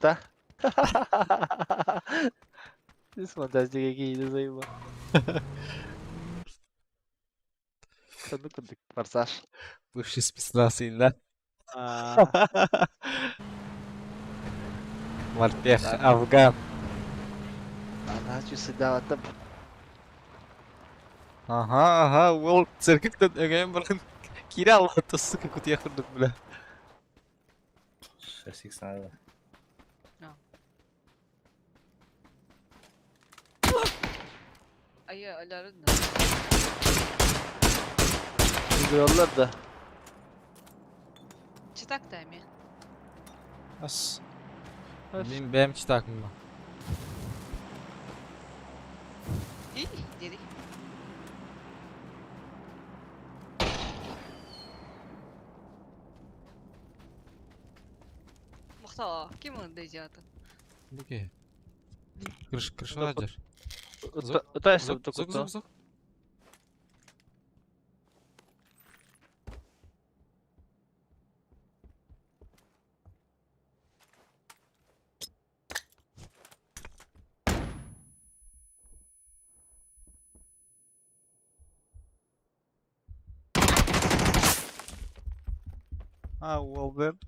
This фантастика какие заеба. Ханнык курдук форсаж. Бывший спецназ инна. Морпех Афган. Ана чусуйда атып. Ага, ага, ол церковьтен өңөйөн барган кире алып сука кутуя курдук бля. 6 надо. Айы аларын Yollar да. Читак да эми. Ас. Мен бэм читакмын. И, дери. Махтала, ким аны жааты? Буке. Крыш, крыша жер. Утайсы Зук, зук, зук, зук. А, well then.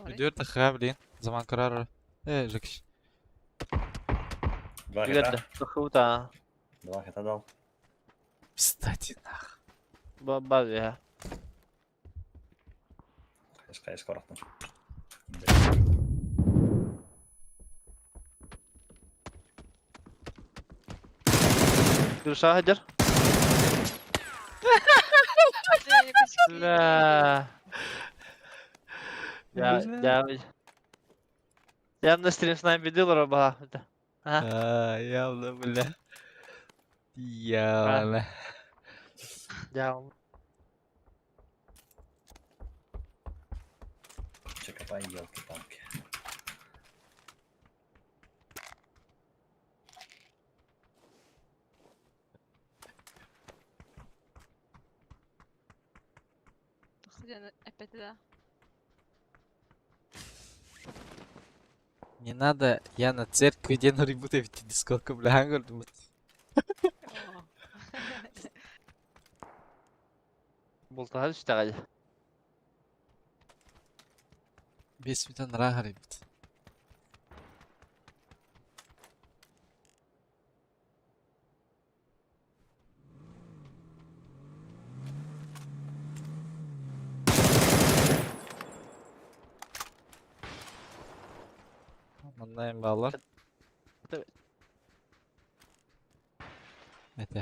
Идет ха, блин. Заман карар. Жекш. Два хита. Тохута. Два хита дал. Кстати, нах. Баба я. Конечно, скоро там. Душа хадер. Бля. Я, я. Явно стрим с нами бедил ба. А, явно, бля. Явно. Явно. Че, копай, елки-палки. Где опять да. Не надо, я на церкви ден ребуты в дискотку, бля, говорю. Бултаһа түстэҕэ. Бес минут рага ребят. Манна баллар. Это.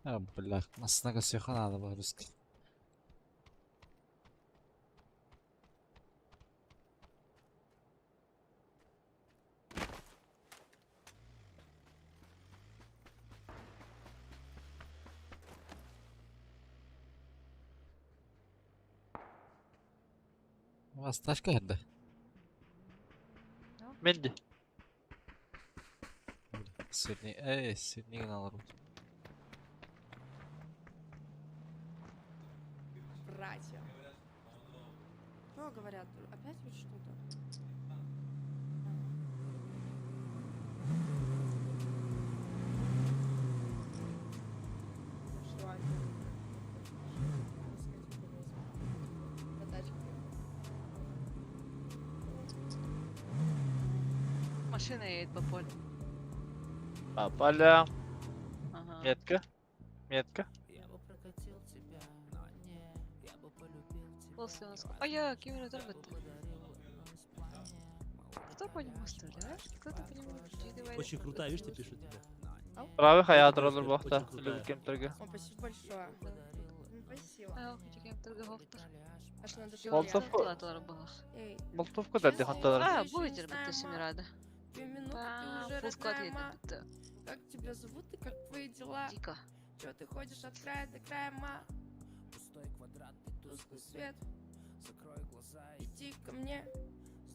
А, бля, масына көсөхан ады бар русский. У вас тачка это? Менди. Средний, эй, средний гнал рут. Братья. Что говорят? Опять вот что-то? Нашла я. На тачке. Машина едет по полю. Поля. Ага. Метка. Метка. После у нас... А я кем Кто по нему стреляет? Кто-то по нему выкидывает. Очень крутая, видишь, тебе пишут тебе. Правый хаят Очень роллер бохта. крутая. Любит кем-то. О, спасибо большое. Ну, Спасибо. А, хоть кем-то Аж надо Болтовку. Эй, Болтовку да диханталар. А, Ещё не будете знаю, работать ма. рада. Две минуты, ты уже Пуск родная, ма. ответит. Как тебя зовут и как твои дела? Дико. Чё ты ходишь от края до края, ма? Пустой квадрат и тусклый свет. Закрой глаза. Иди ко мне.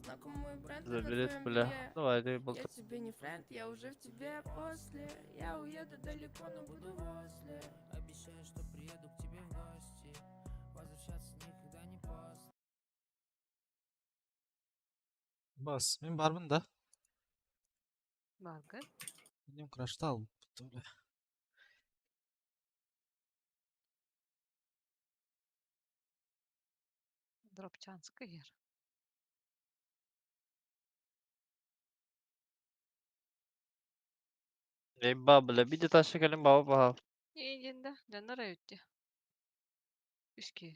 Знакомый бренд на Заберет, твоем бля. белье. Давай, ты Я болтов. тебе не френд, я уже в тебе после. Я уеду далеко, но буду возле. Обещаю, что приеду к тебе в гости. Возвращаться никогда не поздно. Бас, мен бармын да. Баргы. Менем крашта алып, бля. Дропчанская ер. Эй, ба, бля, биди ташы кэлин баба баха. Индинда, жаннара өтте. Үске.